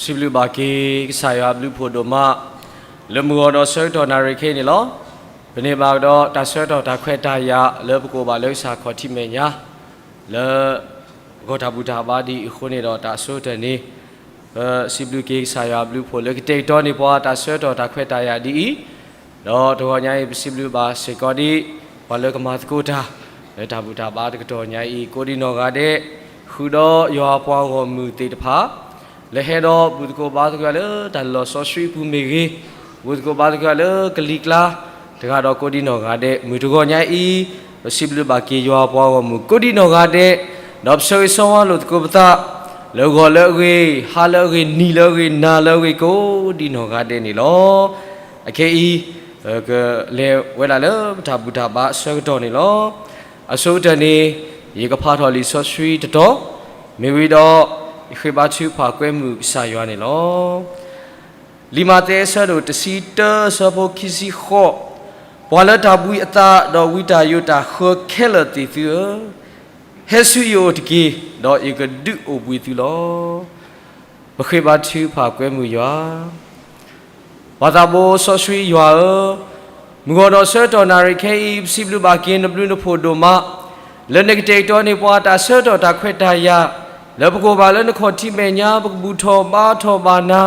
စံးဘျုးဘၣ်က့ၤကစၢ်ယွၤအဘျုးဖှိၣ်ဒိၣ်မး လၢမုၢ်ဂီၤဒီးဆၢကတီၢ်နၣ်ရံၣ်ခဲအံၤန့ၣ်လီၤ. ပန့ၢ်ဘၣ်ကဒီးတၢ်ဆၢကတီၢ်တၢ်ခွဲးတၢ်ယာ်လၢပကအိၣ်ဘၣ်လၢကစၢ်ခီၣ်ထံးမဲာ်ညါ လၢ ဂီၢ်တၢ်ဘူၣ်တၢ်ဘါဒ်အံၤအဃိန့ၣ်ဒီး တၢ်အဆိကတၢၢ်န့ၣ် ပစံးဘျုးက့ၤကစၢ်ယွၤအဘျုးဖှိၣ်လၢကတဲာ်ကတီၤန့ၢ်ပှၤတၢ်ဆၢကတီၢ်တၢ်ခွဲးတၢ်ယာ်ဒ်အံၤ, ဒီးတဂီၤညါအံၤ ပစံးဘျုးဘၣ်စ့ၢ်ကီးဒ် ပှၤလၢကမၤသကိးတၢ် လၢတၢ်ဘူၣ်တၢ်ဘါတကတီၢ်ညါအံၤ ကိးဒံနီၢ်ဂၤဒဲး ဃုာ်ဒီးယွၤအပှၤဂီၢ်မုၢ်သ့ၣ်တဖၣ် လၢဟဲဒီးဘူၣ်သကိးဘါသကိးလၢတၢ်လီၢ်စီဆှံအပူၤမ့ၢ်ဂ့ၤ, ဘူၣ်သကိးဘါသကိးလၢကလံၤကျါ တဂၤဒီးကိးဒံနီၢ်ဂၤဒဲး မုၢ်တဂီၤညါအံၤ ပစံးဘျုးဘၣ်က့ၤယွၤအပှၤဂီၢ်မုၢ်ကိးဒံနီၢ်ဂၤဒဲး, ဒီးပဆၢဂ့ၤဆၢဝါလိာ်သကိးပသး လၢဂီၤလၢအဂ့ၤ, ဟါလၢအဂ့ၤ, နံၤလၢအဂ့ၤ, နၤလၢအဂ့ၤ ကိးဒံနီၢ်ဂၤဒဲးန့ၣ်လီၤ. အခဲအံၤ ပကလဲၤဝဲဒၣ်လၢပတၢ်ဘူၣ်တၢ်ဘါအဆၢကတီၢ်န့ၣ်လီၤ. အဆိကတၢၢ်န့ၣ် ယကဖးထီၣ်လံာ်စီဆှံတတီၤ မ့ၢ်ဝံၤဒီး ယဃ့ဘါထုကဖၣ်ကွဲမုာ်ကစၢ်ယွၤန့ၣ်လီၤ. လံာ်မးသဲအဆၢဒိၣ်တဆံတၢ အဆၢဖိခံဆံဃိး, ပှၤလၢတၢ်ဘှံးအသး ဒီးဝံတၢ်ယိးတၢ်ဃၢခဲလၢာ်သ့ၣ်သုဧၢ, ဟဲဆူယအိၣ်တက့ၢ်, ဒီးယကဒုးအိၣ်ဘှံးသုလီၤ. ပဃ့ဘါထုကဖၣ်ကွဲမုာ်ယွၤ ပၢ်သးဘိစီဆှံယွၤဧၢ, မုၢ်ဂီၤဒီးဆၢကတီၢ်နၣ်ရံၣ်ခဲအံၤ ပစံးဘျုးဘၣ်က့ၤနဘျုးနဖှိၣ်ဒိၣ်မး, လၢနကတဲာ်ကတီၤန့ၢ်ပှၤတၢ်ဆၢကတီၢ်တၢ်ခွဲးတၢ်ယာ်, လၢပကအိၣ်ဘၣ်လၢနခီၣ်ထံးမဲာ်ညါ ပကဘူၣ်ထီၣ်ဘါထီၣ်ဘၣ်နၤ,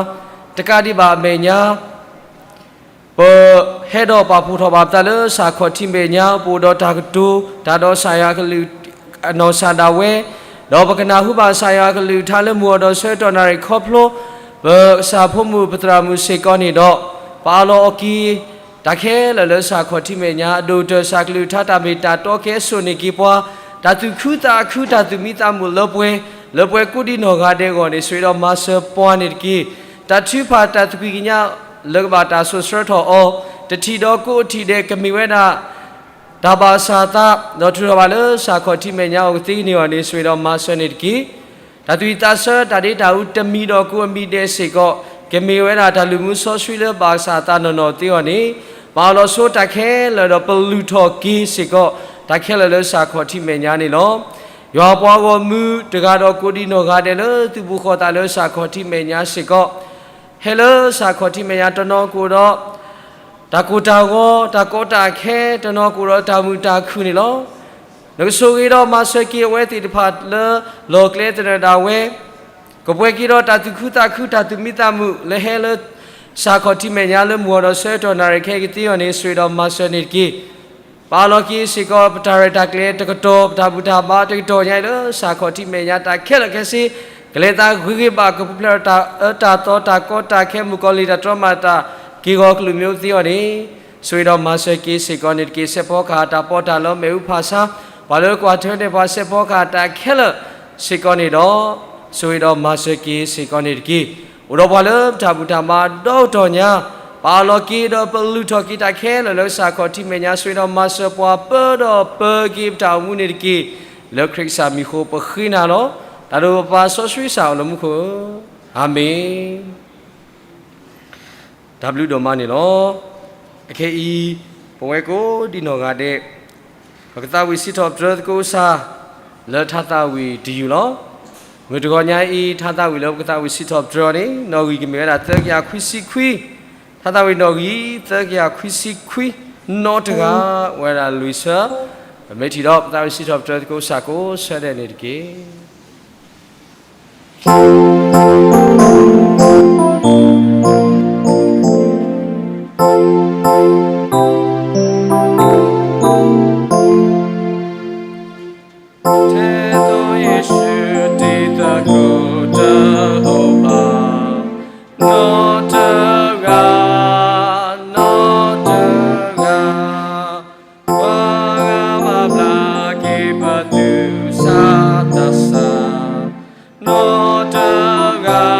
တကးဒံးဘၣ်အမဲာ်ညါ ပဟဲဒီးပာ်ဖှိၣ်ထီၣ်ဘၣ်ပသးလၢစၢ်ခီၣ်ထံးမဲာ်ညါ ပအိၣ်ဒီးတၢ်ကတိၤ တၢ်ဒီးကစၢ်ယွၤကလုၢ် အနီၢ်ကစၢ်ဒၣ်ဝဲ, ဒီးပကနၢ်ဟူဘၣ်ကစၢ်ယွၤကလုၢ်ကထါလၢမုၢ်ဂီၤဒီးဆၢကတီၢ်နၣ်ရံၣ်ခီဖျိ ပကစၢ်ဖိမုၣ်ပသရၣ်မုၣ်စ့ၢ်ကီးန့ၣ်ဒီး ပအးလီၤအီၤက့ၤ တၢ်ခဲလၢာ်လၢစၢ်ခီၣ်ထံးမဲာ်ညါ အဒိၣ်ကတၢၢ်စၢ်ကလုၢ်ကထါတၢ်မ့ၢ်တၢ်တီကဲစိာ်န့ၢ်က့ၤပှၤ, တၢ်သူၣ်ခုသးခုတၢ်သူၣ်မံသးမုာ်လၢပှဲၤ လၢပှဲၤကိးဒံနီၢ်ဂၤဒဲးအဂီၢ်န့ၣ် ဆိၣ်ဂ့ၤဒီးမၤစၢၤပှၤန့ၣ်တက့ၢ်. တၢ်ထုကဖၣ်တၢ်သကွံၢ်ကညးလၢကဘၣ်တၢ်စိာ်ဆှၢထီၣ်အီၤ တထံၣ်ဒီးကိးအထံၣ်ဒဲး ကမ့ၢ်ဝဲဒၣ် တၢ်ဘၣ်ကစၢ်အသး ဒီးထုးထီၣ်ဘၣ်လၢစၢ်ခီၣ်ထံးမဲာ်ညါအဂီၢ်ကသ့န့ၢ်အီၤန့ၣ် ဆိၣ်ဂ့ၤဒီးမၤစၢၤန့ၣ်တက့ၢ်. တၢ်သူၣ်ဝံၣ်သးဆၢတၢ်ဒ့တၢ်အူတမံၤဒီးကိးအမံၤဒဲးစ့ၢ်ကီး ကမ့ၢ်ဝဲဒၣ်တၢ်လုၢ်မူစီဆှံလၢဘၣ်ကစၢ်အသးနီၢ်နီၢ်သ့အဂီၢ်န့ၣ် ပအးလီၤဆိတၢ်ခဲလၢာ်ဒီးပလုၢ်ထီၣ်က့ၤစ့ၢ်ကီး တၢ်ခဲလၢာ်လၢစၢ်ခီၣ်ထံးမဲာ်ညါန့ၣ်လီၤ. ယွၤပှၤဂီၢ်မုၢ်တဂၤဒီးကိးဒံနီၢ်ဂၤဒဲးလၢသူၣ်ဘီၣ်ဃီသးလၢစၢ်ခီၣ်ထံးမဲာ်ညါစ့ၢ်ကီး ဟဲလၢစၢ်ခီၣ်ထံးမဲာ်ညါတနီၤကအိၣ်ဒီး တၢ်ကိၢ်တၢ်ဂီၤ တၢ်ကီတၢ်ခဲ တနီၤကအိၣ်ဒီးတၢ်မုာ်တၢ်ခုၣ်န့ၣ်လီၤ. နကဆိၣ်ဂ့ၤဒီးမၤစၢၤက့ၤအဝဲသ့ၣ်တဖၣ်လၢ လီၢ်ကျဲသနၢၣ်ဒၣ်ဝဲ ကပှဲၤက့ၤဒီးတၢ်သူၣ်ခုသးခုတၢ်သူၣ်မံသးမုာ်လၢဟဲလၢ စၢ်ခီၣ်ထံးမဲာ်ညါလၢမုၢ်ဂီၤဒီးဆၢကတီၢ်နၣ်ရံၣ်ခဲအံၤကသ့အီၤန့ၣ် ဆိၣ်ဂ့ၤဒီးမၤစၢၤန့ၣ်တက့ၢ်. ပအးလီၤက့ၤစ့ၢ်ကီး ပတၢ်ရဲၣ်တၢ်ကျဲၤတကတီၢ် ပတၢ်ဘူၣ်တၢ်ဘါတကတီၢ်ညါအံၤလၢစၢ်ခီၣ်ထံးမဲာ်ညါတၢ်ခဲလၢာ်ခဲဆ့ ကလဲၤသးဂ့ၤဂ့ၤဘၣ် ကပူၤဖျဲးဒီးတၢ်အၢတၢ်သီတၢ်ကီတၢ်ခဲ မုၣ်ကီၤလံၢ်တၢ်တြီမၤတၢ်က့ၢ်ဂီၤကလုာ်မ့ၢ်အိၣ်သ့အီၤန့ၣ် ဆိၣ်ဂ့ၤဒီးမၤစၢၤက့ၤစ့ၢ်ကီးန့ၣ်တက့ၢ်. စဲးဖီကဟၣ်တၢ်ပီးတၢ်လီမ့ၣ်အူဖးဆါ ပှၤလၢကွၢ်ထွဲန့ၢ်ပှၤစဲးဖီကဟၣ်တၢ်ခဲလၢာ်စ့ၢ်ကီးန့ၣ်ဒီး ဆိၣ်ဂ့ၤဒီးမၤစၢၤက့ၤစ့ၢ်ကီးန့ၣ်တက့ၢ်. အိၣ်ဒီးပှၤလၢပတၢ်ဘူၣ်တၢ်ဘါဒီတတီၢ်ညါ ပအးလီၤက့ၤဒီးပလုၢ်ထီၣ်က့ၤတၢ်ခဲလၢာ်လၢစၢ်ခီၣ်ထံးမဲာ်ညါ ဆိၣ်ဂ့ၤဒီးမၤစၢၤပှၤပၢဒီးပၢက့ၤပတၢ်အိၣ်မူန့ၣ်တက့ၢ်. လၢခရံာ်ကစၢ်မံၤအဃိပဃ့နၤလီၤ. တၢ်ဒိၣ်ပပၢ်စီဆှံကစၢ်အိၣ်လၢမူခိၣ်ဧၢ, အၤမ့ၣ်. တၢ်ဘျုးဒိၣ်မးန့ၣ်လီၤ. အခဲအံၤ ပဝဲကိးဒံနီၢ်ဂၤဒဲး ပကသးဝံၣ်စံးထီၣ်ပတြၢၤသကိးကစၢ် လၢထါသးဝံၣ်တယုၢ်လီၤ. မုၢ်တဂီၤညါအံၤ ထါသးဝံၣ်လၢပကသးဝံၣ်စံးထီၣ်ပတြၢၤအီၤန့ၣ် နီၣ်ဂံၢ်ကမ့ၢ်ဝဲဒၣ်သၢကယၤခွံဆံခွံ, ထါသးဝံၣ်နီၣ်ဂံၢ် သၢကယၤခွံဆံခွံ, နီတဂၤ ဝဲဒၣ်လွံၢ်ဆၢ, ပမ့ၢ်ထံၣ်ဒီးပသးဝံၣ်စံးထီၣ်ပတြၢၤသကိးကစၢ်ကိးဆၢဒဲးန့ၣ်တက့ၢ်. ထဲသိးယ့ၣ်ၡူးတံၤသကိးတအိၣ်ဘၣ်, နီတဂၤ, နီတဂၤ, ပှၤဂၤဘၣ်ဘျါက့ၤပသူၣ်စၢ်သးစၢ်, နီတဂၤ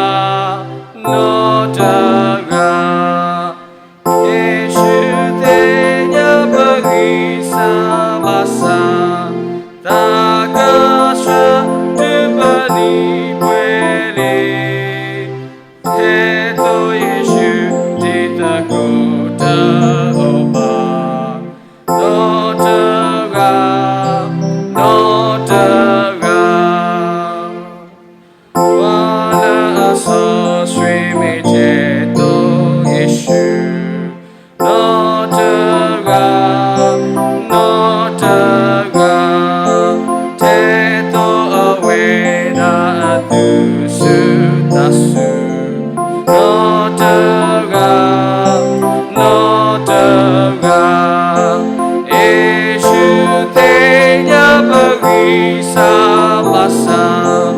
ယ့ၣ်ၡူးသ့ၣ်ညါပဂံၢ်စၢ်ဘၣ်ဆၣ်,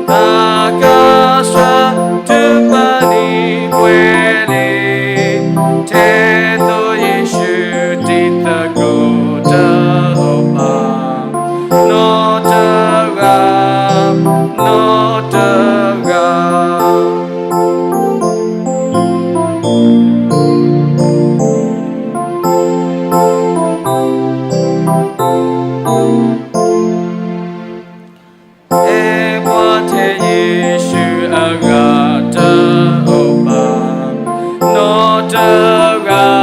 တၢ်ကဆှၢတုၤပနံၤပှဲၤလံ, ထဲသိးယ့ၣ်ၡူးတံၤသကိးတအိၣ်ဘၣ်, နီတဂၤ, နီတဂၤ. အဲၣ်ပှၤထဲယ့ၣ်ၡူးအဂၤတအိၣ်ဘၣ်, နီတဂၤ, နီတဂၤ,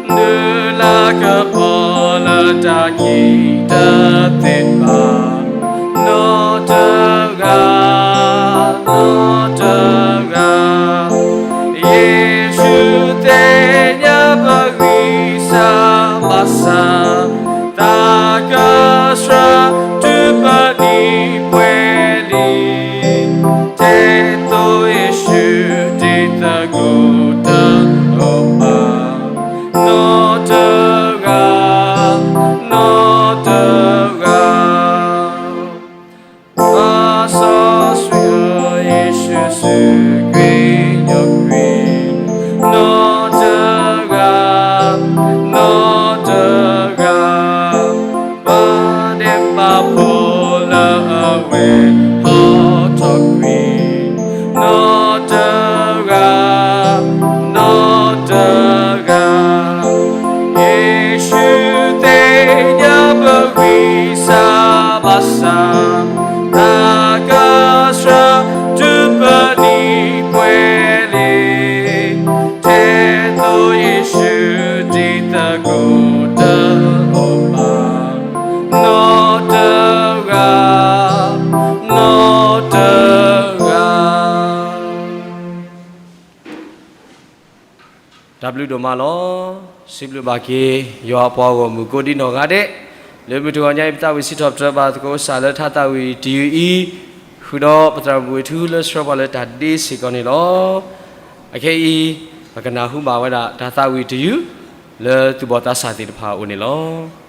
ဒုးလၢကပီၤလၢတၢ်ခံးတသ့ဘၣ်, နီတဂၤ, နီတဂၤ. ယ့ၣ်ၡူးသ့ၣ်ညါပဂံၢ်စၢ်ဘၣ်ဆၣ်, တၢ်ကဆှၢတုၤပနံၤပှဲၤလံ, ထဲသိးယ့ၣ်ၡူးတံၤသကိးတအိၣ်ဘၣ်, နီတဂၤ, နီတဂၤ. အစီဆှံယ့ၣ်ၡူးစူးကွံာ်ညိကွံာ်, နီတဂၤ, နီတဂၤ, ပှၤဒဲးဘးဖိလၢအဝဲဟီထီၣ်ကွံာ်, နီတဂၤ, နီတဂၤ. ယ့ၣ်ၡူးသ့ၣ်ညါပဂံၢ်စၢ်ဘၣ်ဆၣ်, တၢ်ကဆှၢတုၤပနံၤပှဲၤလံ, ထဲသိးယ့ၣ်ၡူးတံၤသကိးတအိၣ်ဘၣ်, နီတဂၤ, နီတဂၤ. တၢ်ဘျုးဒိၣ်မးလီၤ. စံးဘျုးဘၣ်က့ၤ ယွၤအပှၤဂီၢ်မုၢ် ကိးဒံနီၢ်ဂၤဒဲး, လၢမုၢ်တဂီၤညါအံၤ ပသးဝံၣ်စံးထီၣ်ပတြၢၤဘၣ်သကိးကစၢ်လၢထါသးဝံၣ်တယုၢ်အံၤ, ဃုာ်ဒီးပသရၣ်မုၣ်ဝ့ၢ်ထူလၢဆှၢပှၤလၢတၢ်ဒ့စ့ၢ်ကီးန့ၣ်လီၤ. အခဲအံၤ ပကနၢ်ဟူဘၣ်ဝဲဒၣ်တၢ်သးဝံၣ်တယုၢ် လၢသူၣ်ဘီၣ်သးစၢ်သ့ၣ်တဖၣ်အအိၣ်န့ၣ်လီၤ.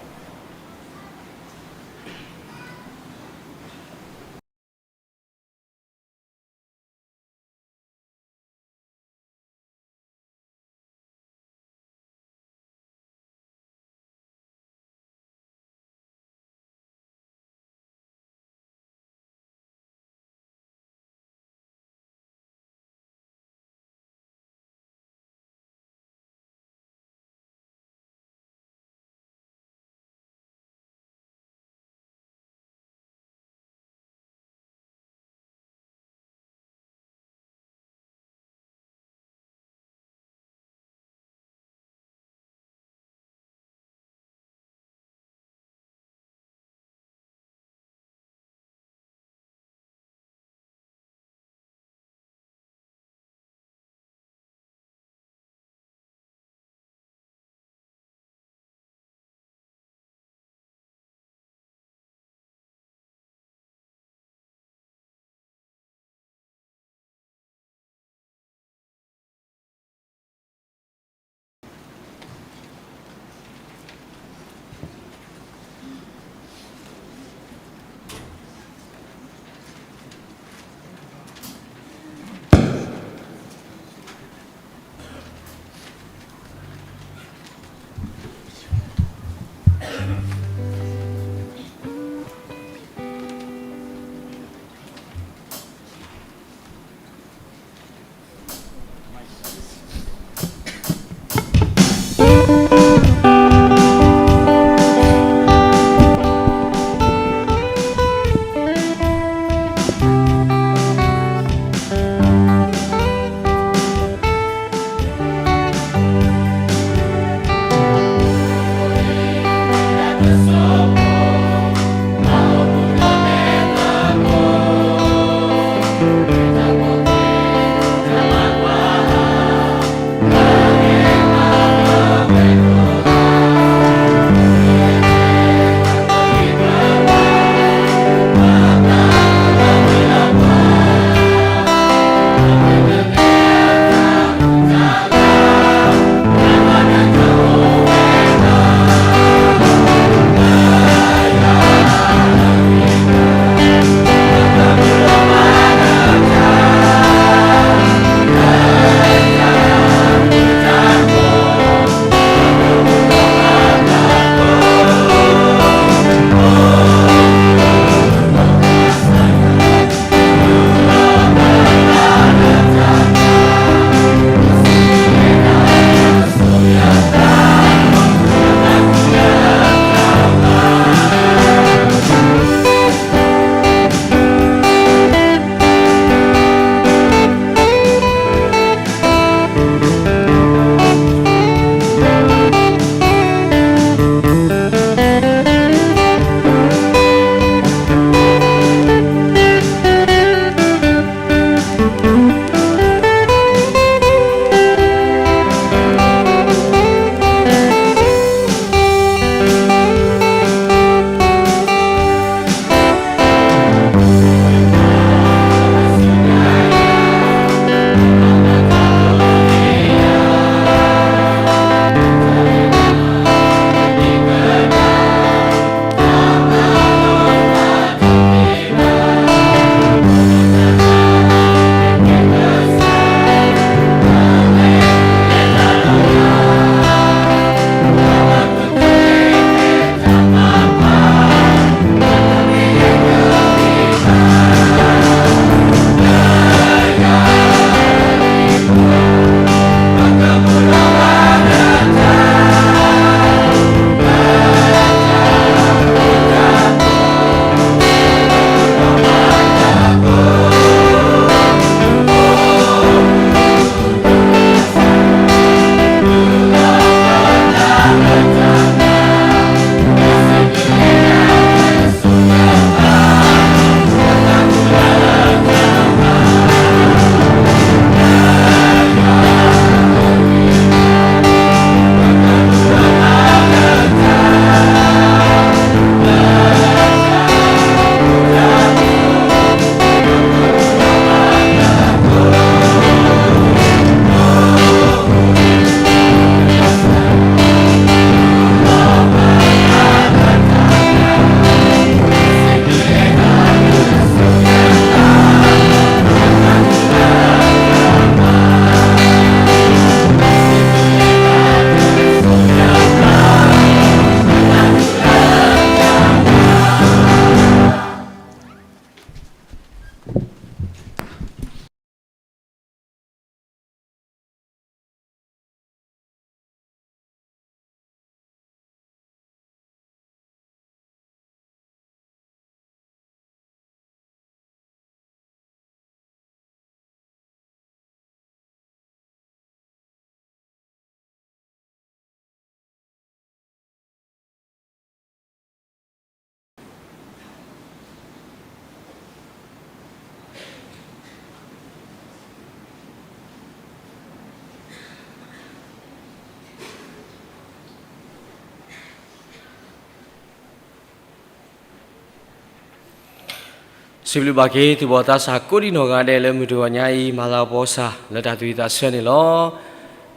စံးဘျုးဘၣ်က့ၤ သူၣ်ဘီၣ်သးစၢ်ကိးဒံနီၢ်ဂၤဒဲး လၢမုၢ်တဂီၤညါအံၤ မၤလၤကပီၤစၢ်လၢတၢ်သူၣ်ဝံၣ်သးဆၢန့ၣ်လီၤ.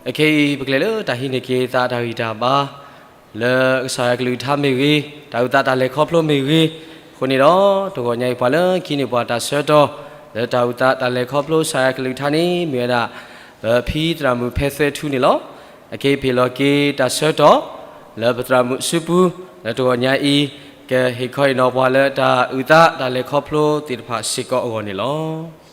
အခဲအံၤ ပကလဲၤလၢတၢ်ဟံးန့ၢ်က့ၤသးတၢ်ဂံၢ်တၢ်ဘါ လၢကစၢ်ယွၤကလုၢ်ကထါမ့ၢ်ဂ့ၤ, တၢ်အုၣ်သးတၢ်လဲၤခီဖျိမ့ၢ်ဂ့ၤ, အဃိန့ၣ်ဒီး တဂီၤညါအံၤ ပှၤလၢခံန့ၢ်ပှၤတၢ်ဆၢကတီၢ် လၢတၢ်အုၣ်သးတၢ်လဲၤခီဖျိကစၢ်ယွၤကလုၢ်ကထါန့ၣ် မ့ၢ်ဝဲဒၣ် ပဖံသရၣ်မုၣ်ဖဲသဲထူန့ၣ်လီၤ. အခဲအံၤ ပဟ့ၣ်လီၤက့ၤတၢ်ဆၢကတီၢ် လၢပသရၣ်မုၣ်အစုပူၤ လၢတဂီၤညါအံၤ ကဟ့ၣ်ခီဟ့ၣ်နီၤပှၤလၢတၢ်အုၣ်သးတၢ်လဲၤခီဖျိသ့ၣ်တဖၣ်စ့ၢ်ကီးအဂီၢ်န့ၣ်လီၤ.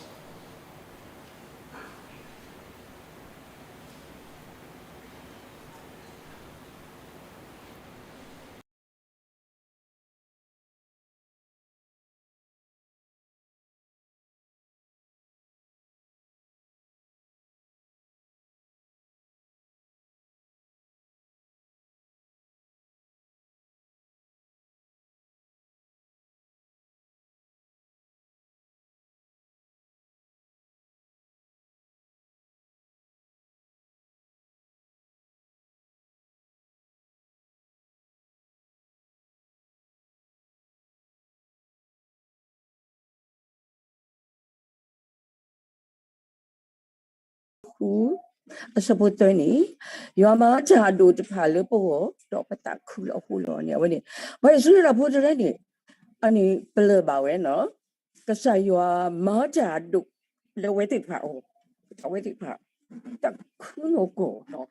ဃု အဆၢဖိသၢန့ၣ်, ယွၤမၤတၢ်အဒိၣ်တဖၣ်လၢပဂီၢ် ဒီးပသးခုလၢအဃိလီၤန့ၣ် အဝဲန့ၣ် ပှၤအံၣ်စရ့လးဖိတဖၣ်န့ၣ် အန့ၣ်ပလၢၢ်ဘၣ်ဝဲနီၤ, ကစၢ်ယွၤမၤတၢ်အဒိၣ်လၢအဝဲသ့ၣ်တဖၣ်အဂီၢ်, အဝဲသ့ၣ်တဖၣ် သးခုနီၢ်ကီၢ်နီၤ.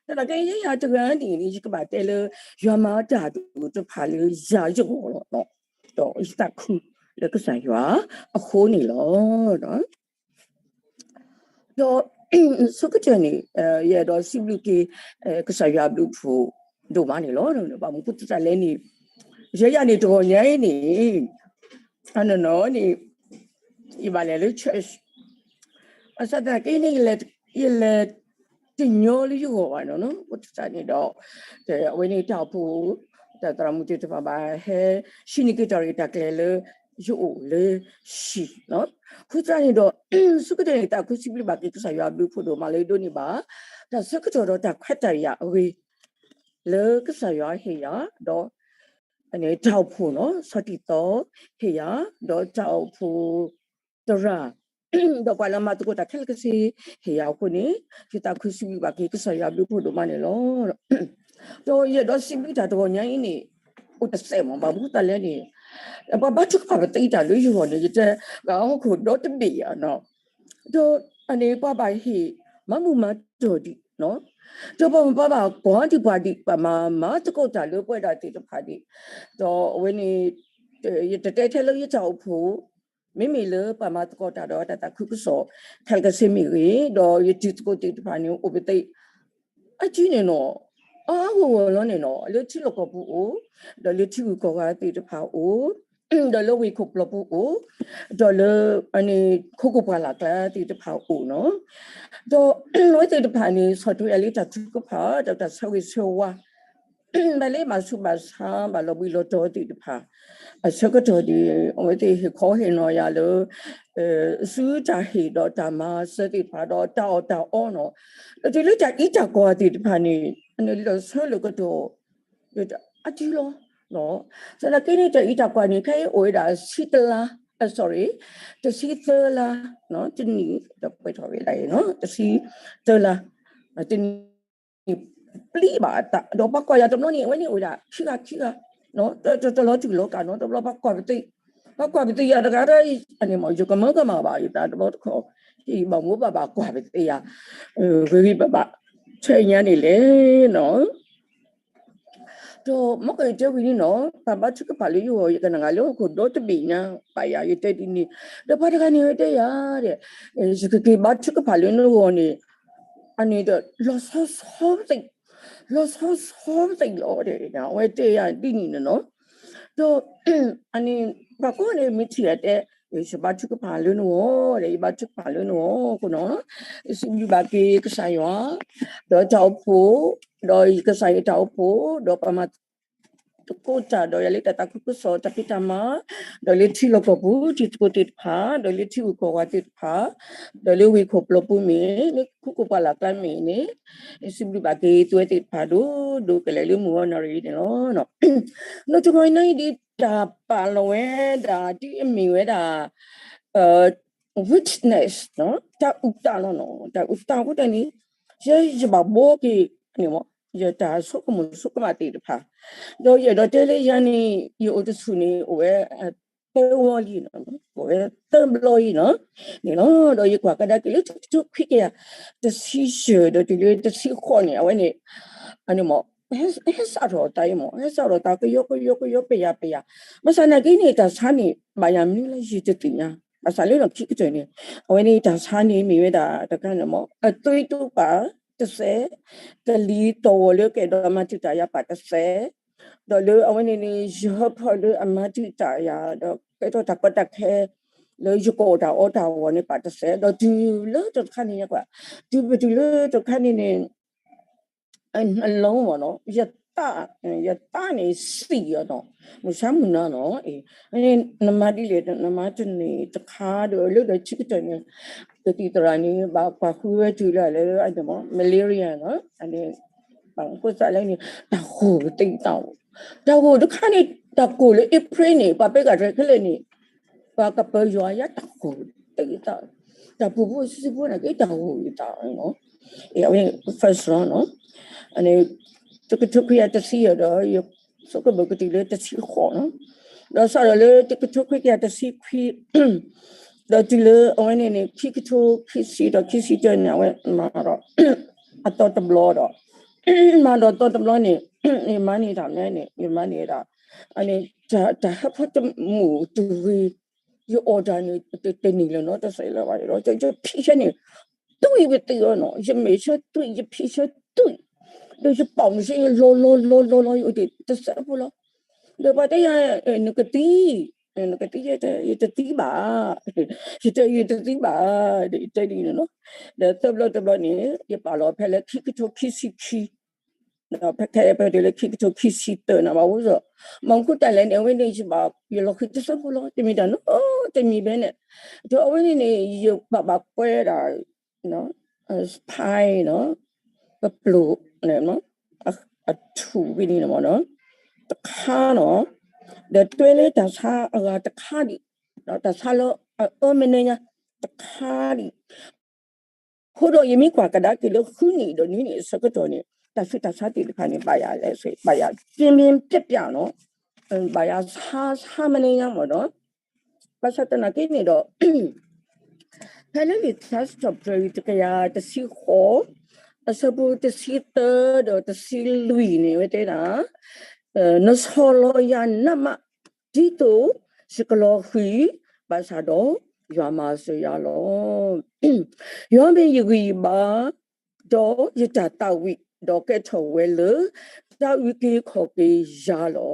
တၢ်ကဲယဲယၤတဂၤန့ၣ် ယကဘၣ်တဲလၢ ယွၤမၤတၢ်အဒိၣ်တဖၣ်လၢယၤယဂီၢ်လီၤ. ဒီးယသးခုလၢကစၢ်ယွၤအဃိန့ၣ်လီၤ. ဒီး ဆၢကတီၢ်န့ၣ် ယအဲၣ်ဒိးစံးဘျုးက့ၤ ကစၢ်ယွၤအဘျုးအဖှိၣ်ဒိၣ်မးန့ၣ်လီၤ. ဘၣ်မနုၤအဃိသတးလဲၣ်န့ၣ် ယဲယၤန့ၣ်တဂီၤညါအံၤန့ၣ် အနီၢ်နီၢ်န့ၣ် ယဘၣ်လဲၤလၢ church ဘၣ်ဆၣ်သနာ်က့န့ၣ် ယလဲၤတညီလၢယဂီၢ်ဘၣ်နီၤ. အဃိသတးန့ၣ်ဒီး အဝဲန့ၣ်တၢ်အိၣ်ဖှိၣ် တၢ်သရၣ်မုၣ်သ့ၣ်တဖၣ်ဘၣ်ဟဲ ဟံးန့ၢ်က့ၤတၢ်ရဲၣ်တၢ်ကျဲၤလၢယအိၣ်လၢဟံၣ်နီၤ. အဃိသတးန့ၣ်ဒီး ဆၢကတီၢ်န့ၣ် သးခုစံးဘျုးဘၣ်က့ၤကစၢ်ယွၤအဘျုးအဖှိၣ်ဒိၣ်မးလၢဒိးန့ၢ်ဘၣ် တၢ်ဆၢကတီၢ်ဒီးတၢ်ခွဲးတၢ်ယာ်အဂ့ၤ လၢကစၢ်ယွၤဟ့ၣ်ယၤ ဒီး တၢ်အိၣ်ဖှိၣ်နီၤ ဆီၣ်တံၢ်သီဟ့ၣ်ယၤ ဒီးတၢ်အိၣ်ဖှိၣ်သရၣ် ဒီးပှၤလၢမၤသကိးတၢ်ခဲလၢာ်ခဲဆ့ဟ့ၣ်ယၤအဃိန့ၣ် ယသးခုစံးဘျုးဘၣ်က့ၤကစၢ်ယွၤအဘျုးအဖှိၣ်ဒိၣ်မးန့ၣ်လီၤ. ဒီးယအဲၣ်ဒိးစံးဘျုးတၢ်တဂီၤညါအံၤန့ၣ် အိၣ်တစဲးမး ဘၣ်မနုၤအဃိသတးလဲၣ်န့ၣ် ပှၤဘါထုကဖၣ်ပသ့တၢ်လၢယဂီၢ်န့ၣ် ယတဲ ဂၤဟီၣ်ခိၣ်ဒီတဘ့ၣ်ဧါနီၤ. ဒီးအန့ၣ်ပှၤဘၣ်ဟ့ၣ် မၤမုာ်မၤတီၢ်ဒံးနီၤ. ဒီးပှၤဘၣ်ကွၢ်ဒံးပှၤဒံး ပှၤမၤမၤသကိးတၢ်လၢပဝဲဒၣ်သ့ၣ်တဖၣ်ဒံး ဒီးအဝဲန့ၣ် ယတတဲထဲလၢယတၢ်အိၣ်ဖှိၣ် မ့မ့ၢ်လၢပှၤမၤသကိးတၢ်ဒီးတၢ်သးခုကစီၣ် ခဲလၢာ်ခဲဆ့မ့ၢ်ဂ့ၤ ဒီးယတံၤသကိးသ့ၣ်တဖၣ်န့ၣ် အိၣ်ပသ့ အစုန့ၣ်နီၤ အါဂီၢ်ဂီၢ်လီၤန့ၣ်နီၤ လၢထံလီၢ်ကီၢ်ပူၤအိၣ်, ဒီးလၢထံဂုၤကီၢ်ဂၤသ့ၣ်တဖၣ်အိၣ်, ဒီးလၢဝ့ၢ်ခိၣ်ပျီၤပူၤအိၣ်, ဒီးလၢ ခိခိၣ်ပှၢ်လၢ်ကျါသ့ၣ်တဖၣ်အိၣ်နီၤ. ဒီးအဝဲသ့ၣ်တဖၣ်န့ၣ် ဆီၣ်ထွဲယၤလၢတၢ်ထုကဖၣ် ဒီးတၢ်ဆၢဂ့ၤဆၢဝါ ဘၣ်လၢဘၣ်ဆူးဘၣ်ဆါ ဘၣ်လီၤဘှံးလီၤတီၤသ့ၣ်တဖၣ် အဆၢကတီၢ်ဒ် အဝဲသ့ၣ်ဟ့ၣ်ခီဟ့ၣ်နီၤယၤလၢ ဆူတၢ်ဟ့ၣ်ဒီးတၢ်မၤစၢၤသ့ၣ်တဖၣ် ဒီးတၢ်အီၣ်တၢ်အီနီၤ, ဒီးတုၤလၢတၢ်အံးတၢ်ကွၢ်သ့ၣ်တဖၣ်န့ၣ် အန့ၣ်လီၤဆၢလၢကတီၢ် အစုလီၤ. သနာ်က့န့ၣ် တၢ်အံးတၢ်ကွၢ်န့ၣ် ခဲအံၤအိၣ်ဝဲဒၣ်ဆံတလါ, sorry, တဆံသၢလါ, တနံၣ် ဒီးပှဲၤထီၣ်ဝဲဒၣ်အံၤနီၤ တဆံသၢလါ, တနံၣ် ပျံၤဘၣ်အသး ဒီးပှၤကွၢ်ယၤတဘျီန့ၣ် အဝဲန့ၣ်အိၣ်ဝဲဒၣ်ခံဂၤခံဂၤ, တလီၤတူာ်လီၤကာ်နီၤ တဘျီပှၤကွၢ်ပသ့, ပှၤကွၢ်ပသ့ယၤတဂၤဒီး အန့ၣ်မ့ၢ် ယကမၢကမၣ်ဘၣ်ယသးတဘျီတခီၣ်, ဟံၣ်ဘၣ်မိၢ်ဘၣ်ဘၣ်ကွၢ်ပသ့ယၤ, ဂ့ၤဂ့ၤဘၣ်ဘၣ် ဆဲညါန့ၣ်လဲၣ်နီၤ ဒီးမ့ၢ်ကတဲဝံၤန့ၣ်နီၤ ပှၤဘါထုကဖၣ်လၢယဂီၢ် ယကနၣ်ဂၤလၢဟီၣ်ခိၣ်ဒီတဘ့ၣ်ညါဘၣ်ယၤ ယတဲဒ်န့ၣ်, ဒီးပှၤတဂၤန့ၣ်တဲယၤဒီး ယကက့ၤဘါထုကဖၣ်လၢနဂီၢ်န့ၣ် အန့ၣ်ဒီး လီၤဆီဆီပသ့ၣ်, လီၤဆီဆီပသ့ၣ်လီၤဒီး အဝဲတဲယၤဒ်န့ၣ်န့ၣ်နီၤ, ဒီး အန့ၣ် ပှၤကိးဂၤဒဲး မ့ၢ်ထံၣ်ယၤတဲ ယဘါထုကဖၣ်လၢနဂီၢ်ဒီး ယဘါထုကဖၣ်လၢနဂီၢ်အဃိနီၤ, ယစံးဘျုးဘၣ်က့ၤကစၢ်ယွၤ ဒီးတၢ်အိၣ်ဖှိၣ်, ဒီးယကစၢ်ယွၤတၢ်အိၣ်ဖှိၣ် ဒီးပှၤမၤသကိးတၢ်ဒီးယၤလၢတၢ်သးခုကစီၣ်တၢ်ဖံးတၢ်မၤ, ဒီးလၢထံလီၢ်ကီၢ်ပူၤ တံၤသကိးသ့ၣ်တဖၣ်, ဒီးလၢထံဂုၤကီၢ်ဂၤသ့ၣ်တဖၣ်, ဒီးလၢဝ့ၢ်ခိၣ်ပျီၤပူၤမ့ၢ်, လၢခိခိၣ်ပှၢ်လၢ်ကျါမ့ၢ်န့ၣ်, ယစံးဘျုးဘၣ်က့ၤသုဝဲသ့ၣ်တဖၣ်ဒိၣ်ဒိၣ်ကလဲာ်လၢမုၢ်ဂီၤနၣ်ရံၣ်န့ၣ်လီၤ. နီၢ်တဂီၤအံၤဒ် တၢ်ပာ်လီၤဝဲဒၣ် ဒ်အမ့ၢ်ဝဲဒၣ် witness တၢ်အုၣ်တၢ်လီၤနီၤ, တၢ်အုၣ်တၢ်အဃိတၢ်န့ၣ် ယဲ ယဘၣ်ဘှီက့ၤန့ၣ်မ့ၢ် ယတၢ်ဆိကမိၣ်ဆိကမးသ့ၣ်တဖၣ်, ဒီးယအဲၣ်ဒိးတဲလၢယၤန့ၣ် ယအိၣ်တဆူၣ်န့ၣ် အိၣ်ဝဲ သၢဝီလံနီၤ, အိၣ်ဝဲသၢဘျီအံၤနီၤ, န့ၣ်လီၤ. ဒီးယကွၢ်ကဒါက့ၤလၢတကထိခွံကယၤတဆံယဲၢ် ဒီးတုၤလၢတဆံဃိးန့ၣ် အဝဲန့ၣ် အန့ၣ်မ့ၢ် ဟဲစးထီၣ်သးအံၤမ့ၢ် ဟဲစးထီၣ်သး ကယီကယီကယီ ပယၤပယၤ, ဘၣ်ဆၣ်နာ်က့န့ၣ် တၢ်ဆါန့ၣ် ဘၣ်ယၤမနုၤလၢယတသ့ၣ်ညါ, ဘၣ်ဆၣ်လၢလီၢ်ခံကတၢၢ်န့ၣ် အဝဲန့ၣ်တၢ်ဆါန့ၣ်မ့ၢ်ဝဲဒၣ်တခါန့ၣ်မ့ၢ် အသွေးတိုးပာ်တစဲး, ကလံၤသီၣ်ဝီၤလၢကအဲၣ်ဒိးမၤတံာ်တာ်ယၤပာ်တစဲး, ဒီးလၢအဝဲန့ၣ်န့ၣ် ယဟၢဖၢလၢအမၤတံာ်တာ်ယၤ ဒီးကဲထီၣ်တၢ်ကီတၢ်ခဲ လၢယကအိၣ်တၢ်အီတၢ်အီၤန့ၣ်ပာ်တစဲး, ဒီးတုၤလၢတခါန့ၣ် ယကွၢ် တုၤပတုၤလၢတခါန့ၣ်န့ၣ် အလီၢ်မ့ၢ်နီၤ ယသး ယသးန့ၣ်စံၣ်အီၤနီၤ, မုၢ်ဆါမုၢ်နၤနီၤ, နမၤဒ်လဲၣ် နမၤတန့ၢ်တခါဒီး လၢလီၢ်ခံကတၢၢ်န့ၣ် ကသံၣ်သရၣ်န့ၣ် ဘၣ်ကွၢ်ဃုဝဲတုၤလၢလၢ malaria နီၤ, အန့ၣ် ဘၣ်ဃိသးလၢန့ၣ် တၢ်ဃိၢ်ကသ့သး, တၢ်ဃိၢ်တခါန့ၣ် တၢ်ကိၢ်လၢ April န့ၣ် ပှၤပဲကရဲၣ်ခဲလၢာ်န့ၣ် ပှၤကပၢၤယွၤယါတၢ်ဃိၢ်သ့သး, တၢ်ပူၤဖိဆံးဖိနာ်က့ တၢ်ဃိၢ်သးနီၤ, အဝဲန့ၣ် first round နီၤ, အန့ၣ် တကထိခွံကယၤတဆံယဲၢ်ဒီး ယဆိကမိၣ်ကတုၤလၢတဆံဃိးနီၤ, ဒီးစးထီၣ်လၢတကထိခွံကယၤတဆံခွံ ဒီးတုၤလၢအဝဲန့ၣ်န့ၣ် ခံကထိခံဆံဒီးခံဆံတၢန့ၣ် အဝဲမၤဒီး အသီတဘျီဒီး မၤဒီးသီတဘျီန့ၣ် ယမၤန့ၢ်တၢ်မနုၤန့ၣ် ယမၤန့ၢ်ဒၣ် အန့ၣ် တၢ်ဟၢဖၢတမုာ်တဂ့ၤ, ယအီၣ်တၢ်န့ၣ် တန့ၢ်လၢၤနီၤ တစဲးလၢၤဘၣ်ဒီး ယဖံးဆၢန့ၣ် သွံၣ်ပသံးအီၤနီၤ, ယမဲာ်ဆၢသွံၣ် ယဖံးဆၢသွံၣ်, ဒီးယပီၢ်မုၢ်ဆ့ ယလီၤလီၤလီၤလီၤလီၤ ယအိၣ်တ့ၢ်တစဲးဖိလီၤ, ဒီးပှၤတဲယၤ နကသံ နကသံ ယတသံဘၣ်, ယတဲ ယတသံဘၣ်, ဒီးယတဲဒ်န့ၣ်နီၤ, ဒီးသၢဘျီတဘျီန့ၣ် ယပာ်လီၤဖဲလၢခံကထိခံဆံခံ ဒီးဖဲခဲအံၤပတုၤလၢခံကထိခံဆံသၢန့ၣ် ဘၣ်ဝဲဒီး မ့ၢ်ခိၣ်တၢ်လဲၣ်န့ၣ် အဝဲန့ၣ်ယဘၣ် ယလီၤဃံၤတစဲးဖိလီၤ, တမ့ၢ်တၢ်နီတမံၤဘဲန့ၣ်, ဒီးအဝဲန့ၣ်န့ၣ် ယဘၣ်ဘၣ်ကွဲဒၣ် spray နီၤ, ပပျိၢ် အထူၣ်ဝဲန့ၣ်မ့ၢ်နီၤ, တခါနီၤ, ဒီးတွဲလၢတၢ်ဆါအဂၤတခါဒံး, ဒီးတၢ်ဆါလၢအအၢမနုၤညါ တခါဒံး, အဃိဒီးယမ့ၢ်ကွၢ်ကဒါက့ၤလၢဃုနံၣ်ဒီးနွံနံၣ်အဆၢကတီၢ်န့ၣ် တၢ်ဆူးတၢ်ဆါသ့ၣ်တဖၣ်န့ၣ် ဘၣ်ယၤလဲၤဆ့ ဘၣ်ယၤ ပြင်းပြင်းပြင်းပြင်း နီၤ, ဘၣ်ယၤဆါဆါမနုၤညါမ့ၢ်နီၤ, ဘၣ်ဆၣ်သနာ်က့န့ၣ်ဒီး ဖဲလၢလံာ်ထါစံးထီၣ်ပတြၢၤတကယၤတဆံဃိး အဆၢဖိတဆံသၢဒီးတဆံလွံၢ်န့ၣ် အဝဲတဲဒၣ်, နဆီၣ်လီၤယၤနးမး ဒ်သိးယကလီၤဃံၤ, ဘၣ်ဆၣ်ဒီးယွၤမၤစၢၤယၤလီၤ. ယွၤမ့ၢ်ယဂံၢ်ယဘါ, ဒီးယတၢ်သးဝံၣ်, ဒီးကဲထီၣ်ဝဲလၢ တၢ်အုၣ်က့ၤခီၣ်က့ၤယၤလီ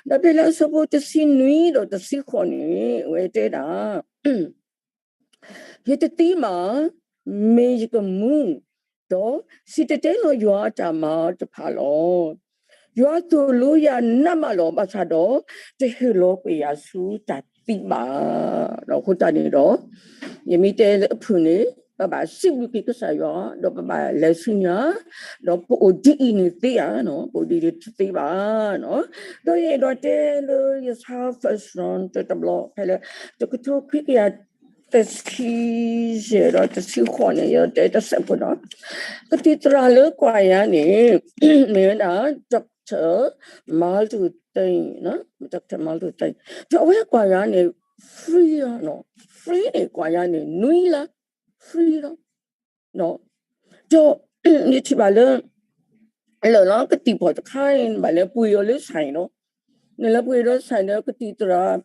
ၤ. ဒီးဖဲလၢအဆၢဖိတဆံနွံဒီးတဆံဃိးန့ၣ် အဝဲတဲဒၣ် ယတသံဘၣ်, မ့ၢ်ယကမူ, ဒီးစံၣ်တဲၤတဲလီၤယွၤအတၢ်မၤတဖၣ်လီၤ. ယွၤသိၣ်လိယၤနးမးလီၤ, ဘၣ်ဆၣ်ဒီး တဟ့ၣ်လီၤကွံာ်ယၤဆူတၢ်သံဘၣ်. ဒီးအဃိသတးန့ၣ်ဒီး ယမ့ၢ်တဲလၢအဖုၣ်န့ၣ် ပဘၣ်စံးဘျုးက့ၤကစၢ်ယွၤ, ဒီးပဘၣ်လဲၤဆူညါ, ဒီးပအိၣ်ဒ်အံၤန့ၣ်သ့ဧါ, ပအိၣ်ဒ်အံၤတသ့ဘၣ်. ဒီးယအဲၣ်ဒိးတဲလၢယဆါ first round တဘျီ ဖဲလၢ တကထိခွံကယၤ တဆံယဲၢ်ဒီးတဆံဃိးန့ၣ် ယတဲတစဲးဖိနီၤ, ကသံၣ်သရၣ်လၢကွၢ်ယၤန့ၣ် မ့ၢ်ဝဲဒၣ် doctor Martin Luther, doctor Martin Luther, ဒီးအဝဲကွၢ်ယၤန့ၣ် free လီၤ, free န့ၣ် ကွၢ်ယၤန့ၣ် နွံလါ free လီၤ. ဒီး ယထံၣ်ဘၣ်လၢ လၢလီၤကသံၣ်ဖီၣ်တခါန့ၣ် နဘၣ်လဲၤပှ့ၤအီၤလၢ ဆိုင် လီၤ. နလဲၤပှ့ၤဒီး ဆိုင် ဒီးကသံၣ်သရၣ်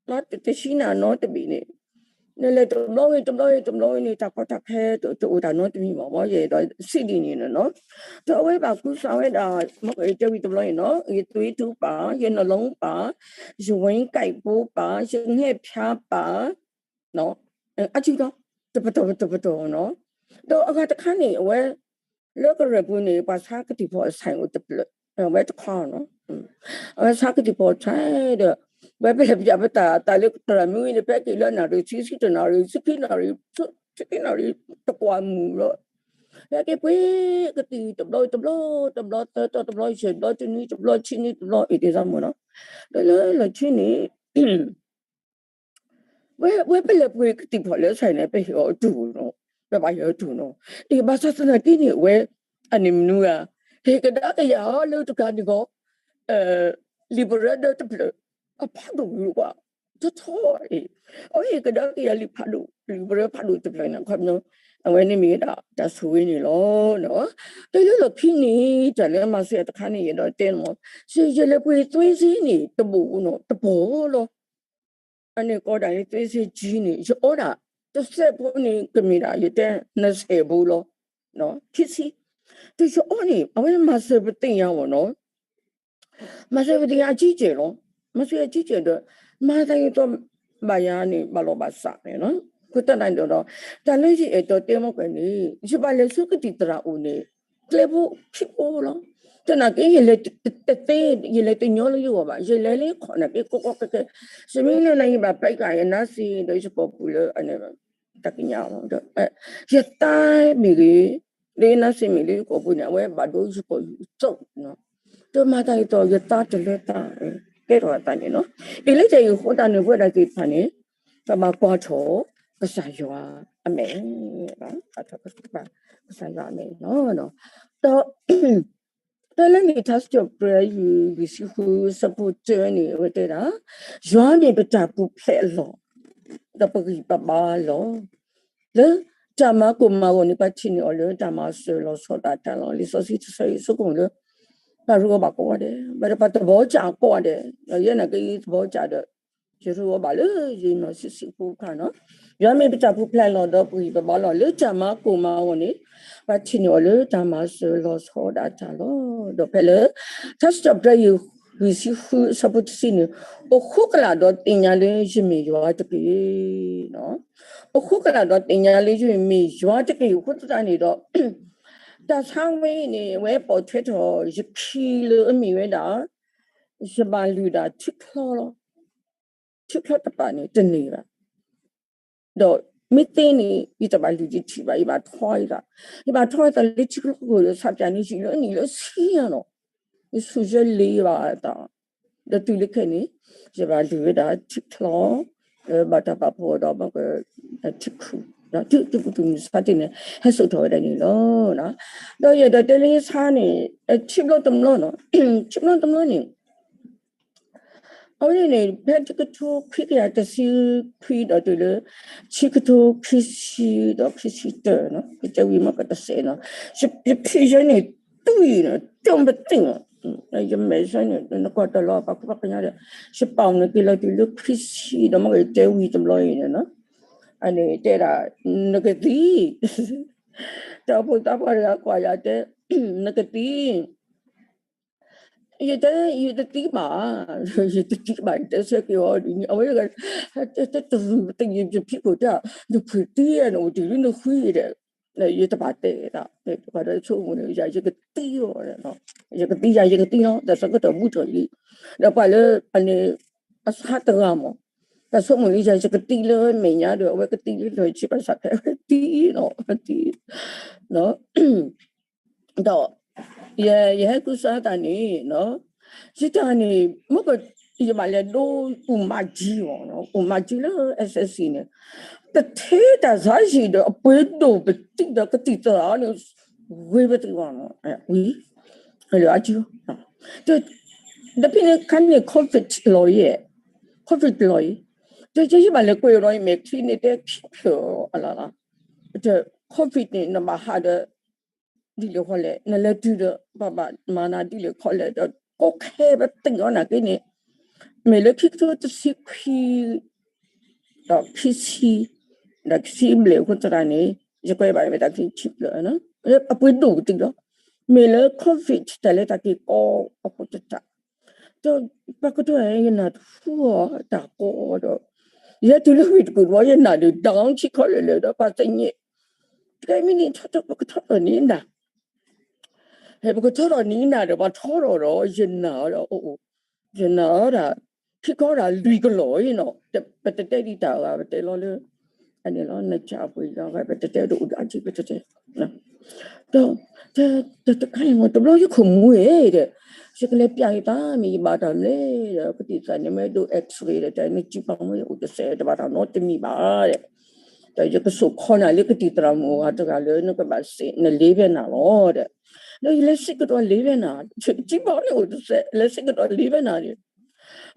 မၤတသ့ၣ်ညါနီတဘ့ၣ်န့ၣ်, နလဲၤတဘျီဝဲတဘျီဝဲတဘျီဝဲန့ၣ် တၢ်ကီတၢ်ခဲတအိၣ်တၢ်နီတမံၤဘၣ်, ယအဲၣ်ဒိးစံးဒ်န့ၣ်နီၤ. ဒီးအဝဲဘၣ်ကူစါဝဲဒၣ် မ့ၢ်ကတဲဝံၤတဘျီန့ၣ်နီၤ, ယသွေးတိုးပါ, ယနှလုံးပါ, ယဝမ်းကိုက်ပါ, ယငှက်ဖျားပါ, အစုဒီး တပတီၢ်ပတီၢ်ပတီၢ်နီၤ. ဒီးအဂၤတခါန့ၣ် အဝဲ လၢကရၢၢ်ပူၤန့ၣ် ပှၤဆါကသံၣ်ဖီၣ် ဆိုင် အိၣ်တဖျၢၣ်, အဝဲတခါနီၤ, အဝဲဆါကသံၣ်ဖီၣ် ဆိုင် ဒီး ဝဲပလဲၤပျးပတၢ်သးလၢသရၣ်မုၣ်ဝဲန့ၣ် ဖဲက့ၤလၢနၣ်ရံၣ် ဆံဆံတနၣ်ရံၣ် ဆံခံနၣ်ရံၣ် ဆံခံနၣ်ရံၣ် တကွၢ်မုာ်လီၤ. ဟဲက့ၤပှ့ၤကသံၣ်တဘျီတဘျီ တဘျီသၢတီၢ်တဘျီယဲၢ်ဘျီတနွံတဘျီဆံနွံတဘျီ အံၤဒ်သိးမ့ၢ်နီၤ. ဒီးလၢလီၢ်ခံန့ၣ် ဝဲ ဝဲပလဲၤပှ့ၤကသံၣ်ဖီၣ်လၢစဲန့ၣ် ပဟ့ၣ်အီၤအတူၢ်နီၤ, ပဘၣ်ဟ့ၣ်အီၤတူၢ်နီၤ. အ့ ဘၣ်ဆၣ်သနာ်က့န့ၣ် အဝဲ အန့ၣ်မနုၤဧါ, ဟ့ၣ်ကဒါက့ၤယၤလၢတကးန့ၣ်ဂီၢ် လံာ်ပရၢဒိၣ်တဖျၢၣ် အဖးဒိၣ်ဝံၤကွၢ် ထီထီအံၤ, အဝဲဟ့ၣ်ကဒါက့ၤယၤလံာ်ဖးဒိၣ် လံာ်ပရၢဖးဒိၣ်တဖျၢၣ်န့ၣ် ခီ အဝဲန့ၣ်မ့ၢ်ဝဲဒၣ်တၢ်ဆိၣ်ဂ့ၤန့ၣ်လီၤ. တၢ်လၢလီၢ်ခံန့ၣ် တၢ်လၢမၤစၢၤတခါန့ၣ် ယအဲၣ်ဒိးတဲန့ၣ် ယလဲၤပှ့ၤသွ့ၣ်စ့န့ၣ် တဘိနီၤ တဘိလီၤ. အန့ၣ်ကိးဒၣ်လၢသွ့ၣ်စ့ကၠံန့ၣ် ယအီဒၣ် တစဲးဖိန့ၣ် ကမ့ၢ်ဒၣ် ယတဲ နစဲးဖိလီၤ. ခံဆံ တယအီန့ၣ် အဝဲမၤစၢၤပသ့ၣ်ညါမ့ၢ်နီၤ, မၤစၢၤပသ့ၣ်ညါအကံကဲၢ်လီၤ. မၤစၢၤအကံကဲၢ်ဒီး မၤသးဒ်သိး ဘၣ်ယၤန့ၣ် ဘၣ်လီၤဘၣ်စးန့ၣ်လီၤ. အဃိသတးန့ၣ်ဒီး တၢ်လၢယအဲၣ်ဒိးတဲမ့ၢ်ကွၢ်န့ၣ် ယဘၣ်လဲၤဆူကသံၣ်သရၣ်အိၣ်န့ၣ် ကျဲဖိခံဖိလီၤ. သနာ်က့ ယလဲၤတသ့ ယလဲၤတညီလၢယဂီၢ်ဘၣ်, ယလဲၤလၢယခီၣ်နာ်က့ ကီကီခဲခဲ, စမံလၢနၤ ယဘၣ်ပဲကၤယနါစ့ဒီးယကိာ်ပူၤလၢ တၢ်ကညးလီၤ. ယသးမ့ၢ်ဂ့ၤ, လၢယနါစ့မ့ၢ်လၢယကိာ်ပူၤန့ၣ် အဝဲဘၣ်ဒိယကိာ်ယူၤသိး, ဒီးမၤသးဒ်သိး ယသးတလၢသး ကဲထီၣ်အသးန့ၣ်လီၤ. အ့ လၢတၢ်အံၤအဃိသတးန့ၣ် ပဝဲဒၣ်သ့ၣ်တဖၣ်န့ၣ် ပဘၣ်ကွၢ်ထီၣ် ကစၢ်ယွၤအမဲာ်, ကွၢ်ထီၣ် ကစၢ်ယွၤအမဲာ်လီၤ. ဒီး တၢ်လၢန့ၣ် ထါစံးထီၣ်ပတြၢၤ ယူၢ် လွံၢ်ဆံဃု ဆၢဖိတၢန့ၣ် အဝဲတဲဒၣ်, ယွၤမ့ၢ်ပတၢ်ပူၤဖျဲးအလီၢ်, ဒီးပဂံၢ်ပဘါလီၤ. လၢတၢ်မၤကိၢ်မၤဂီၤန့ၣ် ပှၤထံၣ်န့ၢ်အီၤလၢတၢ်မၤစၢၤလီၤဆီဒၣ်တၢ်လီၤ. လံာ်စီဆှံတဆၢအံၤ ဆိကမိၣ်လၢ ပှၤရ့အီၤဘၣ်ကိးဂၤဒဲး, ဘၣ်ဒီးပှၤသဘောကျကိးဂၤဒဲး, ဒီးယဲနာ်က့ သဘောကျဒီး ယရ့အီၤဘၣ်လၢယနီၢ်ဆံးဆံးဖိခါနီၤ. ယွၤမ့ၢ်ပတၢ်ပူၤဖျဲးအလီၢ် ဒီးပဂံၢ်ပဘါလီၤ. လၢတၢ်မၤကိၢ်မၤဂီၤန့ၣ် ပှၤထံၣ်န့ၢ်အီၤလၢတၢ်မၤစၢၤလီၤဆီဒၣ်တၢ်လီၤ. ဒီးဖဲလၢ ထါစံးထီၣ်ပတြၢၤ ယူၢ် လွံၢ်ဆံဃု ဆၢဖိတဆံန့ၣ်, အိၣ်ဃိကလာ်ဒီးသ့ၣ်ညါလၢယမ့ၢ်ယွၤတက့ၢ်. အိၣ်ဃိကလာ်ဒီးသ့ၣ်ညါလၢယမ့ၢ်ယွၤတက့ၢ်. အဃိသတးန့ၣ်ဒီး တၢ်ဆါဝဲအံၤန့ၣ် အဝဲပိာ်ထွဲထီၣ်ယခံလၢအမ့ၢ်ဝဲဒၣ် ယဘၣ်လုၢ်ဒၣ်ထံချီလီၤ. ထံချီတပၤန့ၣ် တန့ၢ်ဘၣ်. ဒီးမ့ၢ်သ့န့ၣ် ယတဘၣ်လုၢ်ဒံးထံဘၣ်, ယဘၣ်ထီအသး, ယဘၣ်ထီအသးလၢထံချီခိၣ်ဒီး ဆးပၠးန့ၢ်ယံာ်လၢအနံၣ်လၢဆံညါနီၤ, ယဆူၣ်ယဲလ့ဘၣ်အသး, ဒီးတုၤလၢခဲအံၤန့ၣ် ယဘၣ်လုၢ်ဝဲဒၣ်ထံချီ, ဘၣ်တၢ်ပာ်ဖှိၣ်ဒီး ထံခုၣ်, ထံကူၣ်ထူၣ်မုၢ်ဆါတ့ၢ်န့ၣ် ဟဲစိာ်ထီၣ်ဝဲဒၣ်န့ၣ်လီၤ. ဒီးယအဲၣ်ဒိးတဲလၢယဆါန့ၣ် ထံဘျီတဘျီနီၤ, ထံဘျီတဘျီန့ၣ် အဝဲန့ၣ်န့ၣ် ဖဲတကထိခွံကယၤတဆံခွံဒီးတုၤလၢ ဆံကထိခွံဆံဒီးခွံဆံတၢနီၤ, ကတဲဝံၤမ့ၢ်ကတစဲးနီၤ, ယဖံးယဲန့ၣ် တွံၢ်နီၤ, ကၠီပသ့ၣ်နီၤ, ယမဲာ်ဆၢန့ၣ် နကွၢ်တၢ်လီၤ ပှၤကူပှၤကညီဒီး ယပာ်အီၤန့ၣ်က့ၤလီၤတုၤလၢခွံဆံဒီး မ့ၢ်ကတဲဝံၤတဘျီအံၤန့ၣ်နီၤ, အန့ၣ်တဲဒၣ် နကသံ တၢ်အိၣ်ဖှိၣ်သးပှၢ်တဂၤကွၢ်ယၤတဲ နကသံ ယတဲ ယတသံဘၣ်, ယတသံဘၣ် ယတဲဆၢက့ၤအီၤဒ်န့ၣ် အဝဲ တရူးပသ့ၣ် ယဖံးခိၣ်တဲ နဖုးသံ နအိၣ်တ့ၢ်လံနဃုဒီး ယတဘၣ်တဲဒၣ် ပှၤဒီးဆိကမိၣ်န့ၣ် ယၤယကသံလီၤ, ယကသံ ယၤယကသံလီၤ တၢ်ဆၢကတီၢ်ဘူးထီၣ်လံ, ဒီးပှၤလၢအန့ၣ် အဆါတဂၤမး တၢ်ဆိကမိၣ်လံ ယၤယကသံလၢမဲာ်ညါဒီး အဝဲကသံလၢလီၢ်ဆံး ဘၣ်ဆၣ်ဖဲအဝဲသံလီၤ သံ ဒီး ယ ယဟဲကူစါသးန့ၣ် ယတၢ်န့ၣ် မ့ၢ်က ယဘၣ်လဲၤဒိ အူမးကၠံအီၤ အူမးကၠံလၢ SSC န့ၣ် တထ့တၢ်စါယံာ်ဒီး အပှ့ၤဒိၣ်ပသံဒီး ကသံၣ်သရၣ်န့ၣ် ဂ့ၤပသံအီၤ ဝံၤ လၢအကၠံ ဒီးဖဲန့ၣ်ခါန့ၣ် COVID လီၤယဲ COVID လီၤယဲ ဒီးယဘၣ်လဲၤကွဲးဒီး ယမဲာ်ချံန့ၣ်တဲခံဖျၢၣ်အလီၢ်လီၤ, ဒီး COVID န့ၣ် နဘၣ်ဟးဒီး ဒ်လဲၣ်ဃီလဲၣ် နလဲၤတုၤဒီး ဘၣ်ဘၣ်မၤနၤဒ်လဲၣ်ခီလဲၣ်ဒီး ကိးခဲပသ့ၣ်အီၤနာ်က့န့ၣ် မ့ၢ်လၢခံကထိတဆံခွံ ဒီးခံဆံ ဒီးခံဆံဘျဲၣ်အဃိသတးန့ၣ် ယကွဲးဘၣ်မ့ၢ်တၢ်ခံဆံဘျဲၣ် အပှ့ၤဒိၣ်ကသံဒီး မ့ၢ်လၢ COVID တၢ်လဲၤတၢ်က့ၤကီအဃိသတး ဒီးပှၤကတိၤယနၢ်တဟူအီၤတၢ်ကီဒီး ယဲတုၤလၢဝ့ၢ်တကူၣ်တဘျီ ယနၢ်ဒုး down ထံခီလၢာ်လၢာ်ဒီး ပှၤသ့ၣ်ညါ တကဲမ့ၢ်န့ၣ် ထီထီၣ် ပကထီထီၣ်န့ၢ်နၤ ဟဲပကထီထီၣ်န့ၢ်နၤဒီး ပှၤထီထီၣ်ဒီး ယနၢ်အီၤဒီး အိၣ်အိၣ် ယနၢ်အီၤဒၣ် ထံခီဒၣ်လွံၢ်ကလီၢ်အံၤနီၤ ပတတဲဒံးတၢ်အဂၤ ပတဲလီၤလၢ အန့ၣ်လီၤ နကၢ်အပှ့ၤလီၤ ပတတဲဒိၣ်ဒၣ်က့ ပတတဲ ဒီး တ တ တခါအံၤမ့ၢ် တဘျီယခိၣ်မူၤဒီး ယကလဲၤပျးက့ၤတၢ်မ့ၢ်ယဘၣ်တၢ်မနုၤလဲၣ်ဒီး ကသံၣ်သရၣ်န့ၣ်မ့ၢ်ဒိး X-ray ဒီး တၢ်န့ၣ်စုပာ်မ့ၢ်အိၣ်တစဲးတဘၣ်တၢ်နီတမံၤဘၣ်ဒီး, ဒီးယကစိာ်ခီနၤလၢကသံၣ်သရၣ်မုၣ်အဂၤတဂၤလၢနကဘၣ်စဲးန liver နၤလီၤဒီး, ဒီးယလဲၤစဲးကဒီး liver နၤ, စုပာ်န့ၣ်အိၣ်တစဲး လဲၤစဲးကဒီး liver နၤဒီး,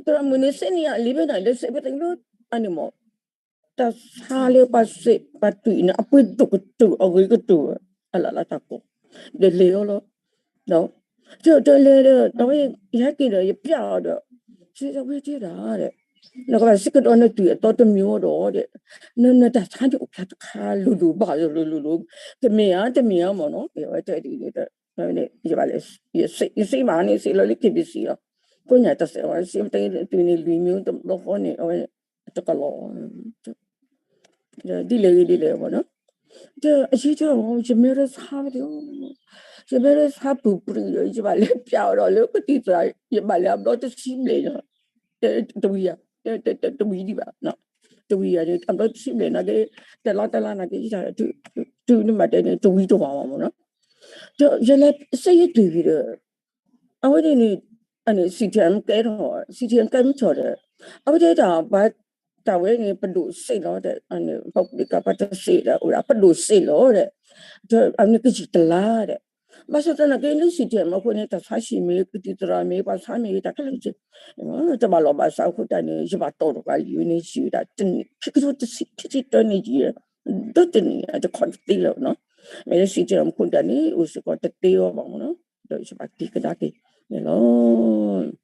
သရၣ်မုၣ်န့ၣ်စဲးန့ၢ်ယၤ liver နၤ လဲၤစဲးဖဲသ့ၣ်လၢ အန့ၣ်မ့ၢ် တၢ်ဆါလၢပှၤစဲးပှၤတွံၣ်န့ၣ် အပှ့ၤဒိၣ်ကတၢၢ်အဂ့ၤကတၢၢ် အလၢ်လၢ်တၢ်ကိး, ဒီးလဲၤအီၤလီၤ. ဒီးလဲၤဒီး အဝဲ ယဟဲက့ၤဒီးယပျးအီၤဒီး, စံးဝဲဒၣ်ဒီး, နကဘၣ်စဲးကဒီးနတွံၣ်အသီတမံၤဒီးဒီး, နနတၢ်ဆါန့ၣ်အိၣ်ဖျါတခါလိၤလိၤဘၣ်လိၤလိၤ, တမ့ၢ်ဧါတမ့ၢ်ဧါမ့ၢ်နီၤ, အဝဲတဲဒ်န့ၣ်ဒီး, ယစံးဘၣ်န့ၣ် စံးလီၤလၢ K B C လီၤ, ကိးညါတၢ်စဲးဝဲ စံးမ့ၢ်တဲတွံၣ်န့ၣ်လွံၢ်မံၤတဘျီဃီန့ၣ် အဝဲ တကလီၤ ဒ်လဲၣ်ဂ့ၤဒ်လဲၣ်မ့ၢ်နီၤ, ဒီးအယံၤဒီး ယမဲရဆါဝဲဒီး, ယမဲရဆါပူၤပြံၤဒီး ယဘၣ်လဲၤပျးအီၤဒီးလၢကသံၣ်သရၣ် ယဘၣ်လဲၤအဘျီတဆံဘျဲၣ်, တဝံၤယၤ, တဝံၤဒံးဘၣ်, တဝံၤယၤန့ၣ် အဘျီတဆံဘျဲၣ်နာ်က့, တလါတလါနာ်က့ ယတၢ် တုၤနမၤတဲန့ၣ် တဝံၤတဝါဝဲမ့ၢ်နီၤ, ဒီးယလဲၤစဲးယတွံၣ်ဒီး အဝဲန့ၣ်န့ၣ် CTM ကဲထီၣ် CTM ကဲမုၢ်ထီၣ်ဒီး အဝဲတဲတၢ် တၢ်ဝဲန့ၣ် ပဒိၣ်စဲးလီၤဒီး ပှၤတစဲးဒီး ပဒိၣ်စဲးလီၤဒီး အန့ၣ်ကယံာ်တလါဒီး ဘၣ်ဆၣ်သနာ်က့လၢ CTM အဃိန့ၣ် တၢ်ဆါဟံၣ်မ့ၢ် ကသံၣ်သရၣ်မ့ၢ် ပှၤဆါမ့ၢ် တၢ်ခဲလၢာ် တဘၣ်လီၤဘၣ်စးအဃိတၢ်န့ၣ် ယဘၣ်တီၢ်တဂၤလံန့ၣ် ယံာ်ဝဲဒၣ်တနံၣ် ခံကထိတဆံ ခံဆံတၢနံၣ်ယံာ် ဒီတနံၣ် တခီတသ့လၢၤနီၤ, မ့ၢ်လၢ CTM အဃိတၢ်န့ၣ် အိၣ်စ့ၢ်ကီးတသ့အီၤဘၣ်မ့ၢ်နီၤ, ဒီးယဘၣ်က့ၤကဒါက့ၤန့ၣ်လီၤ.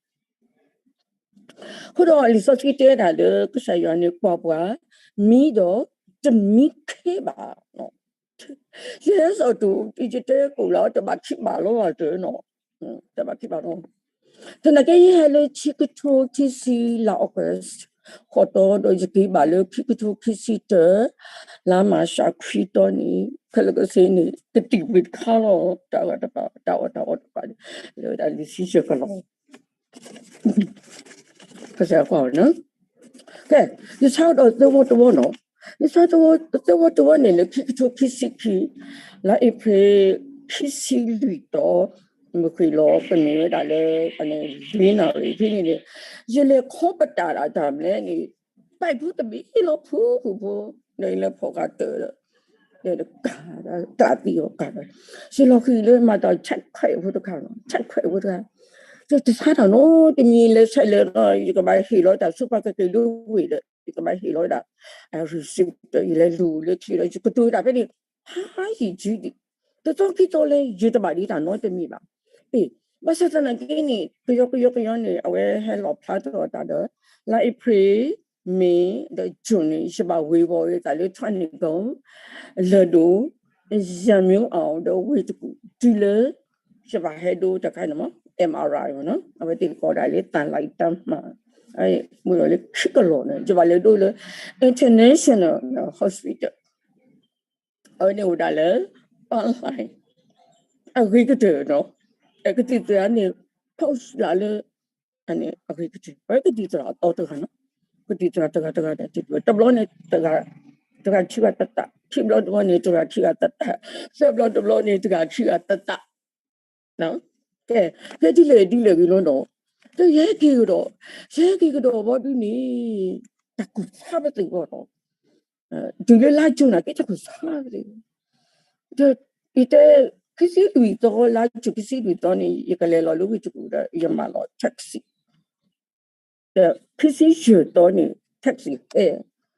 အဃိဒီးလံာ်စီဆှံတဲဒၣ်လၢကစၢ်ယွၤန့ၣ်ကွၢ်ပှၤ မံဒီးတမံခ့ဘၣ်, ယဟဲစိာ်တူာ် ယတဲကိၣ်လီၤ တဘၣ်ခံဘၣ်လီၤတနီၤ, တဘၣ်ခံဘၣ်လီၤ. သနာ်က့ယဟဲလၢခံကထိခံဆံလါ August ဃိးတီဒီး ယက့ၤဘၣ်လၢခံကထိခံဆံတၢ လါမၤရှးခွံတီန့ၣ် ခဲလၢာ်ကဆ့န့ၣ် ကတံာ်ပှ့ၤတခါလီၤ တၢ်ဂၤတဖၣ် တၢ်အီၣ်တၢ်အီတဖၣ်န့ၣ် လၢဝဲဒၣ်လံာ်ဆံဆၢကလီၤ ကစၢ်ကွၢ်ဝဲနီၤ, ကဲ, ယဆါဒီးသၢဝီတဝီနီၤ, ယဆါသၢဝီတဝီန့ၣ် လၢခံကထိခံဆံခံ လါအ့ဖြ့ၣ် ခံဆံလွံၢ်တီ မုၢ်ဃ့ၢ်လီၤကန့ၢ်ဝဲဒၣ်လၢ လွံၢ်နၣ်ရံၣ်ဖဲန့ၣ်န့ၣ် ယလဲၤခီပတာ်ဒၣ်တၢ်မနုၤန့ၣ် ပာ်ဖုတဘ့ၣ်လီၤဖုဖုဖု ဒီးယလဲၤဖီၣ်ဃာ်တၢၢ်ဒီး ကး ကျးသံအီၤကးဒီး ယလီၤဃံၤလၢမၤတၢ် check ခွဲးဖိတခါနီၤ check ခွဲးဖိတခါ တဆါတၢ်နီတမံၤ လဲၤဆဲးလဲၤဒီး ယကဘၣ်ဟ့ၣ်လီၤတၢ်ဆိပာ်ကက့ၤဒိဝ့ၢ်ဒီး ယကဘၣ်ဟ့ၣ်လီၤဝဲဒၣ် receipt ဒီး ယလဲၤလူၤလၢခံဒီး ယကတိၤတၢ်ဖဲန့ၣ် ဟါယံာ်စုဒံး တသီခံသီလၢ ယတဘၣ်ဒံးတၢ်နီတမံၤဘၣ်. အ့ ဘၣ်ဆၣ်သနာ်က့န့ၣ် ကယီကယီကယီန့ၣ် အဝဲဟဲလီၤဖျါထီၣ်တၢ်ဒီး လါအ့ဖြ့ၣ် မ့ၢ် ဒီး June န့ၣ် ယဘၣ်ဝ့ၤဝီၤဝဲသးလၢ ထွါနံၣ်ကီ လၢၢ်ဒိၣ် ယၤမံအီၤဒီးဝ့ၢ်တကူၣ် တုၤလၢ ယဘၣ်ဟဲဒိတၢ်ခါန့ၣ်မ့ၢ် MRI မ့ၢ်နီၤ အဝဲသ့ၣ်ကိးဒၣ်လၢ သံလိုက်တမ်း မ့ၢ်ဒီးလၢ ခံကလီၢ်န့ၣ် ယဘၣ်လဲၤဒိလၢ International Hospital အဝဲန့ၣ်အိၣ်ဒၣ်လၢ online အဂ့ၤကတၢၢ်နီၤ ကသံၣ်သရၣ်န့ၣ် post လၢ အဂ့ၤကတၢၢ် အဝဲကသံၣ်သရၣ်အသီတဂၤနီၤ ကသံၣ်သရၣ်တဂၤတဂၤဒီး တဘျီန့ၣ် တဂၤခံဂၤသၢသး ခံဘျီတဘျီန့ၣ် တဂၤခံဂၤသၢသး သၢဘျီတဘျီန့ၣ် တဂၤခံဂၤသၢသး ကဲ ဖဲဒ်လဲၣ်ဒ်လဲၣ်ဂ့ၤလီၤနီၤ ဒီးယဟဲက့ၤကဒီး ယဟဲက့ၤကဒီးဘီဒုန့ၣ် တၢ်ကူၣ်ဆါပသ့ၣ်ဘီနီၤ တုၤလၢလါယူၤနာ်က့ တၢ်ကူၣ်ဆါပသ့ၣ် ဒီးယတဲ ခံဆံလွံၢ်သီ လါယူၤခံဆံလွံၢ်သီန့ၣ် ယကလဲၤလီၤလၢဝ့ၢ်တကူၣ်ဒီး ယမၤလီၤ taxi ဒီးခံဆံယဲၢ်သီန့ၣ် taxi ဟဲ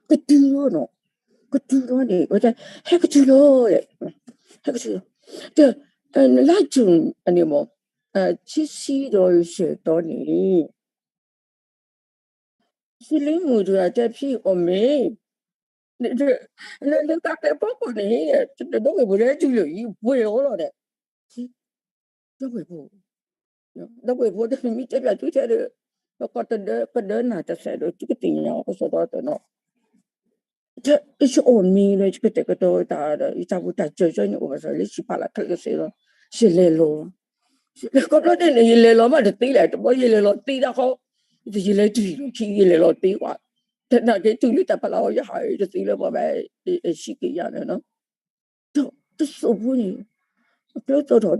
ကတုၤလီၤနီၤ ကတုၤလီၤန့ၣ် ဝဲတဲ ဟဲကတုၤလီၤ ဟဲကတုၤလီၤ ဒီး လါယူၤန့ၣ်မ့ၢ် ခံဆံဒီးယဲၢ်သီန့ၣ် စံလ့မုၣ်တဂၤတဲဖံအီၣ်မ့ၢ် လၢတၢ်ကျဲဖီခိၣ်န့ၣ် ဒီပုၢ်ဝဲၢ်ဖိလဲၤတုၤလၢအံၤ ပှဲၤအီၤလီၤဒီး ဒီပုၢ်ဝဲၢ်ဖိ ဒီပုၢ်ဝဲၢ်ဖိဒီးမ့ၢ်တဲပၠးသုထဲဒီး ပကီၢ်တဒၢကဒၢနၤတစဲးဒီး သုကသ့ၣ်ညါအီၤကစီဒီတနီၤ ယအီၣ်မ့ၤဒီး ယကတဲာ်ကတီၤတၢ်ဒီး ယတၢ်ပူၤတၢ်စၢၤကၠီန့ၣ် အိၣ်ဘၣ်စၢၤလၢစံးဖးလၢခဲလၢာ်စ့လီၤ ယလဲၤလီၤ ခီဖျိန့ၣ်န့ၣ် ယလဲၤလီၤမးတသ့လဲၣ် တဘျီယလဲၤလီၤသ့ဒၣ်ဃီ ယလဲၤတုၤလီၤခံ ယလဲၤလီၤသ့ကွၢ် တနာ်က့တုၤလၢတၢ်ဖးလၢအီၤ ယဟးတသ့လၢပှၤဘၣ် ဟံးက့ၤယၤန့ၣ်နီၤ ဒီးတစိၢ်ဖိန့ၣ် အကျဲသီၣ်ထီၣ်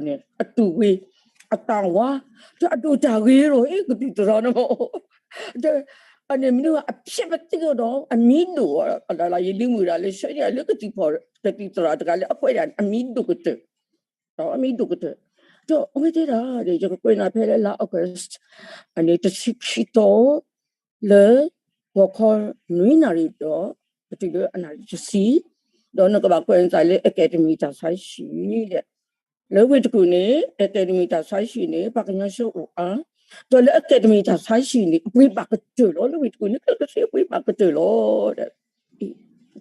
ဒီးအဝဲသ့ၣ်တဖၣ်န့ၣ် အတူၢ်ဝဲ အတၢ်ဝါ ဒီးအဒိၣ်တၢ်ဂ့ၤလီၤ အ့ ကသံၣ်သရၣ်န့ၣ်မး ဒီး အန့ၣ်မနုၤအဖျဲးပသ့ၣ်အီၤဒီး အမံၤဒိၣ်အီၤ ဒီးယဒ်မုၢ်ဒၣ်လၢဆၢန့ၣ် လၢကသံၣ်ဖီၣ် ကသံၣ်သရၣ်တဂၤလၢအကွဲးဒၣ် အမံၤဒိၣ်ကတၢၢ် ဒီးအမံၤဒိၣ်ကတၢၢ် ဒီးအဝဲတဲဒၣ် ယကကွဲးနၤဖဲလၢလါ August အန့ၣ်တဆံခံသီ လၢ ဂီၤခီနွံနၣ်ရံၣ်ဒီး ပတုၤလၢအနၣ်ရံၣ်တဆံ ဒီးနကဘၣ်ကွဲးနသးလၢ Academy တၢ်ဆါဟံၣ်န့ၣ် လၢဝ့ၢ်တကူၣ်န့ၣ် Academy တၢ်ဆါဟံၣ်န့ၣ် ပှၤကညီဆၢအိၣ်အါ, ဒီးလၢ Academy တၢ်ဆါဟံၣ်န့ၣ် အပှ့ၤဘၣ်ကတၢၢ်လီၤ, လၢဝ့ၢ်တကူၣ်န့ၣ် ခဲလၢာ်ခဲဆ့အပှ့ၤဘၣ်ကတၢၢ်လီၤ.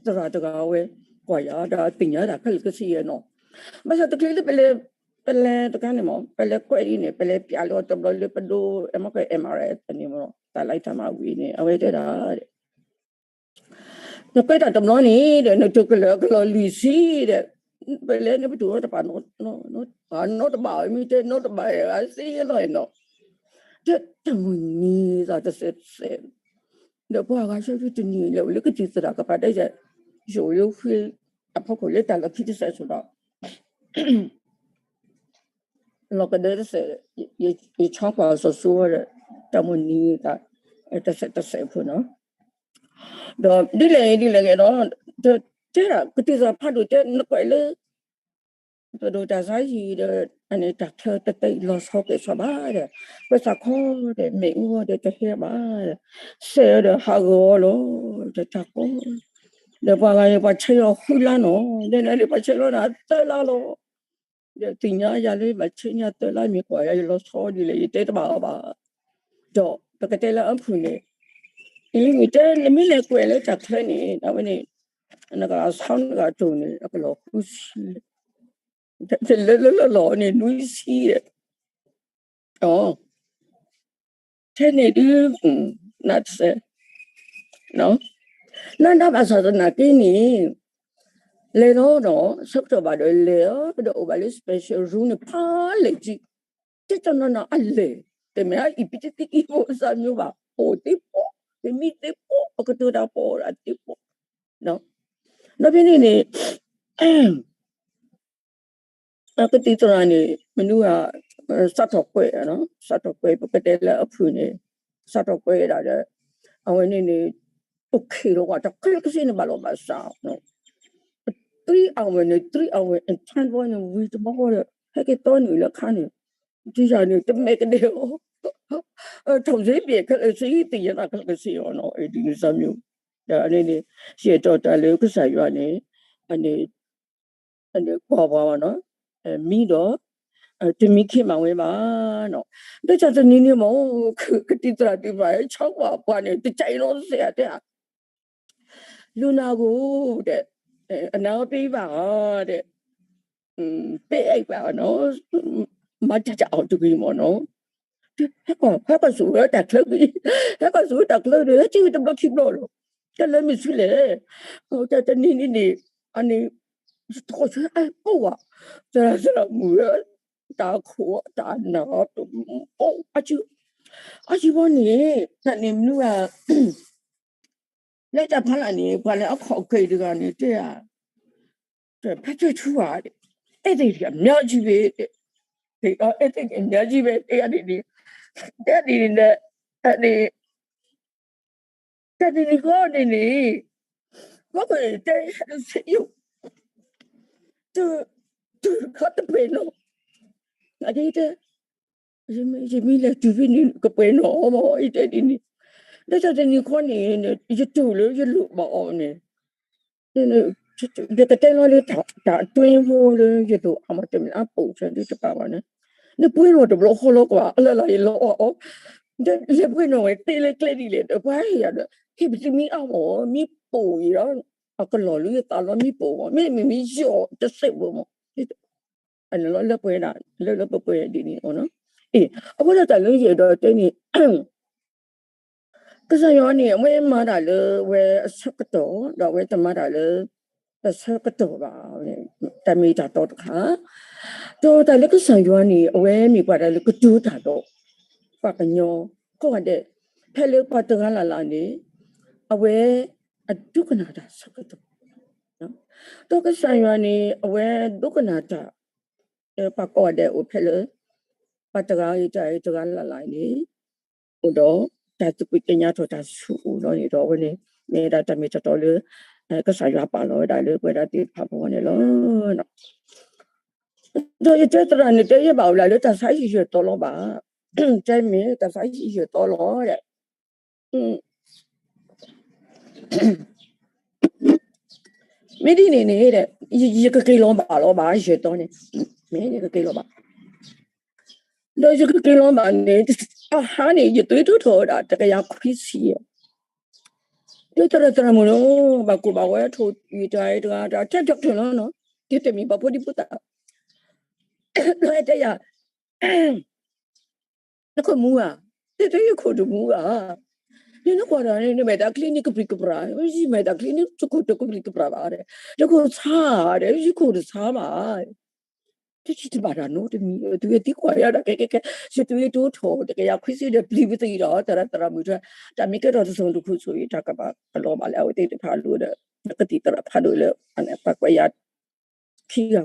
သရၣ်တဂၤဝဲ ကွၢ်ယၤဒီးသ့ၣ်ညါတၢ်ခဲလၢာ်ခဲဆ့ယဲနီၤ, ဘၣ်ဆၣ်တချုးလၢပလဲၤ ပလဲၤတခါန့ၣ်မး ပလဲၤကွဲးဒ်န့ၣ် ပလဲၤပျးလီၤတဘျီလၢပဒိ MRS န့ၣ်မး တၢ်လၢတၢ်မၤဝံၤန့ၣ် အဝဲတဲဒၣ် နကွဲးတၢ်တဘျီန့ၣ်ဒီး နတိၢ်ကလၢာ်ကလီၤလွံၢ်ဆံဒီး ပလဲၤန့ၣ်ပတူၢ်အီၤတပာ် နီတဘၣ် မ့ၢ်တဲနီတဘၣ်အသ့လီၤနီၤ, တၢ်မုၢ်နံၤသးတစဲးတစဲး, ဒီးပှၤဂၤဆၢဒုတနံၤလဲၤအိၣ်လၢကသံၣ်သရၣ်ကပၤဒဲးယဲ, ယအိၣ်လၢဃ့အဖီခိၣ်လၢတၢ်လီၢ်ခံတစဲးဆိဒီး လီၤကဒၢတစဲး, ယဆီကွၢ်စီၤစိဒီး တၢ်မုၢ်နံၤသး တစဲးတစဲးဖိနီၤ, ဒီးဒ်လဲၣ်ဒ်လဲၣ်ဂ့ၤဒီး တဲဒၣ်ကသံၣ်သရၣ်ဖးဒိၣ်တဲ နကွဲးလၢ ပဒိၣ်တၢ်ဆါဟံၣ်ဒီး အန့ၣ်တၢ်ချၢတတဲလီၤဆီကဲၣ်ဆီဘၣ်ဒီး ပသးခီဒီး မ့ၣ်အူဒီးတဟဲဘၣ်ဒီး စဲးအီၤဒီးဟးဂီၤအီၤလီၤ တၢ်ကီ ဒီးပှၤဂၤန့ၣ် ပှၤဆဲးလီၤဃုလါနီၤ, ဒီးန့ၣ်ပှၤဆဲးလီၤန့ၣ်သၢလါလီၤ, ဒီးသ့ၣ်ညါယၤလၢပှၤဆဲးညါသၢလါမ့ၢ်ကွၢ်ယၤ ယလီၤဆီဒ်လဲၣ် ယတဲတဘၣ်အီၤဘၣ်, ဒီးပကတဲလၢအဖုၣ်န့ၣ် အံၤမ့ၢ်တဲနမ့ၢ်လဲၤကွဲးလၢတၢ်ချၢန့ၣ် အဝဲန့ၣ် နကဆီနဂၤတိၢ်န့ၣ် အကလီၤဃုဆံ တလၢလၢလီၢ်လီၢ်န့ၣ် နွံဆံဒီး ထဲန့ၣ်ဒုး နတစဲး နဒၣ်ဘၣ်ဆၣ်သနာ်က့န့ၣ် လဲၤလီၤဒီး ဆၢကတီၢ်ဘၣ်ဒီးလဲၤဒီးအိၣ်ဘၣ်လၢ special room န့ၣ် ဖးလဲၢ်ကံ တဲတနီၤနီၤအလဲၢ် တမ့ၢ်အံၤ ပတသံကံၢ်ဖိစၢ်မံၤဘၣ်, ပိာ်သ့ပိာ်, ပမံသ့ပိာ်, ပကတိၤတၢ်ပိာ်ဒၣ်သ့ပိာ်, ဒီးဖဲန့ၣ်န့ၣ် ကသံၣ်သရၣ်န့ၣ် မနုၤဧါ, စးထီၣ်ကွဲး, စးထီၣ်ကွဲး ပကတဲလၢအဖုၣ်န့ၣ် စးထီၣ်ကွဲးဒၣ်ဒီး အဝဲန့ၣ်န့ၣ် အိၣ်ခ့လီၤဝဲတၢ်ချၢကစ့န့ၣ် ဘၣ်လီၤဘၣ်စး three hour န့ၣ် three hour and ten ဝဲန့ၣ် ဝံၤတဘျီဃီဒီး ဟဲက့ၤတီနုာ်လၢခါန့ၣ် တယၤန့ၣ် တမဲာ်ကဒဲအီၤ ထီၣ်စ့ဘ့ၣ်ခဲလၢာ်စ့ သ့ၣ်ညါတၢ်ခဲလၢာ်စ့အီၤနီၤ ဒ်န့ၣ်စၢ်မံၤ ဒီးန့ၣ်န့ၣ် ယအဲၣ်ဒိးတၢ်လၢကစၢ်ယွၤန့ၣ် အန့ၣ် အန့ၣ်ကွၢ်ပှၤဘၣ်နီၤ မံဒီး တမံခ့မးဝဲဘၣ်နီၤ ဒီးတၢ်တနံၤန့ၣ်မ့ၢ် ကသံၣ်သရၣ်သ့ၣ်တဖၣ် ဆါကွၢ်ပှၤန့ၣ် တကဲအံၤနီတစဲးဧါတဲဧါ လူနာကို တဲ့ အနားပေးပါ တဲ့ ပေးလိုက်ပါနော် မတတ်အောင်တဂီမ့ၢ်နော် ဟဲကီၢ် ဟဲကီၢ်ဆူၣ်ဝဲတၢ်ချၢက့ၤ ဟဲကီၢ်ဆူၣ်ဝဲတၢ်ချၢဒီး ဟဲက့ၤတဘျီခံဘျီလီၤ တၢ်လၢမ့ၢ်ဆူလဲၣ် တၢ်တနံၤန့ၣ်န့ၣ် အန့ၣ် တဃီၤဆူအဲၣ်ပိၢ်ဝဲ သရၣ်သရၣ်မုၣ်ဝဲ တၢ်ခိၣ်တၢ်နၢ် အစု အစုဘီန့ၣ် တၢ်န့ၣ်မနုၤဧါ လၢတၢ်ဖးလၢ်န့ၣ် ပှၤလၢအခီၣ်က့ၤတဂၤန့ၣ် တဲဧါ ဖဲထွဲထူဧါ အဲၣ်သ့ၣ်အများကြီးပဲ တဲ အဲၣ်သ့ၣ်အများကြီးပဲ တဲန့ၣ်န့ၣ် တဲန့ၣ်န့ၣ် တၢ်န့ၣ်န့ၣ်ဃီန့ၣ်န့ၣ် ဘၣ်ကွၢ်တဲ ဟဲလၢစ့ယိၣ် တုၤခီတပှဲၤနီၤ အဒဲတဲ ယမ့ၢ်လဲၤတုၤဖဲန့ၣ် ကပှဲၤနီၤမ့ၢ် ယတဲဒ်န့ၣ် လၢတၢ်တနံၤဃီန့ၣ် ယတူၢ်လၢယလိၣ်ဘၣ်အီၤန့ၣ် ယကတဲလီၤလၢတၢ်အတွင်းဖိလၢယသိးအမၤတမ့ၢ်အပိာ်ဆၢဒ်တပာ်ဘၣ်န့ၣ် နပှဲၤနီၤတဘျီဃီလီၤကွၢ် အလၢ်လၢ်ယလီၤအီၣ်အီၤ လဲၤပှဲၤနီၤဝဲသ့လၢကျဲဒ်လဲၣ်ဒီး ပှၤဟ့ၣ်ယၤဒီး ဟ့ၣ်ပသံမံအီၣ်မ့ၢ် မံပိာ်အံၤဒီး အကလီၢ်လၢယသးလီၤမံပိာ်မ့ၢ် မ့မ့ၢ်မံယီၢ်တစဲးဖိမ့ၢ် အန့ၣ်လီၤလၢပှဲၤဒၣ် လၢလၢပှဲၤပှဲၤဒ်န့ၣ်အီၤနီၤ အ့ အဃိဒီးတၢ်လၢယအဲၣ်ဒိးတဲန့ၣ် ကစၢ်ယွၤန့ၣ်အဝဲမၤတၢ်လၢဝဲအဆၢကတီၢ် ဒီးအဝဲတမၤတၢ်လၢ အဆၢကတီၢ်ဘၣ် တၢ်မ့ၢ်တၢ်တီတခါ ဒီးတၢ်လၢကစၢ်ယွၤန့ၣ် အဝဲမ့ၢ်ပှၤတၢ်လၢကတိၤတၢ်ဒီး ပှၤကညီ ကိးဂၤဒဲး ဖဲလၢပှၤတဂၤလၢ်လၢ်န့ၣ် အဝဲ အဒိကနၣ်တၢ်ဆၢကတီၢ် ဒီးကစၢ်ယွၤန့ၣ် အဝဲဒိကနၣ်တၢ် ပှၤကိးဂၤဒဲးအိၣ်ဖဲလၢ ပှၤတဂၤအံၤတၢ်အံၤတဂၤလၢ်လၢ်န့ၣ် အိၣ်ဒီး တၢ်သကွံာ်ကညးထီၣ်တၢ်ဆူၣ်အိၣ်လီၤန့ၣ်ဒီး အဝဲန့ၣ် မ့ၢ်ဒၣ်တၢ်မ့ၢ်တၢ်တီလၢ ကစၢ်ယွၤပာ်လီၤဝဲဒၣ်လၢပဝဲဒၣ်သ့ၣ်တဖၣ်အဂီၢ်န့ၣ်လီၤ. ဒီးယတဲသရၣ်န့ၣ် တဲယဲဘၣ်ဝဲဒၣ်လၢတၢ်ဆါဟံၣ်ယဲၢ်သီလီၤဘၣ်, တဲမ့ၢ်တၢ်ဆါဟံၣ်ယဲၢ်သီလီၤဒီး မ့ၢ်ဒ်န့ၣ်န့ၣ် ယကက့ၤလီၤဘၣ်လီၤဘၣ် ယဲၢ်သီန့ၣ်, မ့ၢ်ယကက့ၤလီၤဘၣ်, ဒီးယကက့ၤလီၤဘၣ်န့ၣ် အဟါန့ၣ် ယသွံၣ်ထီၣ်ထီၣ်ဝဲဒၣ် တကယၤခွံဆံယဲၢ်, ဒီးသရၣ်သရၣ်မုၣ်လီၤ ဘၣ်ကိၢ်ဘၣ်ဝဲထိၣ်ယံာ်တဂၤတဂၤ တၢ်တဲ doctor လီၤနီၤ, တဲတမံၤဘၣ်ဖိဒံဖိသၣ်, ဒီးတဲယၤ နခိၣ်မူဧါ, တဲတဲယခိၣ်တမူဧါ, နနကွၢ်တၢ်န့ၣ် နမဲာ်တၢ်ချံန့ၣ်ကပြံးကပြး, ယမဲာ်တၢ်ချံန့ၣ် ယခိၣ်တကပြံးကပြးဘၣ်, ယခိၣ်ဆါဧါ, ယခိၣ်တဆါဘၣ်, တထံၣ်တဘၣ်တၢ်နီတမံၤ, သုဝဲသံကွၢ်ယၤဒီး ကဲကဲကဲ ယသွံၣ်ထီၣ်ထီၣ် တကယၤခွံဆံဒီးပျံၤပသံဒီး သရၣ်သရၣ်မုၣ်တၢ်, တၢ်မ့ၢ်ကဲထီၣ်တစိၢ်တခူၣ်ဆိၣ်အံၤ တၢ်ကဘၣ်ကလီၤဘၣ်လၢအဝဲသ့ၣ်တဖၣ်အလိၤဒီး ကသံၣ်သရၣ်ဖးဒိၣ်လၢ ပှၤကွဲးယၤ ခံဂၤ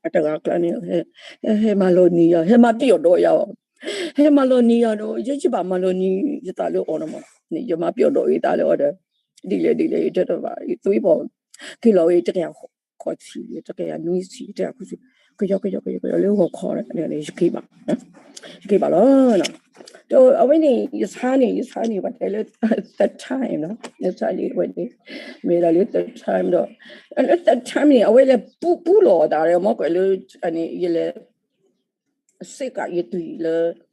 အတဂၤအကျါန့ၣ် ဟဲမၤလီၤနံၤယၤ ဟဲမၤပျီၣ်ဒီးယၤ, ဟဲမၤလီၤနံၤယၤဒီး ယဲယဘၣ်မၤလီၤနံၤယသးလၢအီၤနီၤမး, ယမၤပျီၣ်ဒီးယသးလၢအီၤဒီး ဒ်လဲၣ်ဒ်လဲၣ် ယတဲတဘၣ် ယသွံၣ်ဘီၣ် က့ၤလီၤဝဲ တကယၤဃိးဆံ တကယၤနွံဆံ တကယၤခွံဆံ ကယီကယီကယီကယီလၢဂီၤခီ ယက့ၤဘၣ် ယက့ၤဘၣ်လီၤ. ဒီးအဝဲန့ၣ် ယဆါန့ၣ် ယဆါန့ၣ် ပှၤတဲလၢ third time နီၤ, ယဆါန့ၣ်ဝဲန့ၣ် မ့ၢ်ဒၣ်လၢ third time ဒီး လၢ third time န့ၣ် အဝဲလဲၤပူပူလီၤအသးဒီး မ့ၢ်ကွဲးလၢ အန့ၣ် ယလဲၤ စ့ၢ်ကီးယသွံၣ်လၢ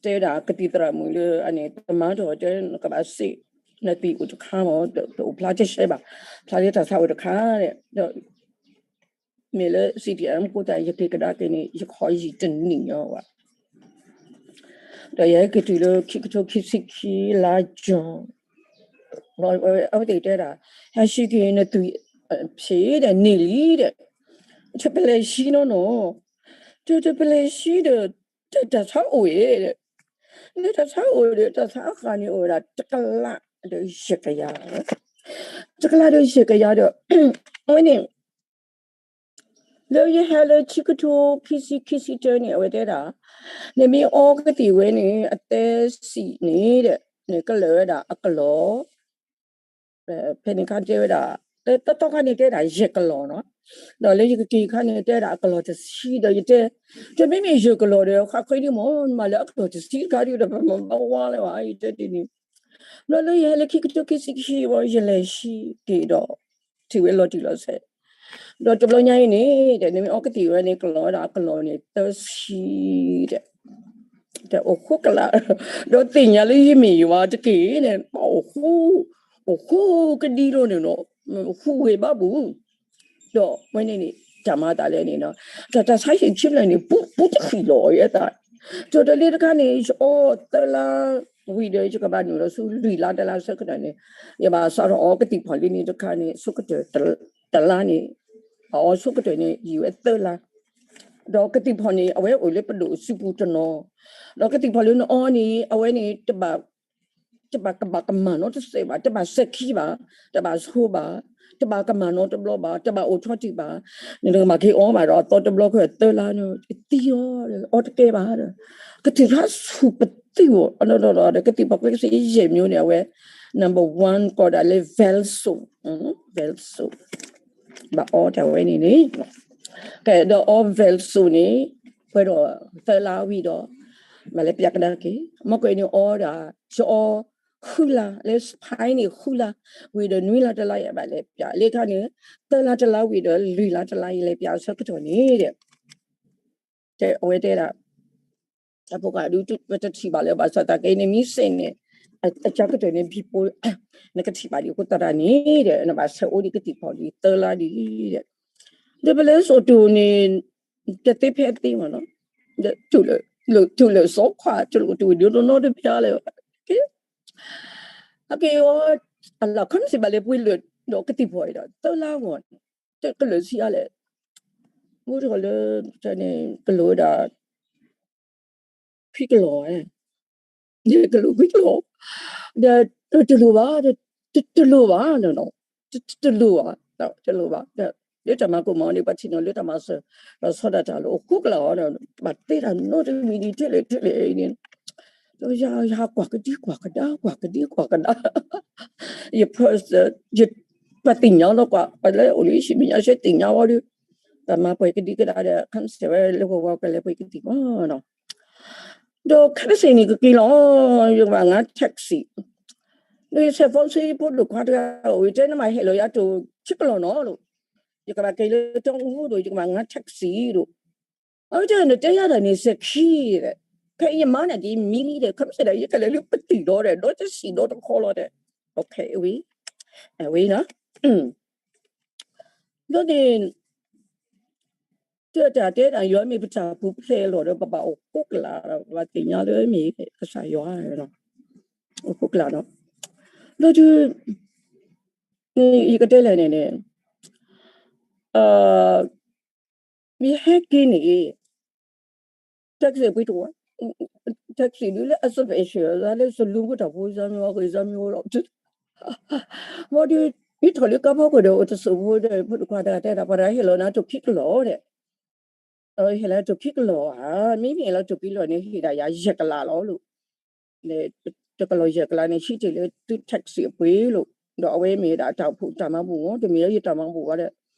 တဲဒၣ်ကသံၣ်သရၣ်မုၣ်လၢ အန့ၣ် တမၤထီၣ်တဲ နကဘၣ်စ့ၢ် နသွံၣ်အိၣ်တခါမး တအိၣ်ဖျါတရှဲဘၣ် ဖျါလၢတၢ်ဆါအိၣ်တခါဒီး မ့ၢ်လၢ CDM ကိးတၢ် ယက့ၤကဒါက့ၤန့ၣ် ယခီယံာ်တနံၣ်ညါဝဲ ဒီးယဟဲက့ၤတုၤလၢခံကထိခံဆံခံ လါယူၤ အဝဲသ့ၣ်တဲဒၣ် ဟဲဆှံက့ၤနသွံၣ် ဖံးဒီးန့ၢ်လံဒီး တပလဲၤဆှံနီၢ်နီၢ် တပလဲၤဆှံဒီး တၢ်ဆါအိၣ်အံၤဒီး လၢတၢ်ဆါအိၣ်ဒီး တၢ်ဆါအဃၣ်န့ၣ်အိၣ်ဝဲဒၣ် တကလးဒီးယဲၢ်ကယၤ, တကလးဒီးယဲၢ်ကယၤဒီး အဝဲန့ၣ် လၢယဟဲလၢခံကထိခံဆံခံဆံတၢန့ၣ် အဝဲတဲဒၣ်, နမ့ၢ်အီကသံၣ်ဝဲန့ၣ် အသဲစံးန့ၣ်ဒီး နကလၢာ်ဝဲဒၣ်အကလီၢ်, ဖဲန့ၣ်ခါတဲဝဲဒၣ်, တတီခါန့ၣ်တဲဒၣ်ယဲၢ်ကလီၢ်နီၤ, ဒီးလၢယကက့ၤခါန့ၣ်တဲဒၣ်အကလီၢ်တဆံဒီး ယတဲ, တမ့မ့ၢ်ယဲၢ်ကလီၢ်ဒီး ဃၣ်ဃ့ဒ်မ့ၢ် နမၤလၢအကလီၢ်တဆံတခါဒီး ပမၤဘၣ်ဝါလၢၤဘၣ် ယတဲဒ်န့ၣ်, ဘျီလၢယဟဲလၢခံကထိခံဆံခံ ယလဲၤဆံက့ၤဒီး ထံၣ်ဝဲလီၤတံၢ်လီၤဆဲး, ဒီးတဘျီညါအံၤန့ၣ် တဲ နမ့ၢ်အီကသံၣ်ဝဲန့ၣ် ကလီၤဝဲဒၣ်အကလီၢ်န့ၣ် သၢဆံ တဲ အိၣ်ဃိကလး, ဒီးသ့ၣ်ညါလၢယမ့ၢ်ယွၤတက့ၢ်န့ၣ် အိၣ်ဃိ, အိၣ်ဃိကဒံလိၤန့ၣ်နီၤ, ဃူဝဲဘၣ်ပူၤ, ဒီးဝဲန့ၣ်န့ၣ် တၢ်မၤသးလဲၣ်န့ၣ်နီၤ, တၢ် တၢ်ဆါဟံၣ်ခံဖျၢၣ်န့ၣ် ပူတဃံးလီၤအသး, ဒီးတလ့တခါန့ၣ် ယအီသၢလါဝံၤဒီး ယကဘၣ်နုာ်လီၤဆူလွံၢ်လါတလါဆၢကတီၢ်န့ၣ်, ယဘၣ်စးထီၣ်အီကသံၣ်ဖီၣ်လံန့ၣ်တခါန့ၣ် ဆိကတၢၢ်တလါန့ၣ်, အအီဆိကတၢၢ်န့ၣ် ယံာ်ဝဲသၢလါ, ဒီးကသံၣ်ဖီၣ်န့ၣ် အဝဲအိၣ်လၢပဒိၣ်စုပူၤတနီၤ, ဒီးကသံၣ်ဖီၣ်လၢနအီန့ၣ် အဝဲန့ၣ် တဘၣ်ကဘၣ်ကမၣ်နီတစဲးဘၣ်, တဘၣ်စဲးခံဘၣ်, တဘၣ်ဆိဘၣ်, တဘၣ်ကမၣ်နီတဘျီဘၣ်, တဘၣ်အိၣ်ထီတံၢ်ဘၣ်, နတကဘၣ်က့ၤအီဘၣ်ဒီး အသီတဘျီဃီသၢလါန့ၣ် သံအီၤ, အီတကဲဘၣ်ဒီး ကသံၣ်ဖျါဆူၣ်ပသံၣ်အိၣ်, ဒီးကသံၣ်ဖီၣ်ကျဲကစ့ယဲၢ်မျိုးန့ၣ် အဝဲ number one ကိးဒၣ်လၢ Velso, Velso ဘၣ်အီတၢ်ဝဲန့ၣ်န့ၣ်, ကဲဒီးအီ Velso န့ၣ် ပှဲၤဒီးသၢလါဝံၤဒီး မၤလဲၤပၠးကဒါက့ၤ, မ့ၢ်ကွဲးန့ၣ်အီဒၣ် ယအီ ဃုလါ, လၢ Spain န့ၣ် ဃုလါ, ဝံၤဒီးနွံလါတလါယဘၣ်လဲၤပၠး, လၢခါန့ၣ် သၢလါတလါဝံၤဒီးလွံၢ်လါတလါယလဲၤပၠးဆၢကတီၢ်န့ၣ်ဒီး တဲအဝဲတဲဒၣ် တၢ်ဖိကဒု ပတထံၣ်ဘၣ်လၢၤဘၣ်ဆၣ်သနာ်က့န့ၣ် မ့ၢ်စ့ၢ်န့ၣ် အကါကတၢၢ်န့ၣ် ဘံပိ နကထံၣ်ဘၣ်ဒံးအဃိသတးန့ၣ်ဒီး နဘၣ်ဆဲးအိၣ်ဒံးကသံၣ်ဖီၣ်ဒံးသၢလါဒံးဒီး ဒီးပလဲၤစိာ်တိၢ်န့ၣ် တသ့ဖဲအသ့မ့ၢ်နီၤ, ဒီး တုၤလၢစီၤခွါ တလိၣ်တုၤဒိနီတဖျါလၢၤဘၣ်, ကဲ အက့ၤအီၤ အလီၢ်ခီမ့ၢ်စ့ၢ်ဘၣ်လဲၤပှ့ၤလၢာ်ဒီးကသံၣ်ဖီၣ်အံၤဒီး သၢလါဂီၢ်န့ၣ် တကလၢာ်ဆံးအါလဲၣ်, မ့ၢ်တခီလၢ ကလၢာ်ဝဲဒၣ် ခွံကလီၢ်, ကလၢာ်ခွံကလီၢ်, ဒီးတလိၣ်ဘၣ်, တလိၣ်ဘၣ်, တလိၣ်ဘၣ်, တလိၣ်ဘၣ်, လၢတၢ်မၤကိၢ်မၤဂီၤန့ၣ် ပှၤထံၣ်နီၤလၢတၢ်မၤစၢၤ ဒီးဆီဒၣ်တၢ်လၢအိၣ်ဃိကလးအီၤဒီး ဘၣ်တဲတၢ်နီတမံၤဒံးထဲလဲၣ်ထဲလဲၣ်အံၤန့ၣ်, ဒီးယၤ ယၤကွၢ်ကဒံကွၢ်ကဒါ ကွၢ်ကဒံကွၢ်ကဒါ, ယဖၢ ယပှၤသ့ၣ်ညါလီၤကွၢ် ပှၤလၢအိၣ်လၢယဟံၣ်မဲာ်ညါဆှဲသ့ၣ်ညါဝဲဒီး တၢ်မၤပှဲၤကဒံကဒါဒီး ခါမ့ၢ်စ့ၢ်ဝဲလၢပဂီၢ်ကလဲၤပှ့ၤကသံၣ်မီၤနီၤ, ဒီးခါတစ့ၢ်န့ၣ်ကက့ၤလီၤ, ယကဘၣ်ငါ taxi, ဒီးယဆဲးဖီဆူဖိဒိၣ်ခွါတဂၤအိၣ် ယတဲနမ့ၢ်ဟဲလီၤယၤတိၢ်ခံကလီၢ်နီၤလိၤ, ယကဘၣ်က့ၤလၢတီအူဒီး ယကဘၣ်ငါ taxi ဒီး အဝဲတဲနတဲယၤဒီးန့ၣ်စဲးခံဒီး ဖဲယမါန့ၣ်က့ၤမံဒီး ခါမ့ၢ်စ့ၢ်ဒီး ယကလဲၤလၢပတံၢ်ဒီးဒီး ဒီတစံၣ်ဒီတခီလီၤဒီး အဝဲ အဝဲနီၤ ဒီးန့ၣ် တၢ်တဲတၢ်ယွၤမ့ၢ်ပတၢ်ပူၤဖျဲးလီၤဒီး ပဘၣ်အိၣ်ဃိကလးဒီး ပဘၣ်သ့ၣ်ညါလၢမ့ၢ်ကစၢ်ယွၤ အိၣ်ဃိကလးဒီး ဒီးတုၤ ယကတဲလဲၣ်န့ၣ်န့ၣ် မ့ၢ်ဟဲက့ၤန့ၣ် taxi ပှ့ၤတအိၣ်, taxi ဒုးလၢအ special လၢ saloon ဖိတၢ်ဖိ စၢမံဝဲဂ့ၤ စၢမံဝဲဒီး ဘၣ်ဒီး မ့ၢ်ထီၣ်လၢကါဖီခိၣ်ဒီး အိၣ်တစိၢ်ဖိဒီး ဖိတခွါတဂၤတဲဒၣ် ပှၤတဂၤဟ့ၣ်လီၤနၤတိၢ်ခံကလီၢ်ဒီး ဟ့ၣ်လီၤတိၢ်ခံကလီၢ်ဧါ, မ့မ့ၢ်ဟ့ၣ်လီၤတိၢ်ခံကလီၢ်န့ၣ် ဟ့ၣ်ဒၣ်ယၤယဲၢ်ကလးလီၤလိၤ တကလီၢ်ယဲၢ်ကလးန့ၣ် ဆံးတ့ၢ်လၢသု taxi အပှ့ၤလိၤ, ဒီးအဝဲမ့ၢ်ဒၣ်တၢ်အိၣ်ဖှိၣ်တၢ်မၤဘူၣ်အီၤ တမ့ၢ်လၢယတၢ်မၤဘူၣ်ဘၣ်ဒီး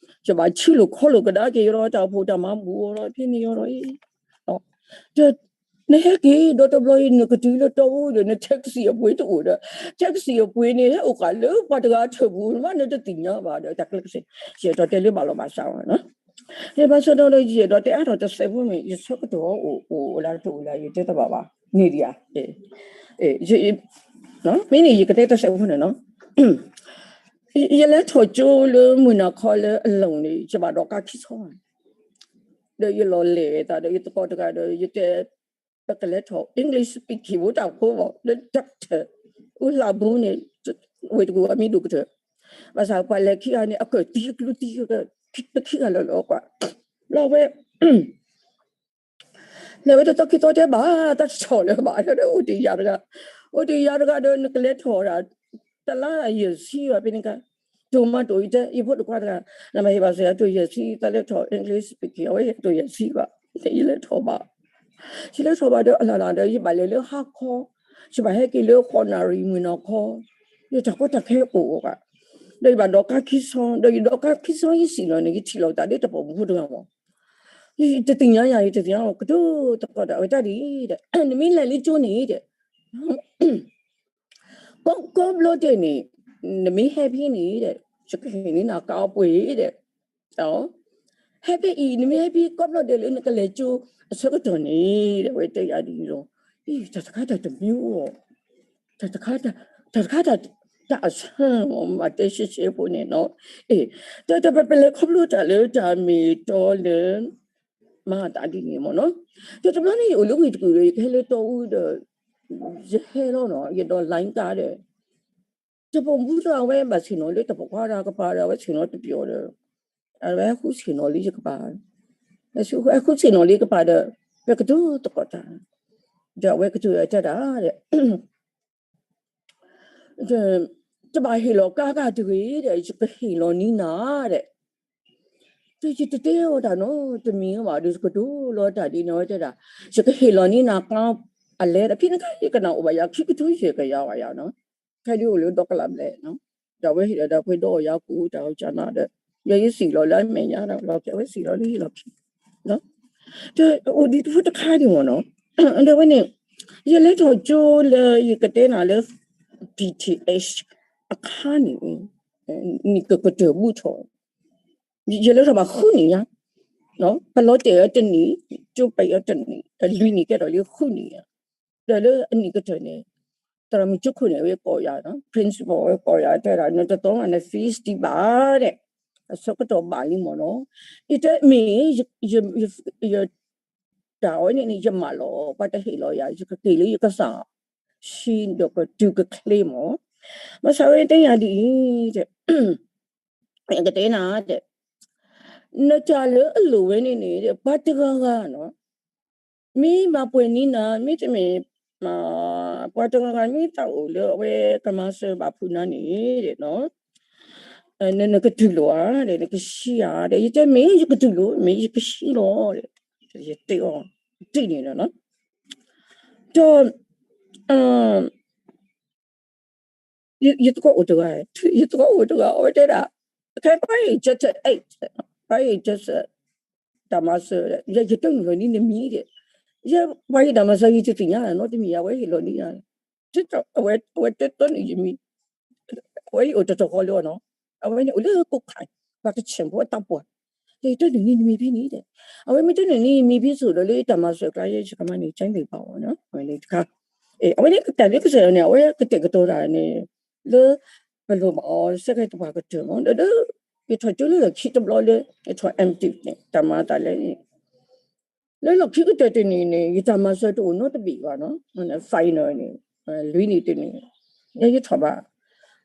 ယဘၣ်ဆူလိာ်ခီလိာ်ကဒါက့ၤယဒီး တၢ်အိၣ်ဖှိၣ်တၢ်မၤဘူၣ်အီၤဒီး ဖဲန့ၣ်ယဒီးအံၤ ဒီး နဟဲက့ၤဒီးတဘျီအံၤ နကတုၤလၢတီအူဒီး န taxi အပှ့ၤတအိၣ်ဒီး taxi အပှ့ၤန့ၣ် ဟဲအိၣ်ဃာ်လၢပှၤတဂၤအထၢၣ်ပူၤ မ့ၢ်နတသ့ၣ်ညါဘၣ်ဒီး တၢ်ကျဲးစ့ၢ် ယအဲၣ်ဒိးတဲလၢဘၣ်လီၤဘၣ်စးဝဲနီၤ ဘၣ်ဆၣ်ဒီး ယအဲၣ်ဒိးတဲအါထီၣ်တစဲးဖိမ့ၢ် ယဆၢကတီၢ်အိၣ်အိၣ်လၢတအိၣ်လၢ ယတဲတဘၣ်ဘၣ် မ့ၢ်ဒံးဧါ, မ့ၢ်န့ၣ် ယကတဲတစဲးဖိန့ၣ်နီၤ, ယလဲၤထီၣ်ကၠိလၢမုၢ်နၤခီလၢအလိၤန့ၣ် ယဘၣ်ဒိးကါခံဆီဘၣ်, ဒီးယလီၤလဲၤသးဒီးယသကိးတဂၤဒီး ယတဲ ပကလဲၤထီၣ် English speaking ဖိတၢ်ဖိဘၣ် လၢ doctor အူလှဘူးန့ၣ် ဝ့ၢ်တကူၣ်အမံၤဒိၣ်ကတၢၢ်, ဘၣ်ဆၣ်ပှၤလဲၤခံဂၤန့ၣ် အကၢၣ်သံအကလုၢ်သံ ပခံဂၤလၢာ်လၢာ်ကွၢ်, လီၤဝဲ လဲၤဝဲတသီခံသီတဲဘၣ် တၢ်တထီၣ်လၢၤဘၣ် တဲအိၣ်တ့ၢ်ယၤတဂၤ, အိၣ်တ့ၢ်ယၤတဂၤဒီး နကလဲၤထီၣ်ဒၣ် တလါယဲၢ်ဆံဘၣ်ဖဲန့ၣ်ကါ, တိၢ်မၤတိၢ်အံၤတဲ ယဖိတကွၢ်တဂၤ, နမ့ၢ်ဟ့ၣ်ဘၣ်စၢၤယၤတိၢ်ယဲၢ်ဆံ တၢ်လဲၤထီၣ် English speaking အဝဲတိၢ်ယဲၢ်ဆံဘၣ်, ယလဲၤထီၣ်ဘၣ်, ယလဲၤထီၣ်ဘၣ်ဒီး အလၢ်လၢ်ဒီး ယဘၣ်လဲၤလၢဟါခီ, ယဘၣ်ဟဲက့ၤလၢဃိးနၣ်ရံၣ်မုၢ်နၤခီ, ယတၢ်ကီတၢ်ခဲအိၣ်အဂၤ, ဒီးယဘၣ်ဒိးကါခံဆီ, ဒီးယဒိးကါခံဆီယစံၣ်လီၤန့ၣ် ယထံၣ်လီၤသးဒီးတပိာ်မုၣ်ဖိတဂၤမး, ယတသ့ၣ်ညါယၤ ယတသ့ၣ်ညါကဒိၣ်သကိးဒီး အဝဲတဲဒ်အံၤ, နမ့ၢ်လဲၤလၢကၠိန့ၣ် ကိးကိးဘျီဒဲးန့ၣ် နမ့ၢ်ဟဲဖဲန့ၣ်ဒီး ယကဟ့ၣ်န့ၢ်နၤကါအပှ့ၤဒီး, ဟဲဖဲအံၤ နမ့ၢ်ဟဲဖဲကိးဘျီဒဲးလၢနကလဲၤကၠိအဆၢကတီၢ်န့ၣ်ဒီး အဝဲတဲယၤဒ်အံၤလီၤ, တၢ်တခါတၢ်တမံၤအိၣ်, တၢ်တခါတၢ် တၢ်တခါတၢ် တၢ်အဆၢမၤတဲရှဲရှဲဖိန့ၣ်နီၤ, အ့ၣ်, တၢ်တၢ်ပပလဲၤခီဖျိတၢ်လၢတၢ်မ့ၢ်တီလၢ မၤတၢ်ဒ်န့ၣ်မ့ၢ်နီၤ, တၢ်တဘျီန့ၣ် ယအိၣ်လၢဝ့ၢ်တကူၣ်ဒီး ယကဟဲလၢတီအူဒီး ယဟဲလီၤနီၤ ယဒိး line ကါဒီး တပိာ်မုၣ်ဖိတဂၤ အဝဲဘၣ်ဆ့ၣ်နီၤလၢတၢ်ပိာ်ခွါတၢ်ကပၤဒီး အဝဲဆ့ၣ်နီၤတပျီၤဒီး အဝဲဃုဆ့ၣ်နီၤလံယကပၤ, ဃုဆ့ၣ်နီၤလံယကပၤဒီး ပကတိၤသကိးတၢ်, ဒီးအဝဲကတိၤအတၢ်ဒီး တဘၣ်ဟ့ၣ်လီၤကါဂၤတဂ့ၤဒီး ယကဟ့ၣ်လီၤန့ၢ်နၤဒီး, ဒီးယတတဲအီၤတၢ်နီတမံၤဘၣ်ဒီး ယကတိၤလီၤတၢ်ဒ်န့ၣ်ဝဲတဲဒၣ်, ယကဟ့ၣ်လီၤန့ၢ်နၤကါအလဲဒီး ဖဲန့ၣ်အခါ ယကနၣ်အိၣ်ဘၣ်ယၤ ခံကထိယဲၢ်ကယၤဘၣ်ယၤနီၤ, ခဲဒုးအိၣ်လၢဒီကလးဘျဲၣ်နီၤ, ဒီးအဝဲဟ့ၣ်ဒီး ဒီးပှ့ၤဒီးအီၤယၤကူၣ်တၢ်အီၣ်ကၢနၤဒီး ယဲယစံၣ်လီၤလၢအမဲာ်ညါဒီး လီၤခံ အဝဲစံၣ်လီၤလၢယလီၢ်ခံ ဒီးအိၣ်ဒံးတဖိတခါဒံးမ့ၢ်နီၤ, ဒီးဝဲန့ၣ် ယလဲၤထီၣ်ကၠိလၢယကတဲနၤလၢ တီထံၣ်အဲး အခါန့ၣ် နံၣ်ကကတၢၢ်ဘူးထီၣ်, ယလဲၤထီၣ်ဘၣ်ဃုနံၣ်ညါ, ပလီၤတဲာ်အီၤတနံၣ်, ကၠိပဲာ်အီၤတနံၣ်, လွံၢ်နံၣ်ကဲထီၣ်လံဃုနံၣ်ညါ, ဒီးလၢအနံၣ်ကတၢၢ်န့ၣ် သရၣ်မုၣ်ကၠိခိၣ်န့ၣ် အဝဲကိးယၤ, principal အဝဲကိးယၤ တဲဒၣ် နတသီမးန fees ဒံးဘၣ်ဒီး အဆၢကတီၢ်ဘၣ်လံမ့ၢ်နီၤ, ယတဲမ့ၢ် ယ တၢ်ဝဲန့ၣ်န့ၣ် ယမၢလီၤ ပှၤတဟ့ၣ်လီၤယၤ ယကက့ၤလၢယကစၢ် ဆံဒီးကတုၤကချ့မး, ဘၣ်ဆၣ်ဝဲတဲယၤဒ်အံၤ, ယကတဲနၤတဲ, နတၢ်လၢအလိၣ်ဝဲန့ၣ်န့ၣ် ပှၤတဂၤဂၤနီၤ, မ့ၢ်ဘၣ်ပှဲၤန့ၢ်နၤ မ့တမ့ၢ် ပှၤတဂၤဂၤမ့ၢ်သးအိၣ်လၢအဝဲကမၤစၢၤဘၣ်ဖုးနၤန့ၣ် နကတူၢ်လိာ်ဧါ, နကဆှံဧါ, ဒီးယတဲမ့ၢ်ယကတူၢ်လိာ် မ့ၢ်ယကဆှံလီၤ, ယတဲအီၤ ဒ်န့ၣ်လီၤ, ဒီး ယသကိးအိၣ်တဂၤ, ယသကိးအိၣ်တဂၤ အဝဲတဲဒၣ်, ခဲပှၤအံၤ just eight, ပှၤအံၤ just တၢ်မၤစၢၤ, ယတနုာ်လီၤန့ၢ်နမံၤဒီး, ယပှၤအံၤတၢ်မၤစၢၤ ယတသ့ၣ်ညါနီတမံၤ အဝဲဟ့ၣ်လီၤန့ၢ်ယၤ, အဝဲတဲတၢ်န့ၣ်ယမံၤ, အဝဲအိၣ်တတီၤဃီလၢအီၤနီၤ, အဝဲန့ၣ်အိၣ်လၢကိးခါ, ပှၤကဆဲးဖိအတၢ်ပှၢ်, ဒီးယတနုာ်န့ၢ်နမံၤဖဲန့ၣ်ဒီး, အဝဲမ့ၢ်တနုာ်န့ၢ်ယမံၤဖဲစိၤဒီးလၢတၢ်မၤစၢၤကျါ ယကမၤန့ၢ် ကၠဲဘ့ၣ်ပှၤအီၤနီၤ, အဝဲန့ၣ်တခါ အဝဲန့ၣ်တၢ်လၢကစၢ်ယွၤန့ၣ် အဝဲကတဲာ်ကတီၤတၢ်န့ၣ် လၢ ပလိၣ်ဘၣ်အီၤ စဲကဲတပှၤကတၢၢ်မး ဒီး ယထီၣ်ကၠိလၢလီၢ်ခံတဘျီလၢ ယထီၣ် M.Div န့ၣ် တၢ်မၤတၢ်လဲန့ၣ် လၢလီၢ်ခံကတၢၢ်တနံၤန့ၣ် ယတၢ်မၤစၢၤတအိၣ်နီတဘ့ၣ်ဘၣ်နီၤ, final န့ၣ် လွံၢ်နံၣ်တနံၤ, ယထီၣ်ဘၣ်,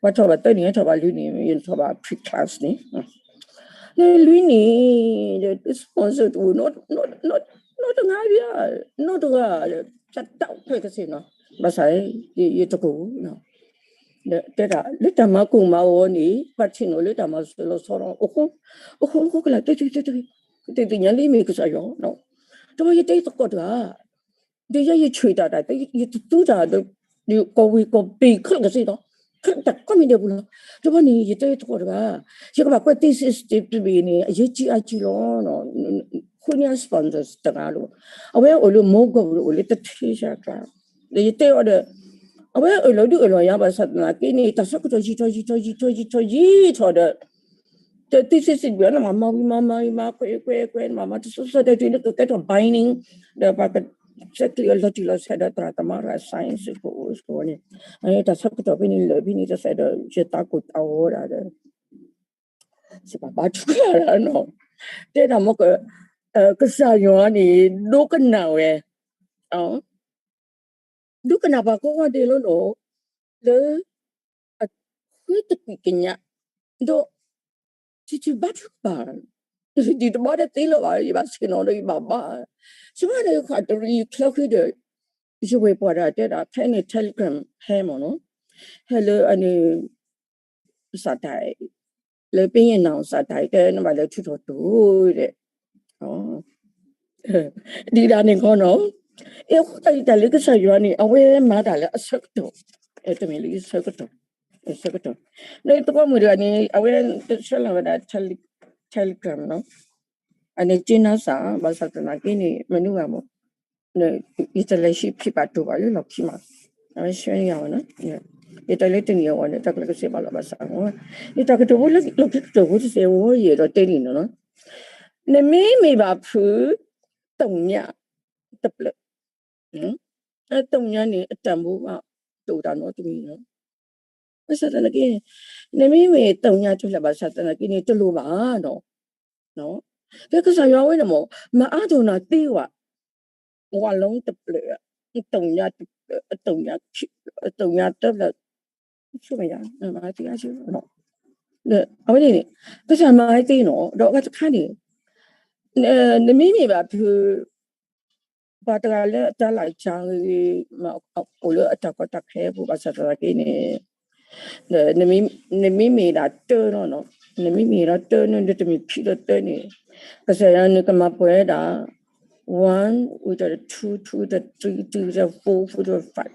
ပှၤထီၣ်ဘၣ်သၢနံၣ် ယထီၣ်ဘၣ်လွံၢ်နံၣ် ယထီၣ်ဘၣ် pre-class န့ၣ် လၢလွံၢ်နံၣ် ဒီး sponsor တအိၣ် နီတဂၤဘၣ်, နီတဂၤ, တၢ်ဖဲကစ့ၢ်နီၤ, ဘၣ်ဆၣ် ယတကိၢ် ဒီးတဲဒၣ် လၢတၢ်မၤကိၢ်မၤဂီၤန့ၣ် ပှၤထံၣ်နီၤလၢတၢ်မၤစၢၤလီၤဆီလီၤ, အိၣ်ဃိ အိၣ်ဃိ အိၣ်ဃိကလာ် တဂ့ၤ တဂ့ၤ တဂ့ၤ, တသ့ၣ်ညါလံမ့ၢ်ကစၢ်ယွၤ, တဘျီယတဲသကိးတဂၤ ဒီးယဲယဆှၢတၢ်ဒီး ယတသူတၢ်ဒီး ကိးဝ့ၤကိးဘ့ၣ်ခဲလၢာ်ကစ့ၢ်ဒီး ခဲလၢာ်တၢ်ကိးမံၤဒဲးပူၤလီၤ, တဘျီန့ၣ် ယတဲသကိးတဂၤ ယကဘၣ်ကွဲး thesis တဘ့ၣ်န့ၣ် အရေးကြီးအကြီးလီၤ, ဃုန့ၢ် sponsor တဂၤလီၤ, အဝဲအိၣ်လၢ Montgomery အိၣ်လၢတထံၣ်ဆၢကျါ, ဒီးယတဲအီၤဒီး အဝဲအၢၣ်လီၤဒုးအၢၣ်လီၤယၤ ဘၣ်ဆၣ်သနာ်က့န့ၣ် တၢ်ဆၢကတီၢ်ယံာ်ထီၣ်ယံာ်ထီၣ်ယံာ်ထီၣ်ယံာ်ထီၣ်ယံာ်ထီၣ်ဒီး တၢ် thesis တဘ့ၣ် နမၤမၤဝံၤမၤမၤဝံၤမၤကွဲးကွဲးကွဲး နမၤမၤတစိၤစိၤဒီးတုၤလၢကကဲထီၣ် binding ဒီးပှၤကဆဲးကျိးအီၤလီၤတံၢ်လီၤဆဲးဒီးသရၣ်သမါရၤ science ကအိၣ်စ့ၢ်ကီးန့ၣ်, တၢ်ဆၢကတီၢ်ဖဲန့ၣ်လၢာ်ဖဲန့ၣ်တစဲးဒီး ယသးကိၢ်တၢ်ဂီၤဒၣ်ဒီး စံးဘၣ်ဘါထုကဖၣ်ဒၣ်နီၤ, တဲဒၣ်မ့ၢ်က ကစၢ်ယွၤန့ၣ် ဒိကနၣ်ဝဲ ဒိကနၣ်ပှၤကိးဂၤဒဲးလီၤနီၤ, လၢ အဃ့တကွံာ်ကညး, ဒီး ထံၣ်ထံၣ်ဘါထုကဖၣ် ဒံးတဘီတသ့လၢၤဘၣ် ယဘၣ်ဆ့ၣ်နီၤဒီးယဘၣ်ဘါ, ဆိကမိၣ်ဒီးယခွးတရံးချၢဃံဒီး ယဝဲၢ်ပှၤဒၣ်တဲဒၣ် ဖဲန့ၣ် Telegram ဟဲမ့ၢ်နီၤ, ဟဲလၢအန့ၣ် စးတၢ် လၢပညိၣ်နၢ်စးတၢ်တဲနဘၣ်လဲၤထုးထီၣ်တိၢ်ဒီး ဒ်ဒၣ်န့ၣ်ခီနီၤ, အဃိသတးယတၢ်လၢကစၢ်ယွၤန့ၣ် အဝဲမၤတၢ်လၢအဆၢကတီၢ်, တမ့ၢ်လၢဆၢကတီၢ်, ဆၢကတီၢ်, လၢသကိးမုၣ်တဂၤန့ၣ် အဝဲတဆှၢလီၤဝဲဒၣ် Telegram နီၤ, အန့ၣ်က့နါစၢ် ဘၣ်ဆၣ်သနာ်က့န့ၣ် မနုၤဂၤမ့ၢ် ယတလဲၤဟံးဖံးပာ်တိၢ်ဘၣ်လၢလီၢ်ခံမး, အဝဲဆှၢန့ၢ်ယၤဝဲနီၤ, ယတၢ်လၢတနံၤအဂီၢ်န့ၣ် တၢ်ကျဲးစၢးဘၣ်လီၤဘၣ်ဆၣ်, ယတၢ်ကတိၤဖိလၢလီၢ်ခံကတၢၢ်ဖိတစဲးဝဲယအဲၣ်ဒိးတဲန့ၣ်နီၤ, နမ့မ့ၢ်ဘၣ်ဖုး သုညါတဖျၢၣ်, သုညါန့ၣ် အတၢ်မူဘၣ်တအိၣ်တၢ်နီတမံၤနီၤ, ဘၣ်ဆၣ်သနာ်က့ နမ့မ့ၢ်သုညါတဖျၢၣ်ဘၣ်ဆၣ်သနာ်က့န့ၣ် တလိၣ်ဘၣ်နီၤ, ဖဲကစၢ်ယွၤဝဲန့ၣ်မ့ၢ် မၤအါထီၣ်နၤသ့ဝဲ, ဝဲလီတဖျၢၣ်, သုညါတဖျၢၣ်, သုညါတဖျၢၣ်, အဝဲန့ၣ် ကစၢ်မၤဝဲသ့နီၤ, ဒီးအဂၤတခါန့ၣ် နမ့မ့ၢ်ဘၣ်ဖုး ပှၤတဂၤလၢအတၢ်လၢ်ကၢဂ့ၤ အိၣ်လၢအတၢ်ကီတၢ်ခဲအပူၤဘၣ်ဆၣ်သနာ်က့န့ၣ်, နမ့မ့ၢ်ဒၣ်တၢနီၤ, နမ့မ့ၢ်ဒၣ်တၢန့ၣ် နတမ့ၢ်ခံဒီးတၢန့ၣ်, ကစၢ်ယွၤန့ၣ်ကမၤပှဲၤဒၣ် one with the two, two with the three, three with the four, four with the five,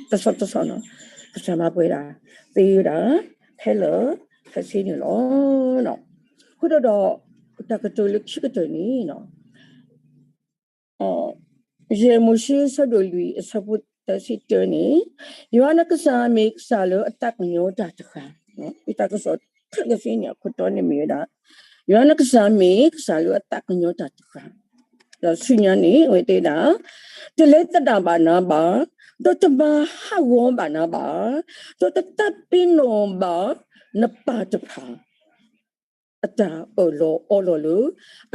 တဆီတဆီနီၤ, ကစၢ်မၤပှဲၤဒၣ် သ့ဝဲဒၣ် ခဲလၢာ်ခဲဆ့န့ၣ်လီၤ. အဃိဒီး တၢ်ကတိၤလၢခံကတၢၢ်န့ၣ် ယဲၢ်မိၤၡ့ အဆၢဒိၣ်လွံၢ် အဆၢဖိသၢဆံတၢန့ၣ်, ယွၤနကစၢ်မ့ၢ်ကစၢ်လၢအသးကညီၤတၢ်တဃၣ်, ယတၢ်ကစီၣ်ခဲလၢာ်သ့န့ၣ် အခိၣ်တီန့ၣ်မ့ၢ်ဝဲဒၣ်, ယွၤနကစၢ်မ့ၢ်ကစၢ်လၢအသးကညီၤတၢ်တဃၣ်, ဒီးဆူညါန့ၣ် အဝဲတဲဒၣ်, တလဲၤသဒၣ်ဘၣ်နၤဘၣ်, ဒီးတမၤဟးဂီၤဘၣ်နၤဘၣ်, ဒီးတသးပ့ၤနီၣ်ဘၣ်နပၢ်တဖၣ် အတၢ်အၢၣ်လီၤအီလီၤလၢ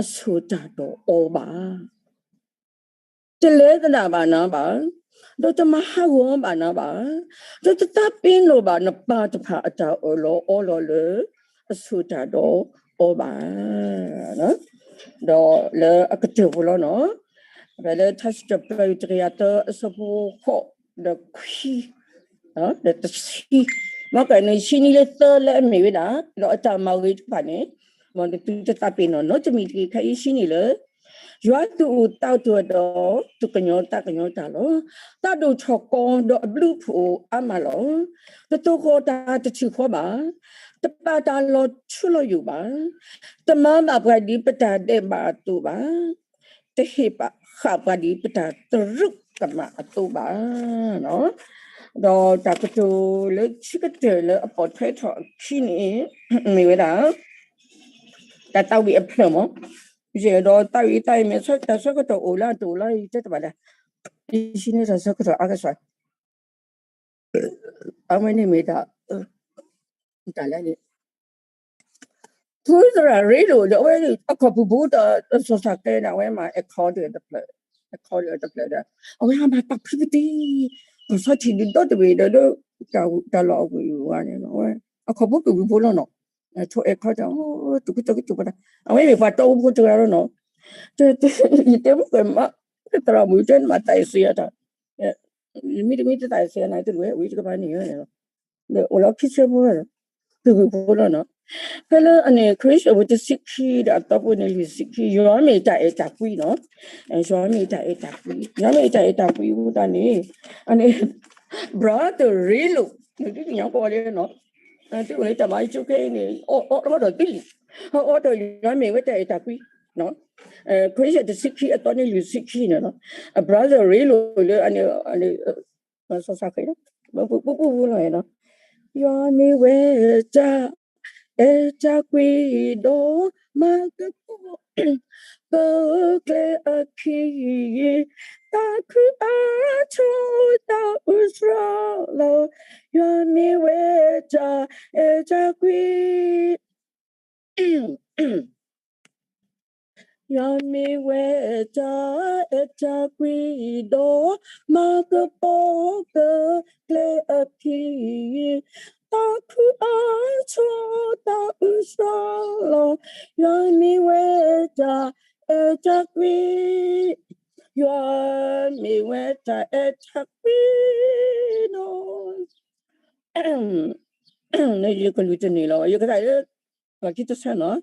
အဆိၣ်တၢ်ဒီးအီၤဘၣ်. တလဲၤသဒၣ်ဘၣ်နၤဘၣ်, ဒီးတမၤဟးဂီၤဘၣ်နၤဘၣ်, ဒီးတသးပ့ၤနီၣ်ဘၣ်နပၢ်တဖၣ်အတၢ်အၢၣ်လီၤအီလီၤလၢ အဆိၣ်တၢ်ဒီးအီၤဘၣ်. ဒီးလၢအကတၢၢ်ဖိလီၤနီၤ, ဖဲလၢထါစံးထီၣ်ပတြၢၤ တကယၤသၢ အဆၢဖိဃိး ဒီးခွံ ဒီးတဆံ, မ့ၢ်ကန့ၣ် ဆံနံၣ်လၢသၢလၢအမ့ၢ်ဝဲဒၣ် ဒီးအတၢ်မၤဂ့ၤတဖၣ်န့ၣ်, မ်နသုတသးပ့ၤနီၣ်နီတမံၤတဂ့ၤ ခဲအံၤဆံန့ၣ်လၢ ယွၤသူၣ်အိၣ်သးအိၣ်ဒီး သူၣ်ကညီၤသးကညီၤတၢ်လီၤ. သးဒိၣ်ထီၣ်ကီဒီးအဘျုးဖှိၣ်အါမးလီၤ. တသိၣ်ဃီၤတၢ်တထံၣ်ဃီဘၣ်, တပာ်တၢ်လီၤထူလီၤယိာ်ဘၣ်, တမၤဘၣ်ပှၤဒ်ပတၢ်ဒဲးဘးအသိးဘၣ်, တဟ့ၣ်ဃာ်ပှၤဒ်ပတၢ်သရူးကမၣ်အသိးဘၣ်. ဒီးတၢ်ကတိၤလၢခံကတၢၢ်လၢအပိာ်ထွဲထီၣ်အခံန့ၣ် မ့ၢ်ဝဲဒၣ် တၢ်သးဝံၣ်အဖျၢၣ်မး, ယအဲၣ်ဒိးသးဝံၣ်သးအံၤမ့ၢ်တၢ်ဆၢကတီၢ်အိၣ်လၢအတအိၣ်လၢယတဲတဘၣ်ဒၣ်, ယဆံန့ၢ်တၢ်ဆၢကတီၢ်အါကစီၣ် အဝဲန့ၣ်မ့ၢ်တၢ်, တၢ်လဲၣ်န့ၣ်, ထူသရၣ်ရ့လိာ်ဒီး အဝဲအခီၣ်ဖုၣ်ဖိဒီး စီၤၡၤကဲဒီး အဝဲမၤအဲၣ်ခီဒီးတဖျၢၣ်, အဲၣ်ခီဒီးတဖျၢၣ်ဒီး အဝဲဟးမၤတၢ်ဖံးပတံၤ, ပှၤဆီထံၣ်ဒုးဒီတဘ့ၣ်ဒီး တၢ်လီၢ်အဝဲန့ၣ် အခီၣ်ဖိဖုၣ်ဖိလီၤနီၤ, ထိၣ်အဲၣ်ခီဒီး သူၣ်ကတိၤကတိၤပတၢ် အဝဲမ့ၢ်ပှၤတီဖိတဂၤလီၤနီၤ, ယတဲမုၢ်ကမး သရၣ်မုၣ်တဲနမၤသးအ့ၣ်စ့အတၢ် မ့တမ့ၢ်တသးအ့ၣ်စ့အနၤတဝဲ ဝံၤတကပၤန့ၣ် အိၣ်လီၤခံဆၢဖိ ဖုၣ်ဖုၣ်ဖိလီၤနီၤ, ဖဲလၢအန့ၣ် ခရံာ်အိၣ်တဆံခံဒီးအသီဖိန့ၣ်လွံၢ်ဆံခံ ယွၤမ့ၢ်တၢ်အဲၣ်တၢ်ကွံနီၤ, ယွၤမ့ၢ်တၢ်အဲၣ်တၢ်ကွံ, ယွၤမ့ၢ်တၢ်အဲၣ်တၢ်ကွံအဃိသတးန့ၣ်, အန့ၣ် brother ရ့လိာ် နသုကညီကီးလၢနီၤ, သုအိၣ်လၢတၢ်မၤဆိခဲအံၤန့ၣ် အီၣ်အီၣ်ထီၣ်ဒီးသုလံ, အီၣ်အီၣ်ဒီးယွၤမ့ၢ်ဝဲတၢ်အဲၣ်တၢ်ကွံ ခရံာ်တဆံခံအသီန့ၣ်လွံၢ်ဆံခံန့ၣ်လီၤ, အ brother ရ့လိာ်လၢအန့ၣ် စီၤၡၤကဲ ပူပူပူလီၤနီၤ, ယွၤမ့ၢ်ဝဲတၢ်အဲၣ်တၢ်ကွံဒီး မၤကပီၤ ပကျဲအခံ, သးခုအါထီၣ်သးအုးစှၤလီၤ, ယွၤမ့ၢ်ဝဲတၢ်အဲၣ်တၢ်ကွံ ယွၤမ့ၢ်ဝဲတၢ်အဲၣ်တၢ်ကွံဒီး မၤကပီၤပကျဲအခံ, သး တၢ်သူၣ်ခုအါထီၣ် တၢ်အုၣ်သးလီၤ, ယွၤမ့ၢ်ဝဲတၢ်အဲၣ်တၢ်ကွံ, ယွၤမ့ၢ်ဝဲတၢ်အဲၣ်တၢ်ကွံနီၤ. ယကလုၢ်တန့ၢ်လီၤ, ယကသးလၢ လီၤခံတဆၢနီၤ,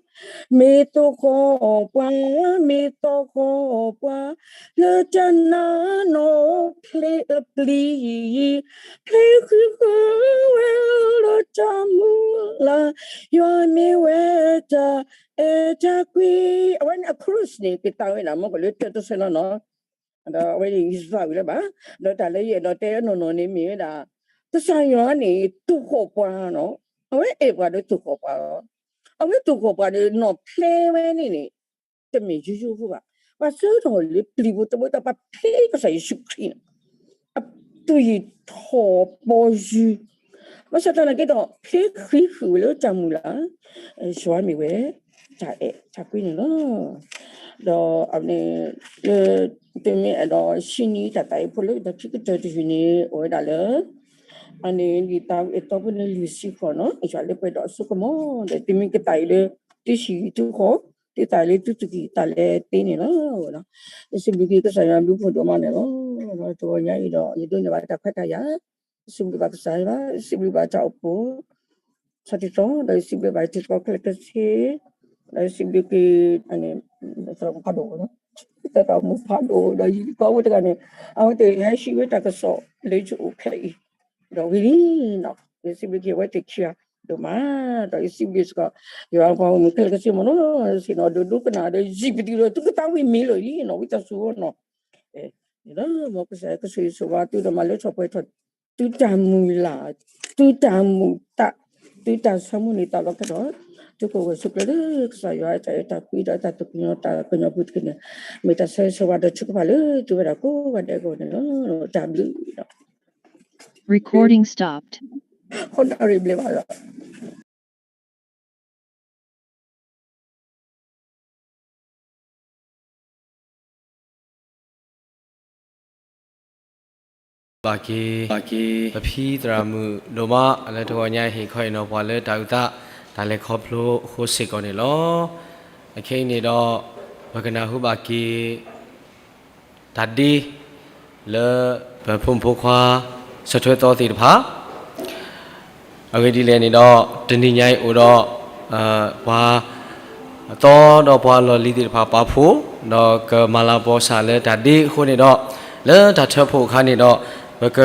မ့ၢ်သဟီၣ်ပှၤ, မ့ၢ်သဟီၣ်ပှၤ, လၢတၢ်နာ်နီၤ ဖျ့အပျံၤ, ဖျ့ဃံးဃုာ်ဝဲလၢတၢ်မုၢ်လၢ်, ယွၤမ့ၢ်ဝဲတၢ်အဲၣ်တၢ်ကွံ, အဝဲန့ၣ်အ chorus န့ၣ် ကသးဝဲဒၣ်မ့ၢ်ကလၢတၢတဆၢနီၤနီၤ ဒီးအဝဲန့ၣ်ယသးဝံၤလၢၤဘၣ်, ဒီးတၢ်လၢယအဲၣ်ဒိးတဲအနီၢ်နီၢ်န့ၣ်မ့ၢ်ဝဲဒၣ် ကစၢ်ယွၤန့ၣ် သူၣ်ဃီၣ်ပှၤနီၤ, အဝဲအဲၣ်ပှၤဒီးသူၣ်ဃီၣ်ပှၤလီၤ. အဝဲသူၣ်ဃီၣ်ပှၤဒီး နီၢ်ဖျဲဝဲန့ၣ်န့ၣ် တမ့ၢ်ယိယိဖိဘၣ်. ပှၤဆှၢထီၣ်လၢပျံၤဖိတဘိဒီး ပှၤဖျ့ကစၢ်ယ့ၣ်ၡူးခရံာ်န့ၣ် အသွံၣ်ထီၣ်ပီၤယုၢ်, ဘၣ်ဆၣ်သနာ်က့ဒီး ဖျ့ဃံးဃုာ်ဝဲလၢတၢ်မုၢ်လၢ်, ယွၤမ့ၢ်ဝဲ တၢ်အဲၣ်တၢ်ကွံန့ၣ်လီၤ. ဒီးအဝဲန့ၣ် လၢ တမ့ၢ်အဲၣ်ဒိးဟံးန့ၢ်တၢ်သးအံၤဖိလၢတၢ်ခံကတၢၢ်တယုၢ်န့ၣ် အိၣ်ဝဲဒၣ်လၢ အန့ၣ် လံာ်သးဝံၣ်အသီဖိလၢလွံၢ်ဆံဃိးနီၤ, ယွၤလၢပှဲၤဒီးအစိကမီၤ, ဒီးသုမ့ၢ်ကသးအံၤလၢ သုဟံၣ်သုဃီ, သုသးလၢသုသူၣ်ကံၢ်သးလဲသ့န့ၣ်လီၤ. ယစံးဘျုးက့ၤကစၢ်ယွၤဘျုးဖှိၣ်ဒိၣ်မးန့ၣ်လီၤ. တဂီၤညါအံၤဒီး ယဒိးန့ၢ်ဘၣ်တၢ်ခွဲးတၢ်ယာ်, စံးဘျုးဘၣ်ကစၢ်ယွၤ, စံးဘျုးဘၣ်တၢ်အိၣ်ဖှိၣ် ဆီတသီ, ဒီးယစံးဘျုးဘၣ်တံၤသကိးခဲလၢာ်ခဲဆ့, ဒီးယစံးဘျုးက့ၤ သရၣ်မုၣ်ဖးဒိၣ်, သရၣ်မုၣ်ဖးဒိၣ် ဒီးယံၤကီးဝဲတဂၤန့ၣ်, အဝဲသ့ၣ်ဟဲဟံးဝဲတၢ်ကစီၣ်လၢယအိၣ်ခဲအံၤ, ဒီးဝံၤလံနီၤ, ယစံးဘျုးက့ၤအဝဲသ့ၣ်ခံဂၤဒိၣ်မး, ဒီးယစံးဘျုးစ့ၢ်ကီး ယွၤပှၤဂီၢ်မုၢ်ခဲလၢာ်ခဲဆ့မ့ၢ်နီၤ, စ့ၢ်နီၤဒိဒိကနၣ်ဒီးယံၤပတုာ်ဒီးသုကသးဝံၣ်မ့ၢ်လီၤလံနီၤ, ဝံသးစူၤနီၤ, န့ၣ်လီၤ မ်ကစၢ်ယွၤကဆိၣ်ဂ့ၤဆိၣ်ဝါသုဒီးမၤလၢထီၣ်ပှဲၤထီၣ် သုတၢ်မုၢ်လၢ်, သုတၢ်မုာ်သး, သုတၢ်ဆိကမိၣ်န့ၣ်သးလီၤခဲဒီး သုကအိၣ်ဂၢၢ်ဆိးကျၢၤလၢကစၢ်ယွၤအတၢ်အဲၣ်တၢ်ကွံဒီးအတၢ်သူၣ်ကညီၤသးကညီၤပူၤတက့ၢ်န့ၣ်, မ့ၢ်တၢ်ဆၢဂ့ၤဆၢဝါဒီးထုကဖၣ်လၢသုဝဲဒၣ်ကိးဂၤဒဲးအဂီၢ်န့ၣ်လီၤ. တၢ်ဘျုး Recording stopped. ဃိးနၣ်ရံၣ်ဘျဲၣ်ဘၣ်လီၤ. ဘၣ်က့ၤ ပဖံသရၣ်မုၣ်ဒိၣ်မး လၢတဂီၤညါအံၤဟ့ၣ်ခီဟ့ၣ်နီၤပှၤလၢတၢ်အုၣ်သး တၢ်လဲၤခီဖျိအဃိစ့ၢ်ကီးန့ၣ်လီၤ. အခဲအံၤန့ၣ်ဒီး ပကနၢ်ဟူဘၣ်က့ၤ တၢ်ဒ့ လၢပဖိမုၣ်ဖိခွါ ဆၢထွဲသီသ့ၣ်တဖၣ် အဂ့ၢ်ဒ်လဲၣ်န့ၣ်ဒီး တနံၤညါအံၤအိၣ်ဒီး ပှၤသီဒီးပှၤလီၢ်လံၤသ့ၣ်တဖၣ်ပာ်ဖှိၣ် ဒီးကမၤလၤကပီၤစၢ်လၢတၢ်ဒ့အဃိန့ၣ်ဒီး လၢတၢ်ထၢဖှိၣ်အခါန့ၣ်ဒီး ပက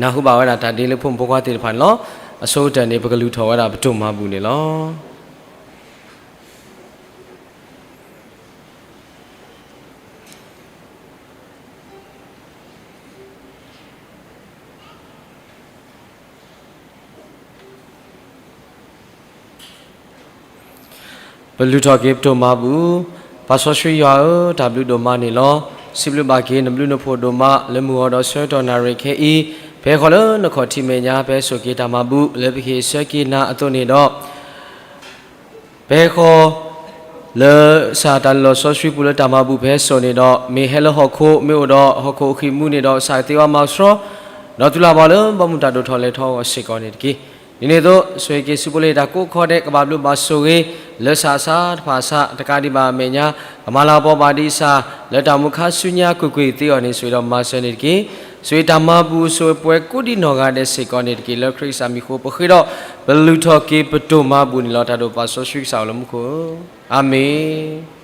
နၢ်ဟူဘၣ်ဝဲဒၣ်တၢ်ဒ့လၢဖိမုၣ်ဖိခွါသ့ၣ်တဖၣ်န့ၣ်လီၤ. အဆိကတၢၢ်န့ၣ် ပကလုၢ်ထီၣ်ဝဲဒၣ်ပဒိၣ်မၤဘူၣ်န့ၣ်လီၤ. ပလုၢ်ထီၣ်က့ၤပဒိၣ်မၤဘူၣ်, ပၢ်စီဆှံယွၤဧၢ, တၢ်ဘျုးဒိၣ်မးန့ၣ်လီၤ. စံးဘျုးဘၣ်က့ၤနဘျုးနဖှိၣ်ဒိၣ်မး လၢမုၢ်ဂီၤဒီးဆၢကတီၢ်နၣ်ရံၣ်ခဲအံၤ, ပဟဲဃီၤလၢနခီၣ်ထံးမဲာ်ညါ ပဟဲစိာ်က့ၤတၢ်မၤဘူၣ် လၢပကဟ့ၣ်ဆၢက့ၤနၤအသိးန့ၣ်ဒီး ပဟဲဃီၤ လၢစၢ်တၢ်လီၢ်စီဆှံပူၤလၢတၢ်မၤဘူၣ်ပဟဲစိာ်န့ၣ်ဒီး မ့ၢ်ဟဲလၢဟီၣ်ခိၣ် မ့ၢ်အိၣ်ဒီးဟီၣ်ခိၣ်အဃံၢ်မူန့ၣ်ဒီး စၢ်ကသ့ဝဲမၤကဆှီ, ဒီးသုလၢ်ဘီလၢဘီမုၢ်တၢ်ဒိၣ်ထီၣ်လဲၤထီၣ်အဂီၢ်စ့ၢ်ကီးန့ၣ်တက့ၢ်. ဒ်န့ၣ်အသိး ဆိၣ်ဂ့ၤက့ၤဆူဖိလၢတၢ်ကိးခီဒဲး ကဘၣ်ဘျုးဘၣ်ဆိၣ်ဂ့ၤ လၢစၢ်အဆၢတဖၣ်အဆၢ တကးဒံးဘၣ်အမဲာ်ညါ ကမၤလၤကပီၤဘၣ်ဒံးစၢ် လၢတၢ်အိၣ်မူခါဆူညါကွ့ၢ်ကွ့ၢ်သ့အဂီၢ်န့ၣ် ဆိၣ်ဂ့ၤဒီးမၤစၢၤန့ၣ်တက့ၢ်. ဆိၣ်ဂ့ၤတၢ်မၤဘူၣ်ဆိၣ်ဂ့ၤပှၤကိးဒံးနီၢ်ဂၤဒဲးစ့ၢ်ကီးန့ၣ်တက့ၢ်. လၢခရံာ်ကစၢ်မံၤအဃိ ပဃ့ဒီးပလုၢ်ထီၣ်က့ၤပဒိၣ်မၤဘူၣ်န့ၣ်လီၤ. တၢ်ဒိၣ်ပၢ်စီဆှံကစၢ်အိၣ်လၢမူခိၣ်ဧၢ, အၤမ့ၣ်.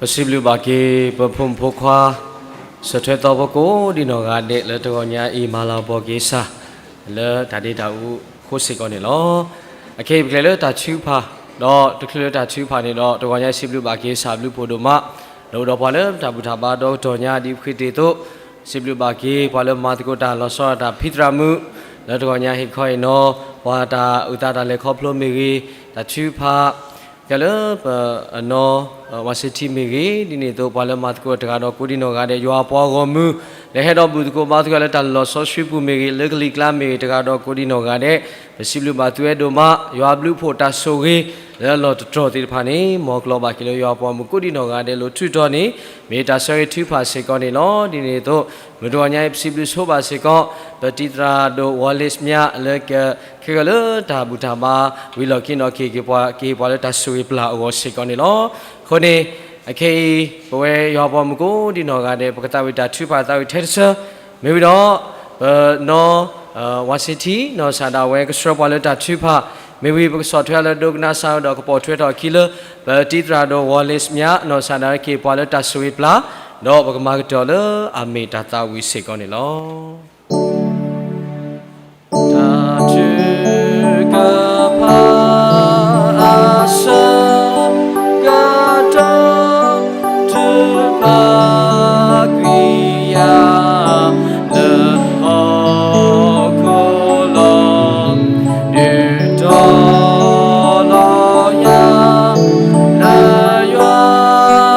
ပစံးဘျုးဘၣ်က့ၤ ပဖိမုၣ်ဖိခွါ စၢၤထွဲသီဖိကိးဒံနီၢ်ဂၤဒဲး လၢတဂီၤညါအံၤ မၤလၤကပီၤက့ၤစၢ် လၢတၢ်ဒ့တၢ်အူအဃိစ့ၢ်ကီးန့ၣ်လီၤ. အခဲအံၤပကလဲၤလၢတၢ်ထုကဖၣ်, ဒီးတချုးလၢတၢ်ထုကဖၣ်န့ၣ်ဒီး တဂီၤညါအံၤ စံးဘျုးဘၣ်က့ၤစၢ်ဘျုးဖှိၣ်ဒိၣ်မး, ဒီးအိၣ်ဒီးပှၤလၢတၢ်ဘူၣ်တၢ်ဘါဒီကတီၢ်ညါ ဒ်ပဃ့တ့ၢ်အသိး, စံးဘျုးဘၣ်က့ၤပှၤလၢမၤသကိးတၢ်လီၤဆီဒၣ်တၢ် ဖံသရၣ်မုၣ် လၢတဂီၤညါဟ့ၣ်ခီဟ့ၣ်နီၤ ပှၤတၢ်အုၣ်သးတၢ်လဲၤခီဖျိမ့ၢ်ဂ့ၤ, တၢ်ထုကဖၣ် ကဲလၢပနီၢ် ဝါစ့ထံမ့ၢ်ဂ့ၤ, ဒ်န့ၣ်အသိး ပှၤလၢမၤသကိးတဂၤဒီးကိးဒံနီၢ်ဂၤဒဲး ယွၤအပှၤဂီၢ်မုၢ် လဲၤဟဲဒီးဘူၣ်သကိးဘါသကိးလၢတၢ်လီၤဆီဆှံပူၤမ့ၢ်ဂ့ၤ, လၢကလံၤကျါမ့ၢ်ဂ့ၤ တဂၤဒီးကိးဒံနီၢ်ဂၤဒဲး, ပစံးဘျုးဘၣ်သုဝဲဒိၣ်မး, ယွၤဘျုးဖှိၣ်တၢ်ဆိၣ်ဂ့ၤ လၢအလီၢ်တတီၤသ့ၣ်တဖၣ်န့ၣ် မ်ကလီၤဘၣ်က့ၤလၢယွၤအပှၤမုၣ်ကိးဒံနီၢ်ဂၤဒဲး လိၤထူတီၤန့ၣ် မ့ၢ်တၢ်ဆၢဂ့ၤထုကဖၣ်စ့ၢ်ကီးန့ၣ်လီၤ. ဒ်န့ၣ်အသိး မုၢ်တဂီၤညါအံၤ ပစံးဘျုးဆိဘၣ်စ့ၢ်ကီး ပတံၤသရၣ်ဒိၣ် Wallace မၠး လၢက ခဲဂၢၢ်လၢတၢ်ဘူၣ်တၢ်ဘါ ဝံၤလီၢ်ခံနီၢ်ခံက့ၤပှၤ က့ၤပှၤလၢတၢ်ဆိၣ်ဂ့ၤပျၢ်အဂီၢ်စ့ၢ်ကီးန့ၣ်လီၤ. အဃိန့ၣ် အခဲအံၤ ပဝဲယွၤပှၤမုၣ်ကိးဒံနီၢ်ဂၤဒဲး ပကသးဝံၣ်တၢ်ထုကဖၣ်သးဝံၣ်ထဲတဆၢ, မ့ၢ်ဝံၤဒီး ပနီၢ် ဝါစ့ထံ နီၢ်စၢ်ဒၣ်ဝဲကဆှၢပှၤလၢတၢ်ထုကဖၣ်, မ့ၢ်ဝံၤပကဆီၣ်ထွဲလၢဒိကနၣ်စၢ်ဒီးကပိာ်ထွဲထီၣ်အခံလၢ ပတံၤသရၣ်ဒိၣ် Wallace မၠး နီၢ်စၢ်ဒၣ်ဝဲက့ၤပှၤလၢတၢ်ဆိၣ်ဂ့ၤပျၢ်, ဒီးပကမၤကတၢၢ်လၢအမ့ၢ်တၢ်သးဝံၣ်စ့ၢ်ကီးန့ၣ်လီၤ. တၢ်ထုကဖၣ်အဆၢကတီၢ် ထုကဖၣ်ကွံာ်ယၤ လၢဟီၣ်ခိၣ်လီၤ ဒုးတီၤလီၤယၤ လၢယွၤ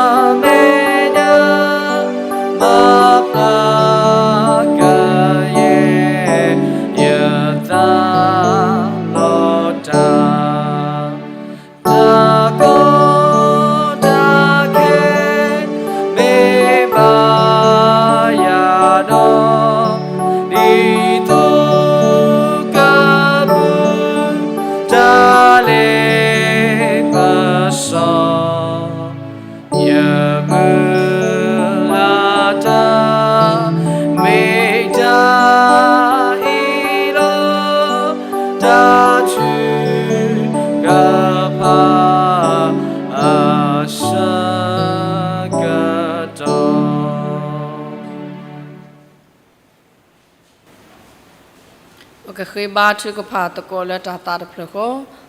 မဲာ်ညါ မၤပျၢ်ကယဲၢ် ယသးလီၤတၢ် တၢ်ကီတၢ်ခဲ မ့ၢ်ဘၣ်ယၤဒီး ဒ်သိးကမူတၢ်လဲၤကစီၣ် ယမုၢ်လၢ်တၢ် မ့ၢ်တၢ်အံၤလီၤ. တၢ်ထုကဖၣ်အဆၢကတီၢ် ပကဃ့ဘါထုကဖၣ်သကိးလၢတၢ်သးတဖျၢၣ်ဃီ,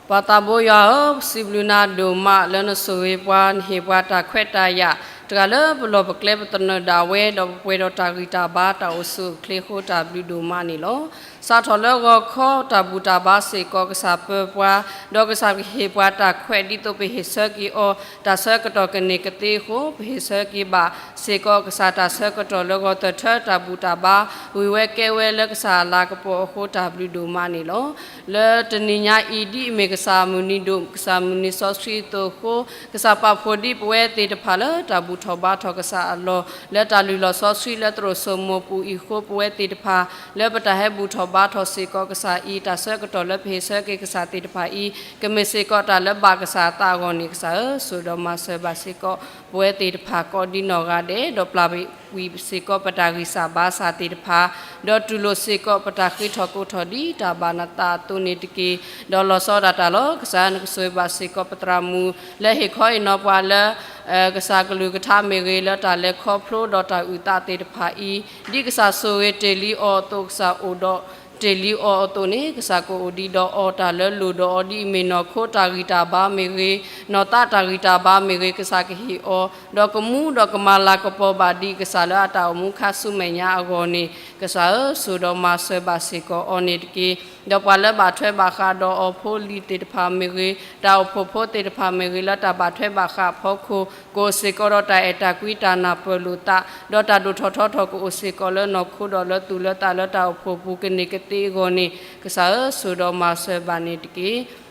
ပၢ်သးဘိယွၤဧၢ, ပစံးဘျုးနၤဒိၣ်မးလၢနဆိၣ်ဂ့ၤပှၤ, နဟ့ၣ်ပှၤတၢ်ခွဲးတၢ်ယာ်, တဂၤလၢပလီၢ်ပကျဲပသနၢၣ်ဒၣ်ဝဲ, ဒီးပပှဲၤဒီးတၢ်ဂံၢ်တၢ်ဘါတၢ်အိၣ်ဆူၣ်အိၣ်ချ့အဃိ တၢ်ဘျုးဒိၣ်မးန့ၣ်လီၤ. စးထီၣ်လၢဂီၤခီတၢ်ဘူၣ်တၢ်ဘါစ့ၢ်ကီး ကစၢ်ပၢပှၤ, ဒီးကစၢ်ကဟ့ၣ်ပှၤတၢ်ခွဲးဒ်သိးပဟ့ၣ်ဆၢက့ၤအီၤ တၢ်ဆၢကတီၢ်ကန့ၢ်ကသ့အဃိ ပဟ့ၣ်ဆၢက့ၤဘၣ်စ့ၢ်ကီး ကစၢ်တၢ်ဆၢကတီၢ်လၢဂီၤသၢထၢတၢ်ဘူၣ်တၢ်ဘါ ဂံၢ်ဝဲကဲဝဲလၢကစၢ်အလၤကပီၤအဃိ တၢ်ဘျုးဒိၣ်မးန့ၣ်လီၤ. လၢတနံၤညါအံၤ ဒ်အမ့ၢ်ကစၢ်မုၢ်နံၤဒိၣ် ကစၢ်မုၢ်နံၤစီဆှံအသိးအဃိ ကစၢ်ပာ်ဖှိၣ်ဒံးပဝဲသ့ၣ်တဖၣ်လၢတၢ်ဘူၣ်ထီၣ်ဘါထီၣ်ကစၢ်အလီၢ် လၢတၢ်လုၢ်လီၢ်စီဆှံလၢသရိာ်စိမိၤပူၤအံၤအဃိ ပဝဲသ့ၣ်တဖၣ် လၢပတၢ်ဟဲဘူၣ်ထီၣ်ဘါထီၣ်စ့ၢ်ကီးကစၢ်အံၤ တၢ်ဆၢကတီၢ်လၢပဟ့ၣ်ဆၢက့ၤကစၢ်သ့ၣ်တဖၣ်အံၤ ကမ့ၢ်စ့ၢ်ကီးတၢ်လၢဘၣ်ကစၢ်အသးအဂီၢ်န့ၣ် ကစၢ်ဧၢ, စိာ်ဒီးမၤစၢၤဘၣ်စ့ၢ်ကီး ပဝဲသ့ၣ်တဖၣ်ကိးဒံနီၢ်ဂၤဒဲး ဒီးပျၢ်ကွံာ်စ့ၢ်ကီးပတၢ်ဂံၢ်စၢ်ဘါစၢ်သ့ၣ်တဖၣ် ဒီးတူၢ်လိာ်စ့ၢ်ကီးပတၢ်ဃ့ထီၣ်ကိးထီၣ်ဒ်တၢ်ဘၣ်နသးအသိးန့ၣ်တက့ၢ်. ဒီးလီၤဆီဒၣ်တၢ်လီၤ. ကစၢ်နကဆိၣ်ဂ့ၤဘၣ်စ့ၢ်ကီးပသရၣ်မုၣ် လၢဟ့ၣ်ခီဟ့ၣ်နီၤပှၤလၢ ကစၢ်ကလုၢ်ကထါမ့ၢ်ဂ့ၤ လၢတၢ်လဲၤခီဖျိဒီးတၢ်အုၣ်သးသ့ၣ်တဖၣ်အံၤ ဒ်ကစၢ်ဆိၣ်ဂ့ၤတ့ၢ်လံအီၤအသိး ကစၢ်အိၣ်ဒီးတ့ၢ်လံအီၤအသိးန့ၣ် ကစၢ်ကအိၣ်ဒံးဒီးအီၤ တၢ်လၢလိၣ်ဒီးအီၤဒ်အမ့ၢ်နီၢ်ခိတၢ်ဂံၢ်တၢ်ဘါမ့ၢ်ဂ့ၤ နီၢ်သးတၢ်ဂံၢ်တၢ်ဘါမ့ၢ်ဂ့ၤ ကစၢ်ကဟ့ၣ်အီၤ ဒီးကမူဒီးကမၤလၤကပီၤဘၣ်ဒံးကစၢ်လၢအတၢ်အိၣ်မူခါဆူမဲာ်ညါအဂီၢ်န့ၣ် ကစၢ်ဧၢ စိာ်ဒီးမၤစၢၤဘၣ်စ့ၢ်ကီးအီၤန့ၣ်တက့ၢ်. ဒီးပှၤလၢဘၣ်ထွဲဘၣ်ဃးဒီးအီၤဖိလံၤသ့ၣ်တဖၣ်မ့ၢ်ဂ့ၤ တၢ်အိၣ်ဖှိၣ်ဖိသ့ၣ်တဖၣ်မ့ၢ်ဂ့ၤ လၢတၢ်ဘၣ်ထွဲဘၣ်ဃးအဖီခိၣ် ကအိၣ်စ့ၢ်ကီးဒီးတၢ်အဲၣ်တၢ်ကွံတၢ်နၢ်ပၢၢ်လိာ်သး ဒီးတၢ်ဒိၣ်ထီၣ်ထီထီၣ်ကအိၣ်စ့ၢ်ကီးလၢနီၢ်ခိဒီးလၢသူၣ်လၢသးလၢတၢ်အိၣ်ဖှိၣ်ပူၤကန့ၢ်ကသ့အဂီၢ်န့ၣ် ကစၢ်ဧၢ စိာ်ဒီးမၤစၢၤဘၣ်န့ၣ်တက့ၢ်.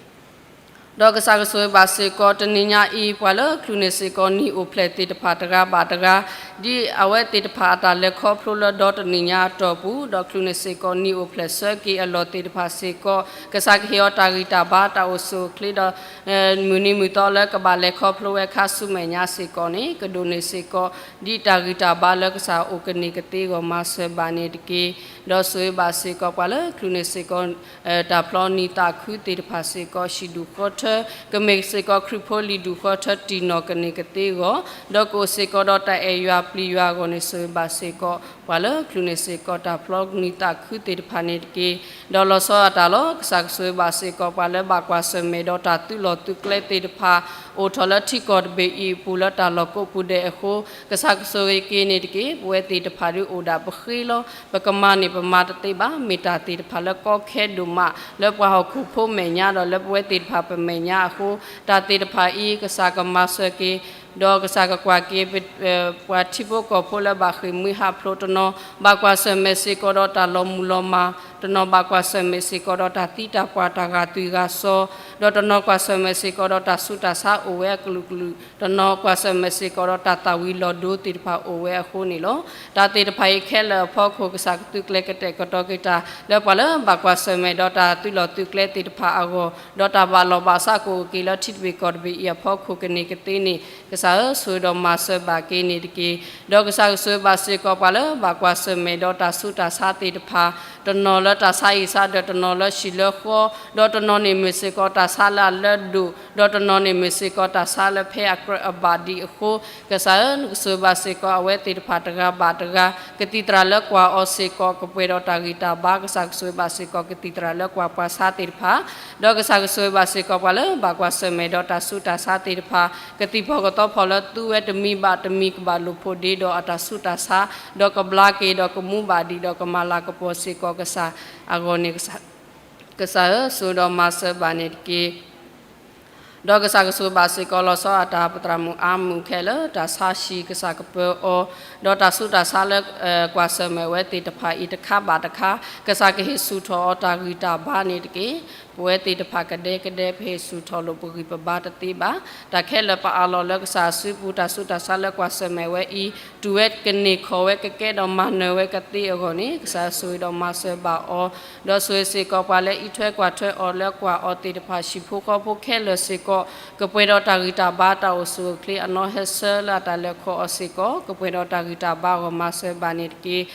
ဒီးကစၢ်ကဆိၣ်ဂ့ၤဘၣ်စ့ၢ်ကီးတနံၤညါအံၤ ပှၤလၢကချုးန့ၢ်စ့ၢ်ကီး နံၣ်အိၣ်ဖျဲၣ်သ့ၣ်တဖၣ်တဂၤဘၣ်တဂၤ ဒ်အဝဲသ့ၣ်တဖၣ်အတၢ်လဲၤခီဖျိလၢဒီတနံၣ်ညါအတီၢ်ပူၤ ဒီးကချုးန့ၢ်စ့ၢ်ကီး နံၣ်အိၣ်ဖျဲၣ်ဆၢက့ၤအလီၢ်သ့ၣ်တဖၣ်စ့ၢ်ကီး ကစၢ်ကဟ့ၣ်အီၤတၢ်ဂံၢ်တၢ်ဘါတၢ်အိၣ်ဆူၣ်အိၣ်ချ့ဒီး မုၢ်နံၤမုၢ်သီလၢကဘၣ်လဲၤခီဖျိဝဲခါဆူမဲာ်ညါစ့ၢ်ကီးန့ၣ် ကဒိၣ်န့ၢ်စ့ၢ်ကီး ဒ်တၢ်ဂံၢ်တၢ်ဘါလၢကစၢ်အိၣ်ကန့ၢ်ကသ့အဂီၢ်မၤစၢၤဘၣ်န့ၣ်တက့ၢ်. ဒီးဆိၣ်ဂ့ၤဘၣ်စ့ၢ်ကီးပှၤလၢကချုးန့ၢ်စ့ၢ်ကီး တၢ်ဖျီနံၣ်သးခုသ့ၣ်တဖၣ်စ့ၢ်ကီး ဟံၣ်ဒူၣ်ဃီထၢ ကမ့ၢ်စ့ၢ်ကီးခရံာ်ဖိလံာ်ဒုးဃီထၢတံၢ်နီၢ်ကန့ၢ်ကသ့အဂီၢ်, ဒီးကအိၣ်စ့ၢ်ကီးဒီးတၢ်အဲၣ်ယွၤပျံၤယွၤအဂီၢ်န့ၣ် ဆိၣ်ဂ့ၤဘၣ်စ့ၢ်ကီး ပှၤလၢချုးန့ၢ်စ့ၢ်ကီးတၢ်ဖျီနံၤသးခုသ့ၣ်တဖၣ်န့ၣ်တက့ၢ်. ဒီးလီၤဆီဒၣ်တၢ်လီၤ, ကစၢ်ကဆိၣ်ဂ့ၤဘၣ်စ့ၢ်ကီး ပှၤလၢဘၣ်ကွၢ်ဆၢၣ်မဲာ်ဒီးတၢ်သုးလီၢ်သုးကျဲသ့ၣ်တဖၣ် အိၣ်ထီၣ်လၢထံကီၢ်တဘ့ၣ်အံၤအပူၤလၢတၢ်လီၢ်ကိးပူၤဒဲးအဃိ, ကစၢ်ကဆိၣ်ဂ့ၤက့ၤန့ၣ်တက့ၢ်. ပဝဲသ့ၣ်တဖၣ်ဒုးအိၣ်ဒၣ်ပဃ့လီၤ, ပကမၤန့ၣ်ပမၤတသ့ဘၣ်. မ့ၢ်တၢ်သ့ၣ်တဖၣ်လၢကီခဲဒိၣ်မး လၢပှၤဟီၣ်ခိၣ်ဖိမဲာ်ညါဒီး လၢပဝဲသ့ၣ်တဖၣ်ပမဲာ်ညါအဃိ, တၢ်သ့ၣ်တဖၣ်အံၤ ကစၢ်ကမၤစၢၤက့ၤ ဒီးကစၢ်ကကွၢ်က့ၤ ပှၤထံဖိကီၢ်ဖိလၢဘၣ်ဃ့ၢ်မှံဟးဖျိးတနီၤ, ဘၣ်ကွၢ်ဆၢၣ်မဲာ်စ့ၢ်ကီးဒီးတၢ်လီၤမုၢ်လီၤမၢ်, တနီၤဘၣ်ကွၢ်ဆၢၣ်မဲာ်စ့ၢ်ကီးဒီးတၢ်သံတၢ်ပှၢ်တၢ်ဂာ်သွံၣ်ဂာ်စီၤ, ဒီးတနီၤကွၢ်ဆၢၣ်မဲာ်စ့ၢ်ကီးဒီးတၢ်ဆူးတၢ်ဆါအိၣ်ဝဲအကလုာ်ကလုာ်, တနီၤကွၢ်ဆၢၣ်မဲာ်စ့ၢ်ကီးဒီးတၢ်သၣ်ဝံၤလီၤဒိသ့ၣ်တဖၣ်အိၣ်ဝဲအဃိန့ၣ်လီၤ. တၢ်သ့ၣ်တဖၣ်အံၤခဲလၢာ်အဖီခိၣ် ကစၢ်ကသုးကျဲၤကတဲာ်ကတီၤက့ၤတၢ် လၢပှၤလၢဘၣ်ကွၢ်ဆၢၣ်မဲာ်ဒီးတၢ်သုးလီၢ်သုးကျဲသ့ၣ်တဖၣ်အဂီၢ်, ဒီးတၢ်ဘၣ်လီၢ်ဘၣ်စးကအိၣ်က့ၤလၢထံတဘ့ၣ်ကီၢ်တဘ့ၣ်အံၤအဖီခိၣ်ကန့ၢ်ကသ့န့ၣ် ကစၢ်ဧၢ ဆိၣ်ဂ့ၤဒီးမၤစၢၤဘၣ်က့ၤန့ၣ်တက့ၢ်. ဒီးကစၢ်ကဆိၣ်ဂ့ၤဘၣ်စ့ၢ်ကီးပှၤလၢဘၣ်ကွၢ်ဆၢၣ်မဲာ်ဒီးတၢ်ဆူးတၢ်ဆါသ့ၣ်တဖၣ်, တနီၤလၢတၢ်ဆါဟံၣ်ဆါဒၢး, တနီၤလၢဟံၣ်လၢဃီ, ဒီးတနီၤန့ၣ်မ့ၢ်စ့ၢ်ကီးတၢ်ဆါလၢအလၢဒိၣ်, ဒီးတနီၤန့ၣ်မ့ၢ်စ့ၢ်ကီးတၢ်ဆါလၢဖဲအကြၢးအဘၣ်ဒံးအဃိ, ကစၢ်ဧၢ နကဆိၣ်ဂ့ၤဘၣ်စ့ၢ်ကီးအဝဲသ့ၣ်တဖၣ်တဂၤဘၣ်တဂၤ, ကသံၣ်သရၣ်လၢကွၢ်အီၤစ့ၢ်ကီး ကပှဲၤဒီးတၢ်ဂံၢ်တၢ်ဘါ, ကစၢ်ကဆိၣ်ဂ့ၤဘၣ်စ့ၢ်ကီးကသံၣ်သရၣ်လၢကွၢ်ပှၤဆါသ့ၣ်တဖၣ်, ဒီးကစၢ်ကဆိၣ်ဂ့ၤဘၣ်စ့ၢ်ကီးပှၤလၢဘၣ်ကွၢ်ဆၢၣ်မဲာ်ဒီးတၢ်ဆူးတၢ်ဆါသ့ၣ်တဖၣ်, ကသံၣ်ဖီၣ်ကသီဖီၣ်လၢသူဝဲတမံၤဘၣ်တမံၤကဘၣ်လိာ်ဖိးဒ့ဒီးအတၢ်ဆူးတၢ်ဆါ, ဒီးကဘျါက့ၤဒီးကမူဘၣ်ဒံးဒီးကမၤလၤကပီၤစ့ၢ်ကီးကစၢ်အဂီၢ်န့ၣ် ကစၢ်ဧၢ ဆိၣ်ဂ့ၤဒီးမၤစၢၤဘၣ်န့ၣ်တက့ၢ်. ဒီးကစၢ်ကဆိၣ်ဂ့ၤဘၣ်စ့ၢ်ကီးလီၤဆီဒၣ်တၢ်ပသရၣ်မုၣ်အါမုၢ်ခဲလၢာ် တၢ်ဆါဟံၣ်ကစၢ်ကပၢၤအီၤ, ဒီးတၢ်ဆူးတၢ်ဆါလၢ ကွၢ်ဆၢၣ်မဲာ်ဝဲသ့ၣ်တဖၣ်အံၤတခါဘၣ်တခါ, ကစၢ်ကဟ့ၣ်ဆူၣ်ထီၣ်အီၤတၢ်ဂံၢ်တၢ်ဘါန့ၣ်တက့ၢ်. ပဝဲသ့ၣ်တဖၣ်ကဒဲကဒဲ ပဟ့ၣ်ဆူၣ်ထီၣ်လိာ်ပဂံၢ်ပဘါတသ့ဘၣ်. တၢ်ခဲလၢာ်ပအးလီၤလၢကစၢ်စုပူၤ တၢ်ဆူးတၢ်ဆါလၢကွၢ်ဆၢၣ်မဲာ်ဝဲအံၤ တုၤဝဲကန့ၢ်ခီၣ်ဝဲကကဲဒီးမၤနၢၤဝဲကသ့အဂီၢ်န့ၣ် ကစၢ်ဧၢ ဆိၣ်ဂ့ၤဒီးမၤစၢၤဘၣ်အီၤ, ဒီးဆိၣ်ဂ့ၤစ့ၢ်ကီးပှၤလၢအံးထွဲကွၢ်ထွဲအီၤလၢကွၢ်အီၤသ့ၣ်တဖၣ် ဟံၣ်ဖိဃီဖိခဲလၢာ်စ့ၢ်ကီး ကပှဲၤဒီးတၢ်ဂံၢ်တၢ်ဘါ တၢ်အိၣ်ဆူၣ်အိၣ်ချ့အနီၢ်ဟဲဆၢလၢအတၢ်လဲၤခီအီၤစ့ၢ်ကီး ကပှဲၤဒီးတၢ်ဂံၢ်တၢ်ဘါအဂီၢ် မၤစၢၤဘၣ်န့ၣ်တက့ၢ်.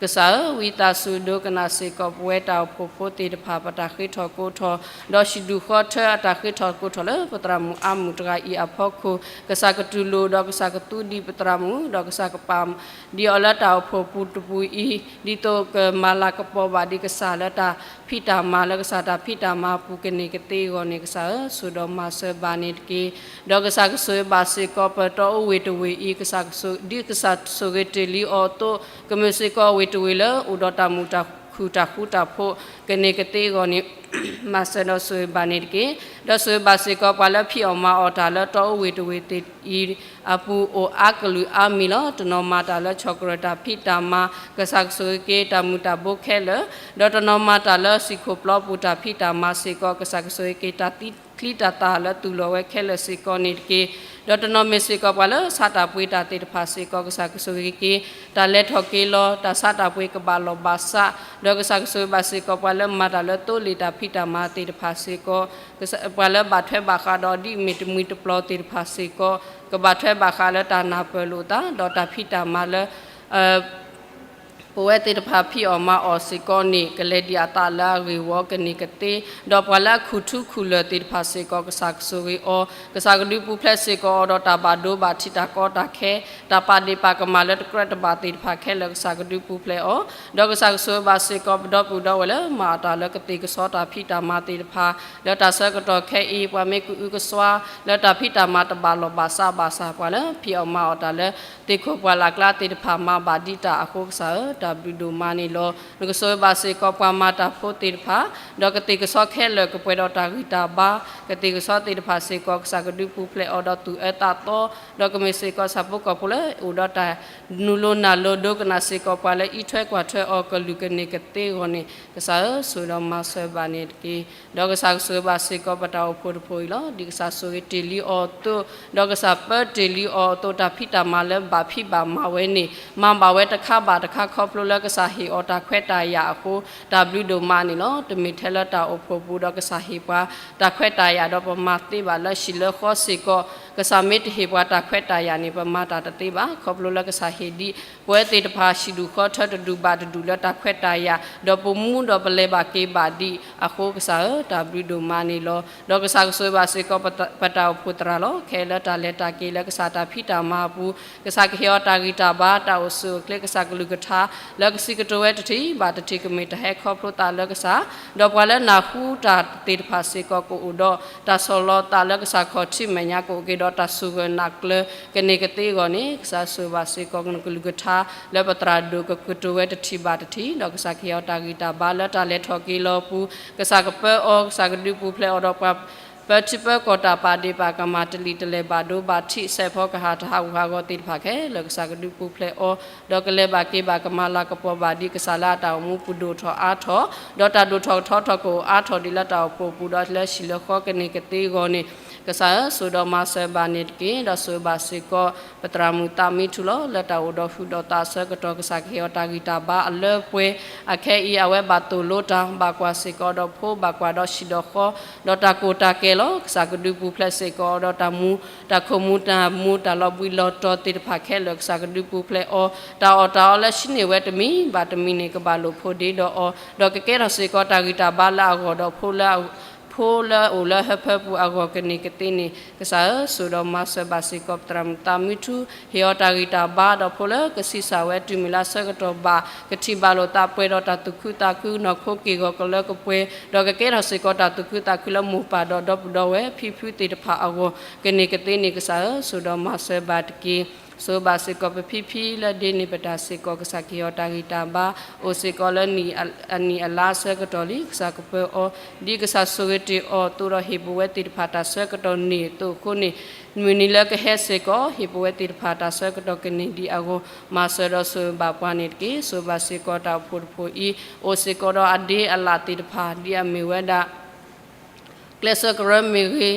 ကစၢ်ဧၢ ဝံသးစူၤဒိကနၣ်စ့ၢ်ကီး ပဝဲတၢ်အိၣ်ဖှိၣ်ဖိသ့ၣ်တဖၣ် ပတၢ်ဃ့ထီၣ်ကိးထီၣ်, ဒီးဟံၣ်ဒူၣ်ဃီထၢအတၢ်ဃ့ထီၣ်ကိးထီၣ်လၢ ပသရၣ်မုၣ်အါမုၢ်တဂၤအံၤအဖီခိၣ်, ကစၢ်ကတူၢ်လိာ် ဒီးကစၢ်ကသူဒံးပသရၣ်မုၣ်, ဒီးကစၢ်ကပာ်ဒံးအီၤလၢတၢ်အိၣ်ဖှိၣ်ပူၤတပူၤအံၤ, ဒ်သိးကမၤလၤကပီၤဘၣ်ဒံးကစၢ်လၢတၢ်ဖံးတၢ်မၤ လၢကစၢ်တၢ်ဖံးတၢ်မၤပူၤကန့ၢ်ကသ့အဂီၢ်န့ၣ် ကစၢ်ဧၢ ဆိၣ်ဂ့ၤဒီးမၤစၢၤဘၣ်န့ၣ်တက့ၢ်. ဒီးကစၢ်ကဆိၣ်ဂ့ၤဘၣ်စ့ၢ်ကီး ပတီၢ်အိၣ်ဝ့ၢ်တဝ့ၢ်အံၤ ကစၢ်ကဆိၣ်, ဒ်ကစၢ်ဆိၣ်ဂ့ၤတ့ၢ်လံအီၤအသိး, ကမ့ၢ်စ့ၢ်ကီးဝ့ၢ်တဝ့ၢ်လၢအိၣ်ဒီးတၢ်မုာ်တၢ်ခုၣ်တၢ်ဃူတၢ်ဖိးကန့ၢ်ကသ့အဂီၢ်န့ၣ် မၤစၢၤဒီးဆိၣ်ဂ့ၤဘၣ်န့ၣ်တက့ၢ်. ဒီးဆိၣ်ဂ့ၤဘၣ်စ့ၢ်ကီးပှၤလၢဖံးအီၣ်မၤအီၣ်တၢ်လၢတီအူဝ့ၢ်တဝ့ၢ်သ့ၣ်အံၤအပူၤအိၣ်အါကလုာ်အါမံၤလီၤ. တနီၤမၤတၢ်လၢဆီၣ်ကရၢၢ်တၢ်ဖံးတၢ်မၤ, ကစၢ်ကဆိၣ်ဂ့ၤက့ၤတၢ်မုာ်တၢ်ဘိခဲလၢာ်, ဒီးတနီၤမၤတၢ်လၢစံၣ်ခိၣ်ပျီပူၤတၢ်ဖံးတၢ်မၤစ့ၢ်ကီး ကစၢ်ကဆိၣ်ဂ့ၤက့ၤတၢ်သံချံတၢ်သၣ်လၢသူၣ်လီၤဝဲခဲလၢာ်စ့ၢ်ကီးန့ၣ်တက့ၢ်. ဒီးတနီၤမ့ၢ်စ့ၢ်ကီးပှၤလၢဆါတၢ်ပှ့ၤတၢ်သ့ၣ်တဖၣ်စ့ၢ်ကီး ကစၢ်ကဆိၣ်ဂ့ၤက့ၤ တၢ်လဲၤထီၣ်က့ၤလီၤ တၢ်ဆါတၢ်ပှ့ၤကဘၣ်လီၢ်ဘၣ်စး, ဒီးကစၢ်ကဆိၣ်ဂ့ၤဘၣ်စ့ၢ်ကီးပှၤလၢမၤတၢ်လၢသိလ့ၣ်တၢ်ဖံးတၢ်မၤသ့ၣ်တဖၣ်စ့ၢ်ကီး ပှၤလၢဘၣ်ထွဲဘၣ်ဃးဒီးဒ်မ့ၢ်တမှံၤတပျီၤသ့ၣ်တဖၣ်စ့ၢ်ကီး ကဘၣ်ထွဲဘၣ်ဃးလၢတၢ်နၢ်ပၢၢ်လိာ်သး ဒီးတၢ်ဖံးတၢ်မၤလၢ ပဝဲသ့ၣ်တဖၣ်ဖံးအီၣ်မၤအီၣ်စ့ၢ်ကီးန့ၣ် ကလဲၤဒံးအသးလၢအဂ့ၢ်ဝီကန့ၢ်ကသ့, ဒီးပှၤလၢအခုၣ်ထူခုၣ်လၢာ်သ့ၣ်တဖၣ်စ့ၢ်ကီး ကစၢ်ကဆိၣ်ဂ့ၤအီၤ, ကစၢ်ကဒုးပူၤဖျဲးစ့ၢ်ကီးအီၤဒီးတၢ်ဘၣ်ဒိဘၣ်ထံးတၢ်ကီတၢ်ခဲ, တၢ်ပာ်ဒ့ၣ်ပာ်ကမၣ်လၢတကြၢးတဘၣ်သ့ၣ်တဖၣ်ခဲလၢာ် ကစၢ်ကဒုးပူၤဖျဲးအီၤ, ဒီးကစၢ်ကဆိၣ်ဂ့ၤဘၣ်စ့ၢ်ကီးပဒီပုၢ်ဒီဝဲၢ်လၢမၤအီၣ်တၢ်လၢကသ့ၣ်ကစီတၢ်ဖံးတၢ်မၤသ့ၣ်တဖၣ်, လၢတၢ်ဆၢကတီၢ်ခဲအံၤ ပှၤမ့ၢ်ကအုကစွါ လၢတၢ်ဖံးတၢ်မၤတဘၣ်လီၢ်ဘၣ်စးဘၣ်ဆၣ် ပှၤလၢဖံးအီၣ်မၤအီၣ်တၢ်လၢ သ့ၣ်ခိၣ်ပှၢ်လၢ်ကျါသ့ၣ်တဖၣ်မၤဘၣ်ဒံးတၢ်အဃိ ကစၢ်ဧၢ တၢ်ဘျုးဒိၣ်မးန့ၣ်လီၤ. နကဆိၣ်ဂ့ၤဘၣ်စ့ၢ်ကီးပှၤမၤတၢ်ဖိသ့ၣ်တဖၣ်, ဒီးကသ့ၣ်ကစီခဲလၢာ်ကပှဲၤဒီးတၢ်ဂံၢ်တၢ်ဘါ, ကသ့ၣ်ကစီသ့ၣ်တဖၣ်စ့ၢ်ကီး ကစၢ်ကဒုးပူၤဖျဲးအီၤဒီးသူၣ်အၢသးသီ, ဒီးကမ့ၢ်စ့ၢ်ကီးဆၣ်ဖိကီၢ်ဖိလၢအိၣ်ဒီးတၢ်နုာ်လီၤနၢ်လီၤဒိကနၣ်စ့ၢ်ကီး ပှၤလၢအံးထွဲကွၢ်ထွဲအီၤကလုာ်ကန့ၢ်ကသ့အဂီၢ်န့ၣ် ကစၢ်ဧၢ ဆိၣ်ဂ့ၤဒီးမၤစၢၤဘၣ်န့ၣ်တက့ၢ်. ဒီးကစၢ်ကဆိၣ်ဂ့ၤဘၣ်စ့ၢ်ကီးပတၢ်အိၣ်ဖှိၣ်တဖှိၣ်အံၤလီၤ. ဒ်ကစၢ်ဆိၣ်ဂ့ၤတ့ၢ်လံအီၤအသိး, ဒီးကစၢ်ပၢတ့ၢ်လံအီၤအသိး တၢ်ဖံးတၢ်မၤလၢဘၣ်ဖံးဘၣ်မၤဝဲန့ၣ် မၤဘၣ်ဝဲတခါဘၣ်တခါ ခီဖျိလၢကစၢ်ဟ့ၣ်အီၤတၢ်ခွဲးတၢ်ယာ်အဃိ တၢ်ဘျုးဒိၣ်မးန့ၣ်လီၤ. တမ့ၢ်ထဲလၢတၢ်အိၣ်ဖှိၣ်ပူၤဒီးကစၢ်ဟ့ၣ်ပှၤတၢ်ခွဲးတၢ်ယာ်ဒီးပမၤသ့ဘၣ်လၢဟံၣ်လၢဃီစ့ၢ်ကီး ကစၢ်မ့ၢ်တဟ့ၣ်ပှၤတၢ်ခွဲးတၢ်ယာ်န့ၣ် ပမၤတၢ်တသ့ဘၣ်. ခီဖျိလၢကစၢ်ဟ့ၣ်ဒံး ပဝဲသ့ၣ်တဖၣ်ဟံၣ်ဒူၣ်ဃီထၢတဒူၣ်ဘၣ်တဒူၣ်လၢတၢ်ခွဲးတၢ်ယာ်, ဒီးပမူဒီးပလဲၤဘၣ်က့ၤဘၣ်ဒံးအဃိ ကစၢ်ဧၢ, တၢ်ဘျုးဒိၣ်မးန့ၣ်လီၤ. ဒီးကစၢ်ကဆိၣ်ဂ့ၤဘၣ်စ့ၢ်ကီး ပတၢ်အိၣ်ဖှိၣ်သရၣ်လီၤ. ခဲလၢာ်တၢ်လဲၤတၢ်က့ၤလၢကစၢ်တၢ်ဖံးတၢ်မၤအပူၤ ကစၢ်ကဟ့ၣ်အီၤတၢ်ဂံၢ်တၢ်ဘါ, တၢ်အိၣ်ဆူၣ်အိၣ်ချ့ ကစၢ်ကလုၢ်ကထါ လၢကစံးကတိၤဝဲတထံၣ်ဘၣ်တထံၣ် ကမ့ၢ်တၢ်ဟဲခီဖျိသးလၢကစၢ်, ဒီးပှၤလၢနၢ်ဟူတၢ်သ့ၣ်တဖၣ်စ့ၢ်ကီး ကအိၣ်ဒီးတၢ်ဆီၣ်လီၤသးလၢကစၢ်ခီၣ်ထံးမဲာ်ညါ ကအိၣ်က့ၤဒီးတၢ်ဆိၣ်ဂၢၢ်နၢ်ကျၢၤ ကန့ၢ်ကသ့အဂီၢ်န့ၣ် ကစၢ်ဆိၣ်ဂ့ၤဘၣ်စ့ၢ်ကီး နကလုၢ်ကထါ လၢပသရၣ်ဒိၣ်ကကတိၤဝဲတထံၣ်ဘၣ်တထံၣ်, ဒီးကစၢ်ကဟ့ၣ်အီၤတၢ်ဂံၢ်တၢ်ဘါလၢတၢ်လဲၤထီၣ်က့ၤလီၤအပူၤ, ကစၢ်ကပၢအီၤ, ကစၢ်ကဒုးပူၤဖျဲးအီၤဒီးပှၤ ပၢထံပၢကီၢ်တၢ်ပာ်ဒ့ၣ်ပာ်ကမၣ် တလံာ်တလဲၢ်ဘၣ်ဒိဘၣ်ထံး စဲးဖီကဟၣ်တၢ်ဟးဂူာ်ဟးဂီၤသ့ၣ်တဖၣ်ခဲလၢာ် ကစၢ်ကဒုးပူၤဖျဲးအီၤ, ဒီးကလဲၤဘၣ်က့ၤဘၣ် ကမၤလၤကပီၤဘၣ်ဒံးကစၢ်လၢအတၢ်အိၣ်မူပူၤဒိၣ်ထီၣ်အါထီၣ်, ဒီးတၢ်ဒိၣ်ထီၣ်ထီထီၣ်ကအိၣ်အါထီၣ်ဒံးလၢတၢ်အိၣ်ဖှိၣ်အပူၤ ဒီးလၢဟံၣ်လၢဃီကန့ၢ်ကသ့အဂီၢ်န့ၣ် ကစၢ်ဧၢ, ဆိၣ်ဒီးမၤစၢၤဘၣ်န့ၣ်တက့ၢ်. ဒီးဆိၣ်ဂ့ၤဘၣ်စ့ၢ်ကီး ပသရၣ်မုၣ်သးမံထူလီၤ. လၢတၢ်အိၣ်ဒီးဟုၣ်ဒီးသးအဆၢကတီၢ် ကစၢ်ကဟ့ၣ်အီၤတၢ်ဂံၢ်တၢ်ဘါအလၢပှဲၤ, အခဲအံၤ အဝဲဘၣ်သိၣ်လိတၢ် ဘၣ်ကွၢ်စ့ၢ်ကီးဒီးဖိ ဘၣ်ကွၢ်ဒီးဟံၣ်ဒီးဃီ ဒီးတၢ်ကိၢ်တၢ်ဂီၤလီၤ. ကစၢ်ကဒုးပူၤဖျဲးစ့ၢ်ကီးဒီးတၢ်မူ တၢ်ခိၣ်မူ တၢ်မူ တၢ်လီၤဘှံးလီၤတီၤသ့ၣ်တဖၣ်ခဲလၢာ် ကစၢ်ကဒုးပူၤဖျဲးအီၤ, တၢ်အီၣ်တၢ်အီလၢဟံးန့ၢ်ဝဲတမံၤဘၣ်တမံၤန့ၣ် ကဘၣ်လိာ်ဖိးဒ့ဒီးအီၤ, ဒီးကကဲထီၣ်စ့ၢ်ကီးတၢ်ဂံၢ်တၢ်ဘါလၢအဂီၢ်ဒီး ဖိလၢအအိၣ်လၢဟၢဖၢပူၤအဂီၢ်ကန့ၢ်ကသ့န့ၣ် ကစၢ်ဧၢ, ဆိၣ်ဒီးမၤစၢၤဘၣ်စ့ၢ်ကီး ပသရၣ်မုၣ်သးမံထူ, ဟ့ၣ်အီၤတၢ်ဂံၢ်တၢ်ဘါ ဒီးဖိလၢကဆံးစၢ်ဝဲတုၤမုၢ်လၢ်အဆၢကတီၢ်ဘၣ် ကထံၣ်ဘၣ်လိာ်သးပှဲၤဒီးတၢ်သူၣ်ခုသးခု နီၢ်ခိက့ၢ်ဂီၤကလၢကပှဲၤ, ဒီးကကဲထီၣ်စ့ၢ်ကီးတၢ်သူၣ်ခုသးခုလၢမိၢ်ပၢ်ဒီးဒီပုၢ်ဒီဝဲၢ်ဖံဖုသ့ၣ်တဖၣ်အဂီၢ် ကန့ၢ်ကသ့န့ၣ် ကစၢ်ဧၢ, ဆိၣ်ဒီးမၤစၢၤဘၣ်တက့ၢ်. ဆိၣ်ဂ့ၤဘၣ်စ့ၢ်ကီးပဖံဖံလၢဒ့န့ၣ်ပတၢ်စ့ၢ်ကီး ကစၢ်ကဟ့ၣ်အီၤတၢ်ဂံၢ်တၢ်ဘါ အိၣ်စ့ၢ်ကီးလၢအနံၣ်အလါအဆၢကတီၢ်လံ ကစၢ်ကပၢအီၤ ဒ်ကစၢ်ဆိၣ်ဂ့ၤတ့ၢ်အီၤအသိးဒီး ဟ့ၣ်ပဝဲသ့ၣ်တဖၣ်တၢ်ဆၢကတီၢ်န့ၣ်အသိးအဃိန့ၣ်, မုၢ်နံၤလၢကဟဲစ့ၢ်ကီး ဟ့ၣ်ပဝဲသ့ၣ်တဖၣ်တၢ်ဆၢကတီၢ်ကန့ၢ်ဒံးအဂီၢ် မၤစၢၤဒီးဆိၣ်ဂ့ၤဘၣ်ပှၤန့ၣ်တက့ၢ်. ဆိၣ်ဂ့ၤဘၣ်စ့ၢ်ကီးတၢ်အိၣ်ဖှိၣ်တဖှိၣ်အံၤ အိၣ်စ့ၢ်ကီးဒီးအဒ့အလးသ့ၣ်တဖၣ် ဒ်အမ့ၢ်ဝဲဒၣ် ကျဲးစၢးကရၢမ့ၢ်ဂ့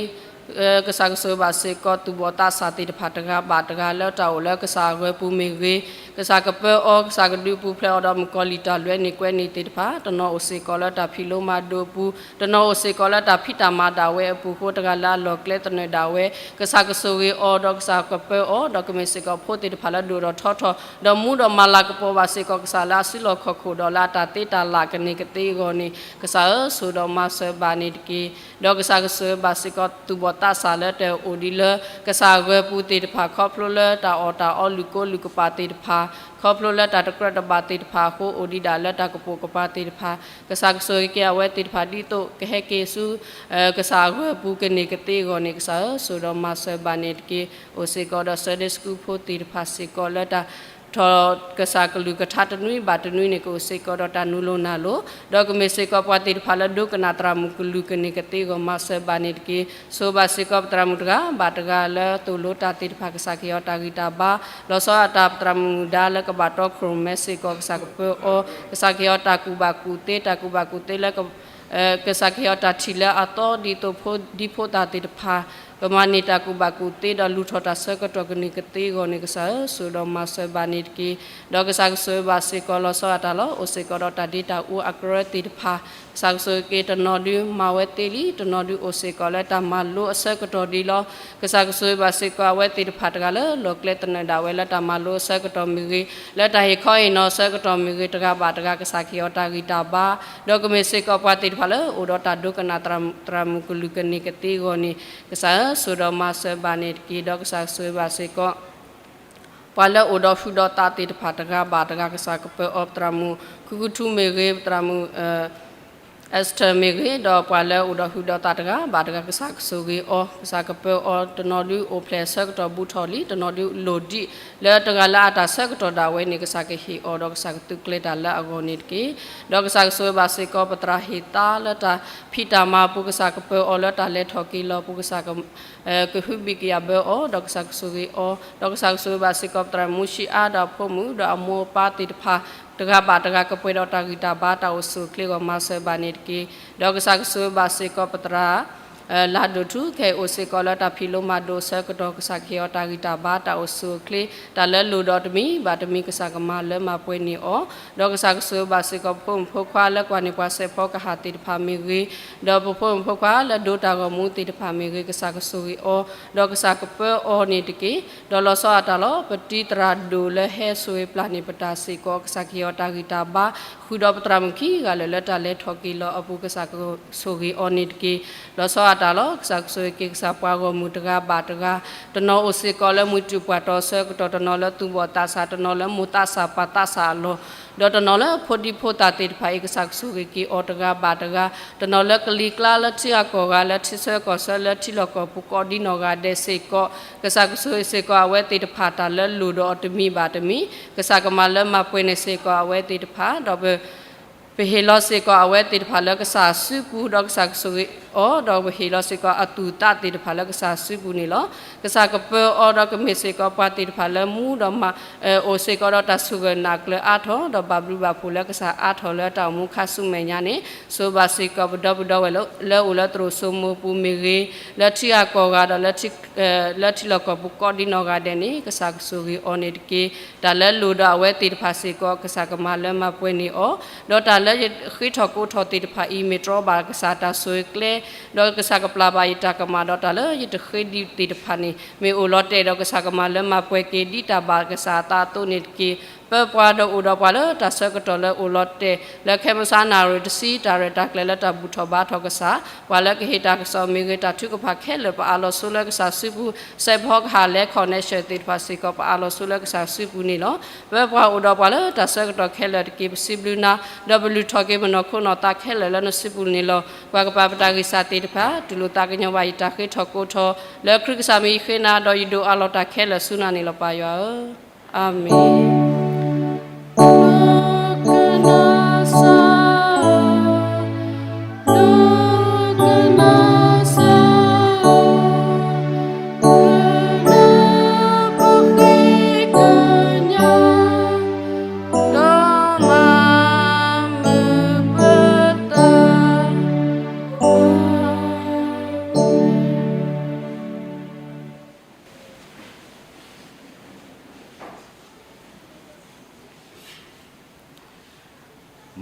ၤ, ကစၢ်ကဆိၣ်ဂ့ၤဘၣ်စ့ၢ်ကီးသူၣ်ဘီၣ်သးစၢ်သ့ၣ်တဖၣ်တဂၤဘၣ်တဂၤလၢတၢ်အိၣ်လၢကစၢ်အဂၢၤပူၤမ့ၢ်ဂ့ၤ, ကစၢ်ကပၢအီၤ ကစၢ်ကဒုးပူၤဖျဲးအီၤဒီးမုၣ်ကီၤလံၢ်တၢ်လွဲန့ၢ်ကွဲန့ၢ်သ့ၣ်တဖၣ် တနီၤအိၣ်စ့ၢ်ကီးလၢတၢ်ဖံးလိမၤဒိးအပူၤ, တနီၤအိၣ်စ့ၢ်ကီးလၢတၢ်ဖံးတၢ်မၤဒၣ်ဝဲအပူၤအဃိ တဂၤလၢအလီၢ်ကျဲသနၢၣ်ဒၣ်ဝဲ, ကစၢ်ကဆိၣ်ဂ့ၤအီၤဒီးကစၢ်ကပၢအီၤ ဒီးကမ့ၢ်စ့ၢ်ကီးဖိသ့ၣ်တဖၣ်လၢဒိၣ်ထီၣ်ထီထီၣ် ဒီးမူဒီးမၤလၤကပီၤဘၣ်စ့ၢ်ကီးကစၢ်လၢအစုလီၢ်ခီၣ်ခိၣ်ဒီးလၢအတၢ်သ့တၢ်လၢ်ကန့ၢ်ကသ့အဂီၢ်န့ၣ် ကစၢ်ဧၢ, ဆိၣ်ဂ့ၤဒီးမၤစၢၤဘၣ်န့ၣ်တက့ၢ်. ဒီးကစၢ်ကဆိၣ်ဂ့ၤဘၣ်စ့ၢ်ကီးသူၣ်ဘီၣ်သးစၢ်လၢတၢ်အိၣ်ဒံးလၢ ကစၢ်အဂၢၤပူၤသ့ၣ်တဖၣ် ခီဖျိလၢတၢ်အီၣ်တၢ်အီလုၢ်ကိလုၢ်ကပၤသ့ၣ်တဖၣ်, ခီဖျိလၢတၢ်တကြၢးတဘၣ်သ့ၣ်တဖၣ်အဃိ အိၣ်ဒံးဒၣ်လၢတၢ်ကပိာ်ကပၤသ့ၣ်တဖၣ်, ကစၢ်ကဆိၣ်ဂ့ၤက့ၤအဝဲသ့ၣ်တဖၣ်ဒ်သိးကဟဲက့ၤဆူ ကစၢ်အဂၢၤပူၤကန့ၢ်ကသ့အဂီၢ်န့ၣ် ကစၢ်ဧၢ, ဆိၣ်ဂ့ၤဒီးမၤစၢၤဘၣ်န့ၣ်တက့ၢ်. အိၣ်စ့ၢ်ကီးဒီး Sunday School ဖိသ့ၣ်တဖၣ်စ့ၢ်ကီးလၢတၢ်ထီၣ်ကစၢ်ကလုၢ်ကထါတနွံဘၣ်တနွံန့ၣ် ကအိၣ်စ့ၢ်ကီးဒီးတၢ်နူလိၤနၢ်လိၤ, ဒီးကမ့ၢ်စ့ၢ်ကီးပှၤသ့ၣ်တဖၣ်လၢဒိကနၣ်သရၣ်မုၣ်ကလုၢ်ကန့ၢ်ကသ့အဂီၢ် မၤစၢၤဘၣ်န့ၣ်တက့ၢ်. ဆိၣ်ဂ့ၤဘၣ်စ့ၢ်ကီးပသရၣ်မုၣ်တဂၤဘၣ်တဂၤလၢသိၣ်လိတၢ်သ့ၣ်တဖၣ် ကစၢ်ကဟ့ၣ်အီၤတၢ်ဂံၢ်တၢ်ဘါ, လီၤဆီဒၣ်တၢ်ပသရၣ်မုၣ်ဒါလၢကဘၣ်တီခိၣ်ရိၣ်မဲစ့ၢ်ကီး ကစၢ်ကပၢအီၤ, ကစၢ်ကဟ့ၣ်အီၤတၢ်ကူၣ်ဘၣ်ကူၣ်သ့, တၢ်ကူၣ်ဘၣ်ကူၣ်သ့လၢ ကစၢ်ကဟ့ၣ်အီၤတၢ်ထံၣ်လၢအသီ ဒ်သိးဖိဒံဖိသၣ်သ့ၣ်တဖၣ် ကမၤန့ၢ်တၢ်ကူၣ်ဘၣ်ကူၣ်သ့ဒီးလူၤထီၣ်တၢ်ဆၢကတီၢ်ကန့ၢ်ကသ့အဂီၢ်န့ၣ် ကစၢ်ဧၢ, ဆိၣ်ဂ့ၤဒီးမၤစၢၤဘၣ်န့ၣ်တက့ၢ်. ဒီးကစၢ်ကဆိၣ်ဂ့ၤဘၣ်စ့ၢ်ကီးလီၤဆီဒၣ်တၢ်လီၤ. အိၣ်စ့ၢ်ကီးဒီးတၢ်ဒ့တၢ်အူအကရၢသ့ၣ်တဖၣ်, ကစၢ်ကဆိၣ်ဂ့ၤက့ၤတနီၤဒုးမၤဝဲသ့လံ, တနီၤဒုးအိၣ်စ့ၢ်ကီးလၢတၢ်မၤလိအဆၢကတီၢ်ဒံးလီၤ. ကစၢ်ကဆိၣ်ဂ့ၤဘၣ်စ့ၢ်ကီးအဝဲသ့ၣ်တဖၣ်တဂၤလၢလီၢ်ကျဲသနၢၣ်ဒၣ်ဝဲလၢတၢ်မၤလိအဆၢကတီၢ်မ့ၢ်ဂ့ၤ, လၢတၢ်ဟ့ၣ်ခီဟ့ၣ်နီၤအဆၢကတီၢ်မ့ၢ်ဂ့ၤ, တဂၤဘၣ်တဂၤ ကစၢ်ကဟ့ၣ်အီၤတၢ်ဂံၢ်တၢ်ဘါ, ဒီးကမ့ၢ်စ့ၢ်ကီးပှၤသ့ၣ်တဖၣ်လၢအိၣ်ဒီးတၢ်ဒိကနၣ်သရၣ်မုၣ်ကလုၢ်ကန့ၢ်ကသ့အဂီၢ်န့ၣ် ကစၢ်ဧၢ, ဆိၣ်ဂ့ၤဒီးမၤစၢၤဘၣ်န့ၣ်တက့ၢ်. ဒီးကစၢ်ကဆိၣ်ဂ့ၤဘၣ်စ့ၢ်ကီး ပှၤလၢအိၣ်ဒီးဟုၣ်ဒီးသးသ့ၣ်တဖၣ်တဂၤဘၣ်တဂၤ ကစၢ်ကပၢအီၤ ပသရၣ်မုၣ်ခူခူထူမ့ၢ်ဂ့ၤ, ပသရၣ်မုၣ် Esther မ့ၢ်ဂ့ၤ, ဒီးပှၤလၢအိၣ်ဒီးဟုၣ်ဒီးသးတဂၤဘၣ်တဂၤ ကစၢ်ကဆိၣ်ဂ့ၤအီၤ, ကစၢ်ကပၢအီၤ, တနီၤဒုးအိၣ်ဖျဲၣ်ဆၢကတီၢ်ဘူးထီၣ်လံ, တနီၤဒုးလိၣ်ဒံးလၢတဂၤလၢအတၢ်ဆၢကတီၢ်ဒၣ်ဝဲန့ၣ် ကစၢ်ကဟ့ၣ်အီၤဒီးကစၢ်ကသုးကျဲၤတၢ်လၢအဂီၢ်န့ၣ်တက့ၢ်. ဒီးကစၢ်ကဆိၣ်ဂ့ၤဘၣ်စ့ၢ်ကီး ပသရၣ်ဟ့ၣ်သါလၢတၢ်ဖံးတၢ်မၤအပူၤ ကစၢ်ကပၢအီၤလၢတၢ်လဲၤထီၣ်က့ၤလီၤအပူၤ ကစၢ် ကဟုဘံၣ်ကယာ်ဘၢအီၤ ဒီးကစၢ်ကဆိၣ်ဂ့ၤအီၤ, ဒီးကစၢ်ကဆိၣ်ဂ့ၤဘၣ်စ့ၢ်ကီး ပသရၣ်မုၣ်မူၡံအါ ဒီးအဖိမုၣ် ဒီးအမိၢ်အပၢ်သ့ၣ်တဖၣ် တဂၤဘၣ်တဂၤ ကပှဲၤဒီးတၢ်ဂံၢ်တၢ်ဘါ တၢ်အိၣ်ဆူၣ်အိၣ်ချ့အဂီၢ် မၤစၢၤဘၣ်န့ၣ်တက့ၢ်. ဒီးကစၢ်ကဆိၣ်ဂ့ၤဘၣ်စ့ၢ်ကီး ပသရၣ် လါဒိၣ်ထူ ခဲအံၤအိၣ်စ့ၢ်ကီးလၢတၢ်ဖံးလိမၤဒိးအဆၢကတီၢ် ကစၢ်ကဟ့ၣ်အီၤတၢ်ဂံၢ်တၢ်ဘါ တၢ်အိၣ်ဆူၣ်အိၣ်ချ့ တၢ်လၢလိၣ်ဒီးတမံၤဘၣ်တမံၤ ကစၢ်ကမၤလၢမၤပှဲၤန့ၢ်အီၤ, ဒီးကစၢ်ကဆိၣ်ဂ့ၤဘၣ်စ့ၢ်ကီး ပဖိမုၣ်ဖိခွါလၢကွၢ်န့ၢ်ပှၤစဲးဖီကဟၣ်သ့ၣ်တဖၣ်မ့ၢ်ဂ့ၤ, ဒီးပဖိမုၣ်ဖိခွါလၢဒိးတၢ်ဂီၤမူသ့ၣ်တဖၣ်မ့ၢ်ဂ့ၤ, ကစၢ်ကဆိၣ်ဂ့ၤအီၤ, ဒီးကစၢ်ကပၢအီၤန့ၣ်တက့ၢ်. ဒီးလီၤဆီအတၢ်လီၤ ပတံၤသရၣ်ဒိၣ်လၢဟဲဆိၣ်ဂ့ၤပျၢ်န့ၢ်ပတၢ်စ့ၢ်ကီး ကစၢ်ကဟ့ၣ်အီၤတၢ်ဂံၢ်တၢ်ဘါ ဃုာ်ဒီးပသရၣ်မုၣ်ခံဂၤလၢာ်လၢတၢ်လဲၤထီၣ်က့ၤလီၤအပူၤ ကစၢ်ကဆိၣ်ဂ့ၤအီၤန့ၣ်တက့ၢ်. လီၤဆီအတၢ်လီၤ ကစၢ်ကဆိၣ်ဂ့ၤက့ၤကစၢ်ပှၤဂီၢ်မုၢ်တဂၤဘၣ်တဂၤ, တနီၤအိၣ်စ့ၢ်ကီးလၢမုၢ်တူၢ်ပှၢ်တီၤဆၢကတီၢ်, တနီၤလၢသူၣ်ဘီၣ်သးစၢ်, တနီၤလၢမိၢ်သးစၢ်ပၢ်သးစၢ်အလီၢ်, ဒီးတနီၤလၢဖိဒံဖိသၣ်သ့ၣ်တဖၣ်အံၤ ကစၢ်ကဆိၣ်ဂ့ၤက့ၤအီၤတဂၤဘၣ်တဂၤ, တနီၤလၢကလံၤကျါ လၢထံဂၤကီၢ်ဂၤ လၢထံဆၢကီၢ်ဆၢ လၢထံလီၢ်ကီၢ်ပူၤကိးဒ်နီၢ်ဂၤဒဲးစ့ၢ်ကီး, ကစၢ်ကဆိၣ်ဂ့ၤစ့ၢ်ကီးအဝဲသ့ၣ်တဖၣ် တၢ်လၢလိၣ်ဒီးအီၤတမံၤဘၣ်တမံၤ, ကစၢ်ကမၤလၢမၤပှဲၤန့ၢ်စ့ၢ်ကီးအဝဲသ့ၣ်တဖၣ်, ဒီး ပဟ့ၣ်လီၤစ့ၢ်ကီးအဝဲသ့ၣ်တဖၣ်လၢကစၢ်စုပူၤ, ဒီးကစၢ်ကဆိၣ်ဂ့ၤအီၤ, ဒီးပဟ့ၣ်လီၤစ့ၢ်ကီးအသူၣ်အသးသ့ၣ်တဖၣ်လၢကစၢ်စုပူၤန့ၣ်လီၤ. ကစၢ်ကပၢအီၤ ဒီးကမ့ၢ်စ့ၢ်ကီးပှၤသ့ၣ်တဖၣ်လၢမူဒီးမၤ, အိၣ်စ့ၢ်ကီးဒီးတၢ်ဆိၣ်ဂၢၢ်နၢ်ကျၢၤအါထီၣ်, ဒီးဘၣ်ဘျုးဘၣ်ဖှိၣ်လၢကစၢ်အါထီၣ်လၢတၢ်အိၣ်မူခါဆူမဲာ်ညါန့ၣ်, ဆိၣ်ဂ့ၤဘၣ်စ့ၢ်ကီးပဒီပုၢ်ဒီဝဲၢ်လၢအိၣ်လၢသရိာ်စိမိၤပူၤမ့ၢ်ဂ့ၤ, လၢထံဂၤကီၢ်ဂၤဒီး လၢထံလီၢ်ကီၢ်ပူၤကိးဒ်နီၢ်ဂၤဒဲးန့ၣ် ကစၢ်ကဆိၣ်ဂ့ၤအီၤန့ၣ်တက့ၢ်. တၢ်လၢလိၣ်ဒီးအဝဲသ့ၣ်တဖၣ်စ့ၢ်ကီး ကစၢ်ကမၤလၢမၤပှဲၤန့ၢ်အီၤ, ဒီးတၢ်လၢယဃ့ထီၣ်ကိးထီၣ်သ့ၣ်တဖၣ်အံၤ မ့ၢ်တြီဘၣ်ကစၢ်တၢ်ဆိၣ်ဂ့ၤကျဲ, ဒီးကစၢ်ကပျၢ်ဘၣ်ယတၢ်ကမၣ်ဒီး တၢ်လၢယတဃ့ဒံးသ့ၣ်တဖၣ်န့ၣ် မ့ၢ်အိၣ်လီၤတဲာ်ဒီး ကစၢ်ကမၤလၢမၤပှဲၤက့ၤ ဒ်တၢ်ဘၣ်ကစၢ်အသးအသိးန့ၣ်တက့ၢ်. ပၢပှၤဒီးအိၣ်ဒီးပှၤလၢတၢ်ဆၢကတီၢ်လၢအိၣ်လီၤတဲာ် လၢခဲမုၢ်ဆါနၣ်ရံၣ်တဆံ တၢ်ရဲၣ်တၢ်ကျဲၤလၢတၢ်ဘူၣ်ထီၣ်ဘါထီၣ်ကစၢ်, ပှၤလၢကဟ့ၣ်တၢ်ကစီၣ်မ့ၢ်ဂ့ၤ တၢ်ထုကဖၣ်ခဲလၢာ် ပအးလီၤဆိလၢကစၢ်စုပူၤ, စဲးဖီကဟၣ်လဲၤ connection သ့ၣ်တဖၣ်စ့ၢ်ကီး ပအးလီၤဆိလၢကစၢ်စုပူၤန့ၣ်လီၤ. ပၢပှၤအိၣ်ဒီးပှၤလၢတၢ်ဆၢကတီၢ်ခဲလၢာ်တက့ၢ်. ပစံးဘျုးနၤ, ဒီးပလုၢ်ထီၣ်က့ၤပနီၢ်ခိနီၢ်သးခဲလၢာ်လၢနစုပူၤန့ၣ်လီၤ. ပှၤကပာ်ပတၢ်ဂံၢ်စၢ်သ့ၣ်တဖၣ် တူၢ်လိာ်သးကညီၤဘၣ်ယတၢ်ဃ့ထီၣ်ကိးထီၣ်, လၢခရံာ်ကစၢ်မံၤယဃ့နၤ ဒီးယဒိးအးလီၤတၢ်ခဲလၢာ်ဆူနၤန့ၣ်လီၤ ပၢ်ယွၤဧၢ. အၤမ့ၣ်.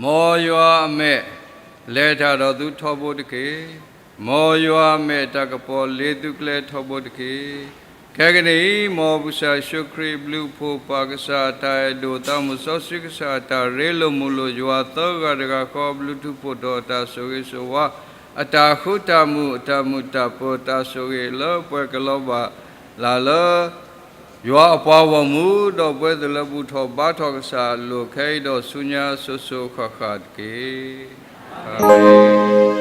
မ်ယွၤအမဲာ် လဲၤတၢ်ဒီးသုထီဘိတက့ၢ်. မ်ယွၤအမဲာ်တၢ်ကပီၤ လ့ၤသုကျဲထီဘိတက့ၢ်. ခဲကနံၣ်အံၤ မ်ပကစၢ်ယ့ၣ်ၡူးခရံာ်အဘျုးအဖှိၣ် ပၢ်ကစၢ်အတၢ်အဲၣ်ဒိၣ် သးစီဆှံကစၢ်အတၢ်ရ့လိာ်မုာ်လိာ် ယွၤသၢဂၤတဂၤဃီအဘျုးထူးဖှိၣ်ထီၣ် အတၢ်ဆိၣ်ဂ့ၤဆိၣ်ဝါ အတၢ်ဃူတၢ်မုာ် အတၢ်မုာ်တၢ်ပၢၤ တၢ်ဆိၣ်ဂ့ၤလၢပှဲၤကလီၤဘၣ်လၢ်လၢ ယွၤအပှၤဂီၢ်မုၢ် ဒီးပဝဲသ့ၣ်လၢဘူၣ်ထီၣ်ဘါထီၣ်ကစၢ်အလိၤ ခဲအံၤဒီးဆူညါစိၤစိၤဃၣ်ဃၣ်တက့ၢ်. အၤမ့ၣ်.